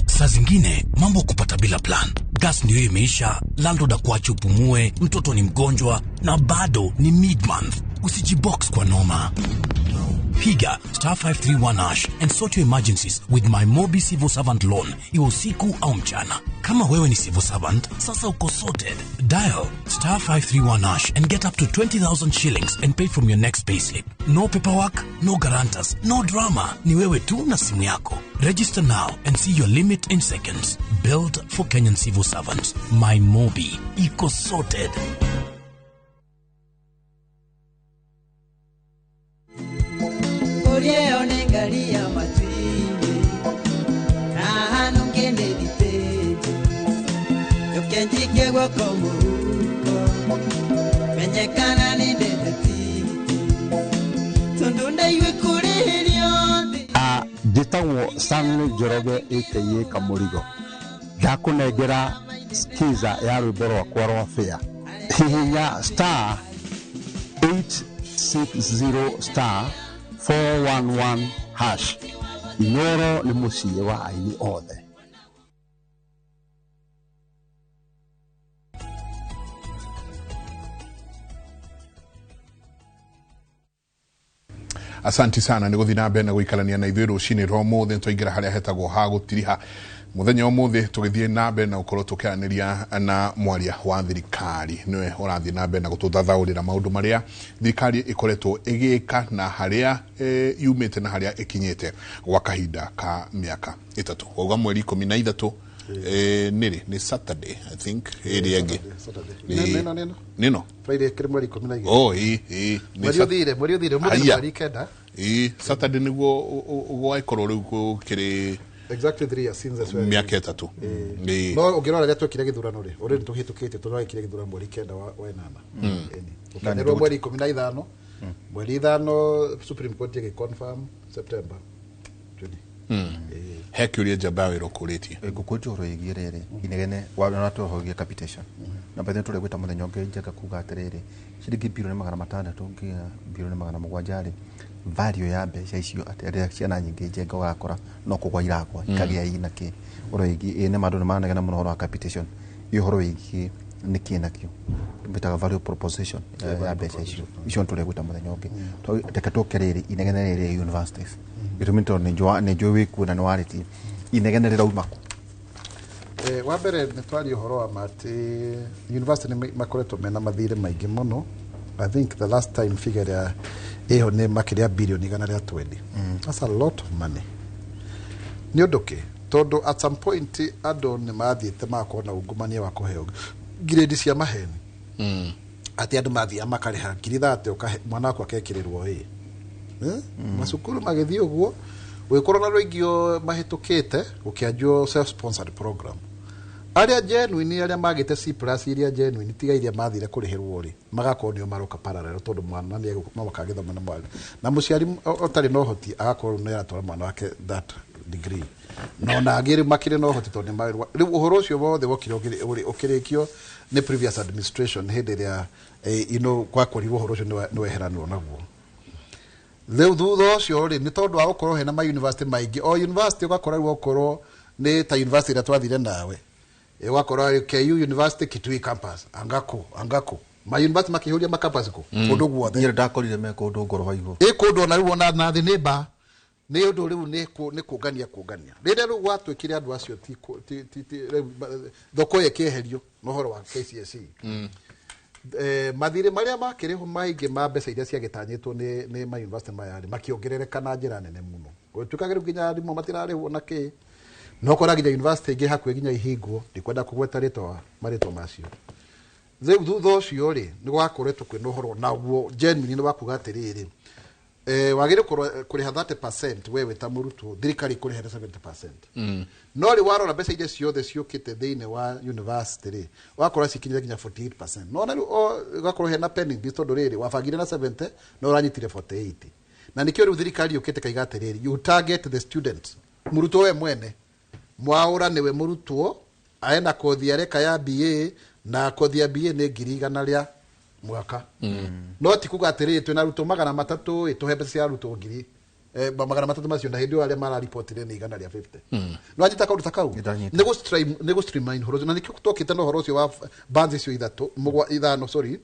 Saa zingine mambo kupata bila plan. Gas ndio imeisha, landlord akuache upumue, mtoto ni mgonjwa na bado ni mid-month. Usijibox kwa noma. Piga star 531 hash and sort your emergencies with my Mobi Civil Servant Loan, iwe usiku au mchana. Kama wewe ni civil servant, sasa uko sorted. Dial star 531 hash and get up to 20,000 shillings and pay from your next payslip. No paperwork, no guarantors, no drama. Ni wewe tu na simu yako. Register now and see your limit in seconds. Built for Kenyan civil servants. My Mobi. Iko sorted. Onengalia matwini na hanu ngende diteje yokenjike gwako muhuko menyekana ni ndete tondu ndaiwe kuririo. Njĩtagwo Stanley Njoroge aka Kamũrigo. Ndakũnengera skiza ya rwĩmbo rwakwa rwa fare. Hihinya star 860 star 411 hash. Inoro nĩ mũciĩ wa aini othe. Asanti sana nĩ gũthiĩ na mbere na gũikarania na ithuĩ rũcinĩ rwa ũmũthĩ. Twaingĩra harĩa hetagwo ha gũtiriha mũthenya ũmũthĩ, tũgĩthiĩ na mbere na gũkorwo tũkĩaranĩria na mwaria wa thirikari, nĩwe ũrathiĩ na mbere na gũtũthathaũrĩra maũndũ marĩa thirikari ĩkoretwo ĩgĩka na harĩa yumĩte na harĩa ĩkinyĩte gwa kahinda ka mĩaka 3. Wauga mweri 13 nĩrĩ? Nĩ Saturday, I think, ĩrĩa ĩngĩ. Nĩno. Nĩno. Friday kĩrĩ mweri 12. Oh, ĩ ĩ nĩ Mweri ũthire, mweri ũthire, ũmũthĩ nĩ Haiya. mweri 9. Ĩ, Saturday nĩguo gwagĩkorwo rĩu gũkĩrĩ Exactly 3 years since the swearing. mĩaka 3. Ĩ. No ũngĩrora rĩrĩa twekire gĩthurano rĩ, already tũhĩtũkĩte, tũragĩkire gĩthurano mweri 9 wa 8. Ũkenerwo mweri 15, mweri 5 Supreme Court ĩgĩ confirm September 20. He kĩũria njamba ya wĩra ũkũrĩtie. Ngũkũnjwo ũhoro wĩgiĩ rĩrĩ inegene wanatũhogia capitation na bethe tũrĩ gwĩta mũthenya ũngĩ njega kuga atĩrĩrĩ, ciringi 600 bilioni nginya 700 bilioni rĩ, value ya mbeca icio atĩ rĩrĩa ciana nyingĩ njenga ũrakora no kũgwa iragwa ikagĩa ina kĩ ũhoro wĩgiĩ ĩ nĩ andũ nĩ maranegena mũno ũhoro wa capitation, ĩ ũhoro wĩgiĩ nĩkĩ nakĩo mbĩtaga value proposition ya mbeca icio icio nĩ tũrĩ gwĩta mũthenya ũngĩ. Reke tũke rĩrĩ inegene rĩrĩ universities, gĩtũmi tondũ nĩ njũĩ wĩ kuo na nĩ warĩtie inegene rĩrauma kũ? Wa mbere nĩ twaria ũhoro wa ma atĩ university nĩ makoretwo mena mathirĩ maingĩ mũno. I think the last time figure ĩrĩa ĩho nĩ makĩria 120 billion. That's a lot of money. Nĩ ũndũ kĩ? Tondũ at some point andũ nĩ mathiĩte magakorwo na ungumania wa kũheo grade cia maheni, atĩ andũ mathiaga makarĩha 30,000 ũkahe mwana waku akekĩrĩrwo ĩ. Eh? Macukuru magĩthiĩ ũguo gũgĩkorwo na rũingĩ mahĩtũkĩte, gũkĩanjio self sponsored program. Arĩa genuine, arĩa magĩte C plus iria genuine, tiga iria mathire kũrĩhĩrwo rĩ, magakorwo nĩo maroka parallel, tondũ mwana nĩ no makagĩthoma na mwana na mũciari ũtarĩ na ũhoti agakorwo nĩ aratwara mwana wake that degree, na ona angĩ rĩu makĩrĩ na ũhoti tondũ nĩ marĩ rĩu. Ũhoro ũcio wothe wokire ũkĩrĩkio nĩ previous administration hĩndĩ ĩrĩa gwakorirwo ũhoro ũcio nĩ weheranwo naguo. Rĩu thutha ũcio rĩ, nĩ tondũ wa gũkorwo hena ma university maingĩ, o university ũgakora rĩu okorwo nĩ ta university ĩrĩa twathire nawe, ũgakora KU University Kitui campus, angako angako ma university makĩihũria ma campus kũ kũndũ guothe. Niĩ ndakorire me kũndũ ngoroba igũrũ. Ĩ kũndũ ona rĩu ona na thĩ nĩ mba nĩ ũndũ rĩu nĩ kũngania rĩrĩa rĩu gwatuĩkire andũ acio ti kũ- ti ti ti rĩu thoko ĩyo ĩkĩeherio na ũhoro wa KCSE. Mathirĩ marĩa makĩrĩho maingĩ ma mbeca iria ciagĩtanyĩtwo nĩ ma university maya rĩ, makĩongerereka na njĩra nene mũno, gũtuĩka rĩu nginya arimũ matirarĩhwo na kĩ, no kora nginya university ingĩ hakuhĩ nginya ihingwo. Ndikwenda kũgweta rĩtwa marĩtwa macio. Rĩu thutha ũcio rĩ, nĩ gwakoretwo kwĩna ũhoro naguo genuine nĩ wakuga atĩrĩrĩ, wagĩrĩirwo kũrĩha 30% wewe ta mũrutwo, thirikari ĩkũrĩhĩre 70%. No rĩ, warora mbeca iria ciothe ciũkĩte thĩinĩ wa university rĩ, wakora cikinyire nginya 48%. No na rĩu ũgakorwo hena pending bills, tondũ rĩrĩ wabangire na 70 no ũranyitire 48, na nĩkĩo rĩu thirikari yũkĩte kaiga atĩrĩrĩ, you target the student, mũrutwo we mwene mwaũra nĩwe mũrutwo aena kothi areka ya BA, na kothi ya BA nĩ 100,000 rĩa mwaka. No ti kuga atĩrĩrĩ, twĩna arutwo 300 ĩ, tũhe mbeca cia arutwo 300,000 macio, na hĩndĩ ĩyo arĩa mararibotire nĩ 150. No anyita kaũndũ ta kau nĩ gũ streamline ũhoro ũcio, na nĩkĩo twokĩte na ũhoro ũcio wa bands icio ithatũ mũgwa ithano, sorry,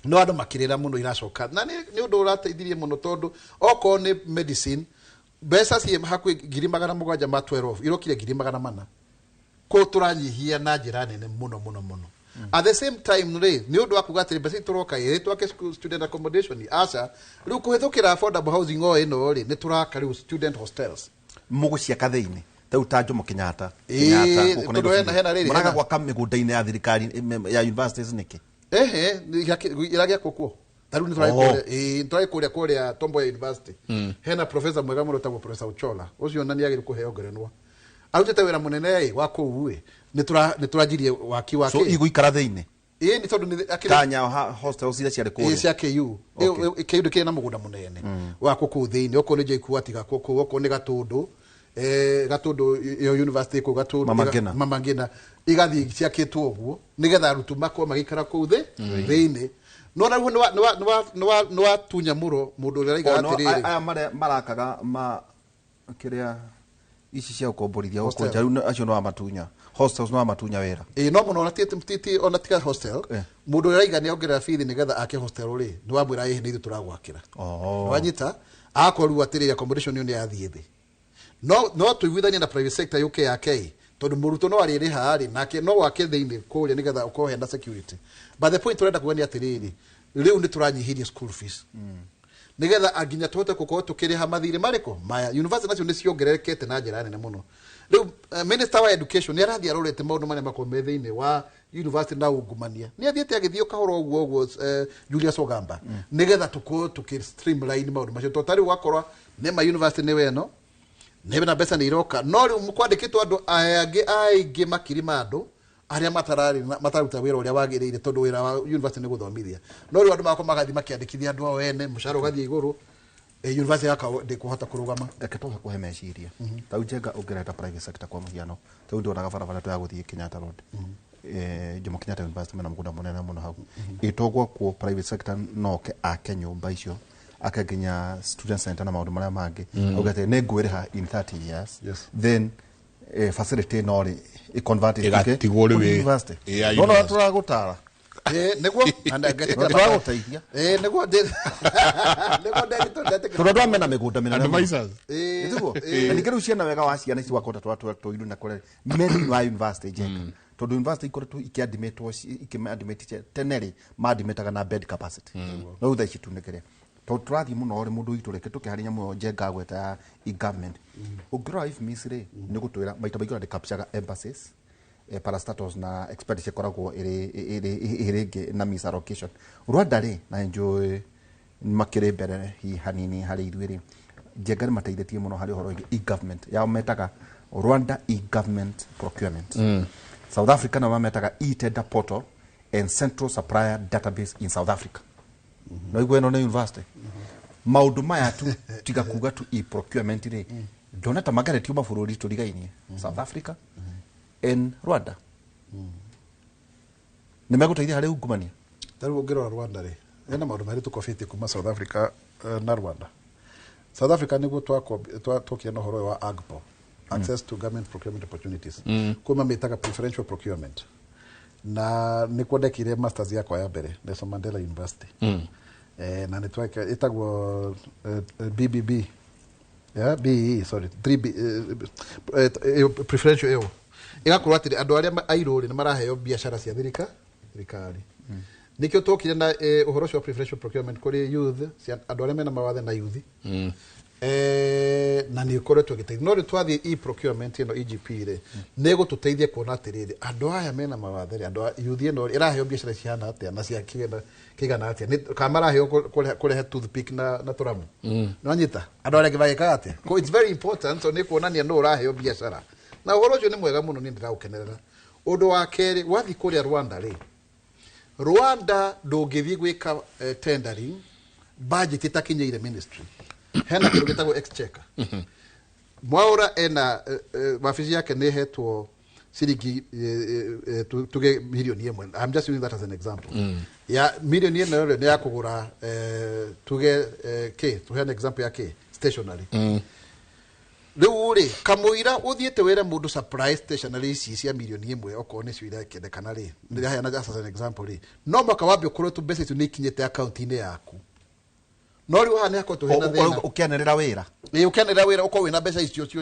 no andũ makĩrĩra mũno iracoka, na nĩ ũndũ ũrateithirie mũno, tondũ okorwo nĩ medicine mbeca ciĩ hakuhĩ 712,000 irokire 400,000, kũ tũranyihia na njĩra nene mũno mũno mũno. At the same time rĩ, nĩ ũndũ wa kuga atĩrĩ, mbeca tũroka ĩ twake student accommodation, aca rĩu kũhĩtũkĩra affordable housing o ĩno rĩ, nĩ tũraka rĩu student hostels. Mũgũciaka thĩinĩ rĩu ta Jomo Kenyatta? Ĩĩ, Gũkũ tondũ Nairobi. hena rĩrĩ, Mũraga hena- gwaka mĩgũnda-inĩ ya thirikari ya universities nĩkĩ? Ehe, ĩragĩakwo kuo. Ta rĩu nĩ tũrarĩ kũrĩa Tom Mboya University. Hena professor mwega mũno ũtagwo Professor Ochola, ũcio na nĩ agĩrĩirwo kũheo ngerenwa, arutĩte wĩra mũnene ĩ wa kũu ĩ, nĩ tũranjirie waki wa So kĩ. igũikara thĩinĩ? Ĩ, nĩ tondũ nĩ Ta Nyayo hostels iria ciarĩ ĩ kũrĩa? Cia KU. KU ndĩkĩrĩ na mũgũnda mũnene wakwo kũu thĩinĩ, okorwo nĩ JKUAT gakwo kũu, okorwo nĩ Gatũndũ, Gatũndũ ĩyo university kũu Gatũndũ. Mama Ngina. Mama Ngina igathiĩ ciakĩtwo ũguo nĩgetha arutwo makorwo magĩikara kũu thĩ thĩinĩ. No na rĩu nĩ watunya mũro mũndũ ũrĩa araiga Ono, atĩrĩrĩ, aya marĩa marakaga ma kĩrĩa Ici cia gũkomborithia gũkũ nja rĩu acio no amatunya. Hostels no amatunya wĩra. Ĩĩ no mũno ona ti ona tiga hostel. Mũndũ ũrĩa araiga nĩ ongerera bithi nĩgetha ake hostel rĩ, nĩ wamwĩra ĩhĩ nĩ ithuĩ tũragwakĩra. Wanyita akorwo rĩu atĩrĩrĩ accommodation ĩyo nĩ yathiĩ thĩ. No tũiguithanie na private sector yũke yake tondũ mũrutwo no arĩrĩha rĩ nake no wake thĩinĩ kũrĩa nĩgetha ũkorwo hena security. But the point ũrenda kuga nĩ atĩrĩrĩ, rĩu nĩ tũranyihirie school fees nĩgetha nginya tũhote gũkorwo tũkĩrĩha mathirĩ marĩkũ maya. University nacio nĩ ciongererekete na njĩra nene mũno. Rĩu minister wa education nĩ arathiĩ arorete maũndũ marĩa makorwo me thĩinĩ wa university na ungumania. Nĩ athiĩte agĩthiĩ kahora ũguo ũguo Julius Ogamba nĩgetha tũkorwo tũkĩ streamline maũndũ macio tondũ ta rĩu wakorwo nĩma university nĩwe ĩno nĩ na mbeca nĩ iroka no rĩu kwandĩkĩtwo andũ angĩ aingĩ makiri ma andũ arĩa matararĩ matararuta wĩra ũrĩa wagĩrĩire tondũ wĩra wa university nĩ gũthomithia. No rĩu andũ magakorwo magathiĩ makĩandĩkithia andũ ao ene, mũcara ũgathiĩ igũrũ, university yakawa ndĩkũhota kũrũgama. Reke tũhe kũhe meciria. Ta rĩu Njenga ũngĩreta private sector kwa mũhiano, ta rĩu ndĩronaga barabara ya gũthiĩ Kenyatta Road. Jomo Kenyatta University mena mũgũnda mũnene mũno hau. Ĩtogwakwo private sector no oke ake nyũmba icio, ake nginya student center na maũndũ marĩa mangĩ. Auge atĩ nĩ ngwĩrĩha in 30 years. Then facility no rĩ i-convert Ĩgatigwo rĩu university. Ya No university. tũragũtara. Nĩguo tũragũteithia. Nĩguo nĩguo ndetĩkĩra. Tondũ andũ aya mena mĩgũnda mĩnene mũno. Advisors. Nĩguo. Na ningĩ rĩu ciana wega wa ciana ici wakota tũiru na kũrĩa me thĩinĩ wa university Njenga. Tondũ university ikoretwo ikĩadmitwo ikĩadmit tene rĩ maadmitaga na bed capacity. No rĩu thaa ici tu nĩ kĩrĩa. Tondũ tũrathiĩ mũno rĩ mũndũ witũ reke tũkĩharĩ nyamũ ĩyo Njenga agweta ya e-government. Ũngĩrora IFMIS rĩ nĩ gũtwĩra maita maingĩ ona ndĩcapturaga embassies, parastatals na expenditure ĩkoragwo ĩrĩ ĩngĩ na misallocation. Rwanda rĩ na njũĩ makĩrĩ mbere hihi hanini harĩ ithuĩ rĩ, Njenga nĩ mateithĩtie mũno harĩ ũhoro wĩgiĩ e-government yao metaga Rwanda e-government procurement. South Africa nao mametaga e-tender portal and central supplier database in South Africa. No igwe ĩno nĩ university. Maũndũ maya tu tiga kuga tu e-procurement rĩ ndona ta mageretio mabũrũri tũrigainie South Africa and Rwanda. Nĩ megũteithia harĩ ungumania. Ta rĩu ũngĩrora Rwanda rĩ hena maũndũ merĩ tũkobĩtie kuma South Africa na Rwanda. South Africa nĩguo twokire na ũhoro ũyũ wa AGPO, Access to Government Procurement Opportunities. Kuma mĩtaga preferential procurement. Na nĩkuo ndekire masters yakwa ya mbere Nelson Mandela University. Na nĩtweka ĩtagwo BBB. Yeah, BE, sorry, 3B preferential ĩyo. Ĩgakorwo atĩrĩ andũ arĩa airũ rĩ nĩ maraheo biacara cia thirikari. Nĩkĩo twokire na ũhoro ũcio wa preferential procurement kũrĩ youth, andũ arĩa mena mawathe na youth. Na nĩ ĩkoretwo ĩgĩteithia. No rĩu twathiĩ e-procurement ĩno EGP rĩ, nĩ ĩgũtũteithia kuona atĩrĩrĩ, andũ aya mena mawathe rĩ, andũ a youth ĩno rĩ, ĩraheo biacara cihana atĩa na cia kĩigana atĩa. Kana maraheo kũrehe toothpick na tũramu. Nĩwanyita? Andũ arĩa angĩ magĩkaga atĩa? It's very important, so nĩ kuonania nũ ũraheo biacara. Na ũhoro ũcio nĩ mwega mũno, niĩ ndĩraũkenerera. Ũndũ wa kerĩ, wathiĩ kũrĩa Rwanda rĩ, Rwanda ndũngĩthiĩ gwĩka tendering budget ĩtakinyĩire ministry. Hena kĩndũ gĩtagwo exchequer. Mwaura ena wabici yake nĩ ĩhetwo ciringi tuge milioni ĩmwe. I'm just using that as an example. Ya milioni ĩno rĩ nĩ ya kũgũra tuge kĩ, tuheane example ya kĩ, stationery. Rĩu rĩ kamũira ũthiĩte wĩre mũndũ supply stationery ici cia milioni ĩmwe okorwo nĩcio irakĩendekana rĩ, ndĩraheana just as an example rĩ, no mwaka wambe ũkorwo tu mbeca icio nĩ ikinyĩte akaunti-inĩ yaku. No rĩu haha nĩ hakorwo hena thĩna. Ũkĩanĩrĩra wĩra. Ĩĩ, ũkĩanĩrĩra wĩra ũkorwo wĩna mbeca icio.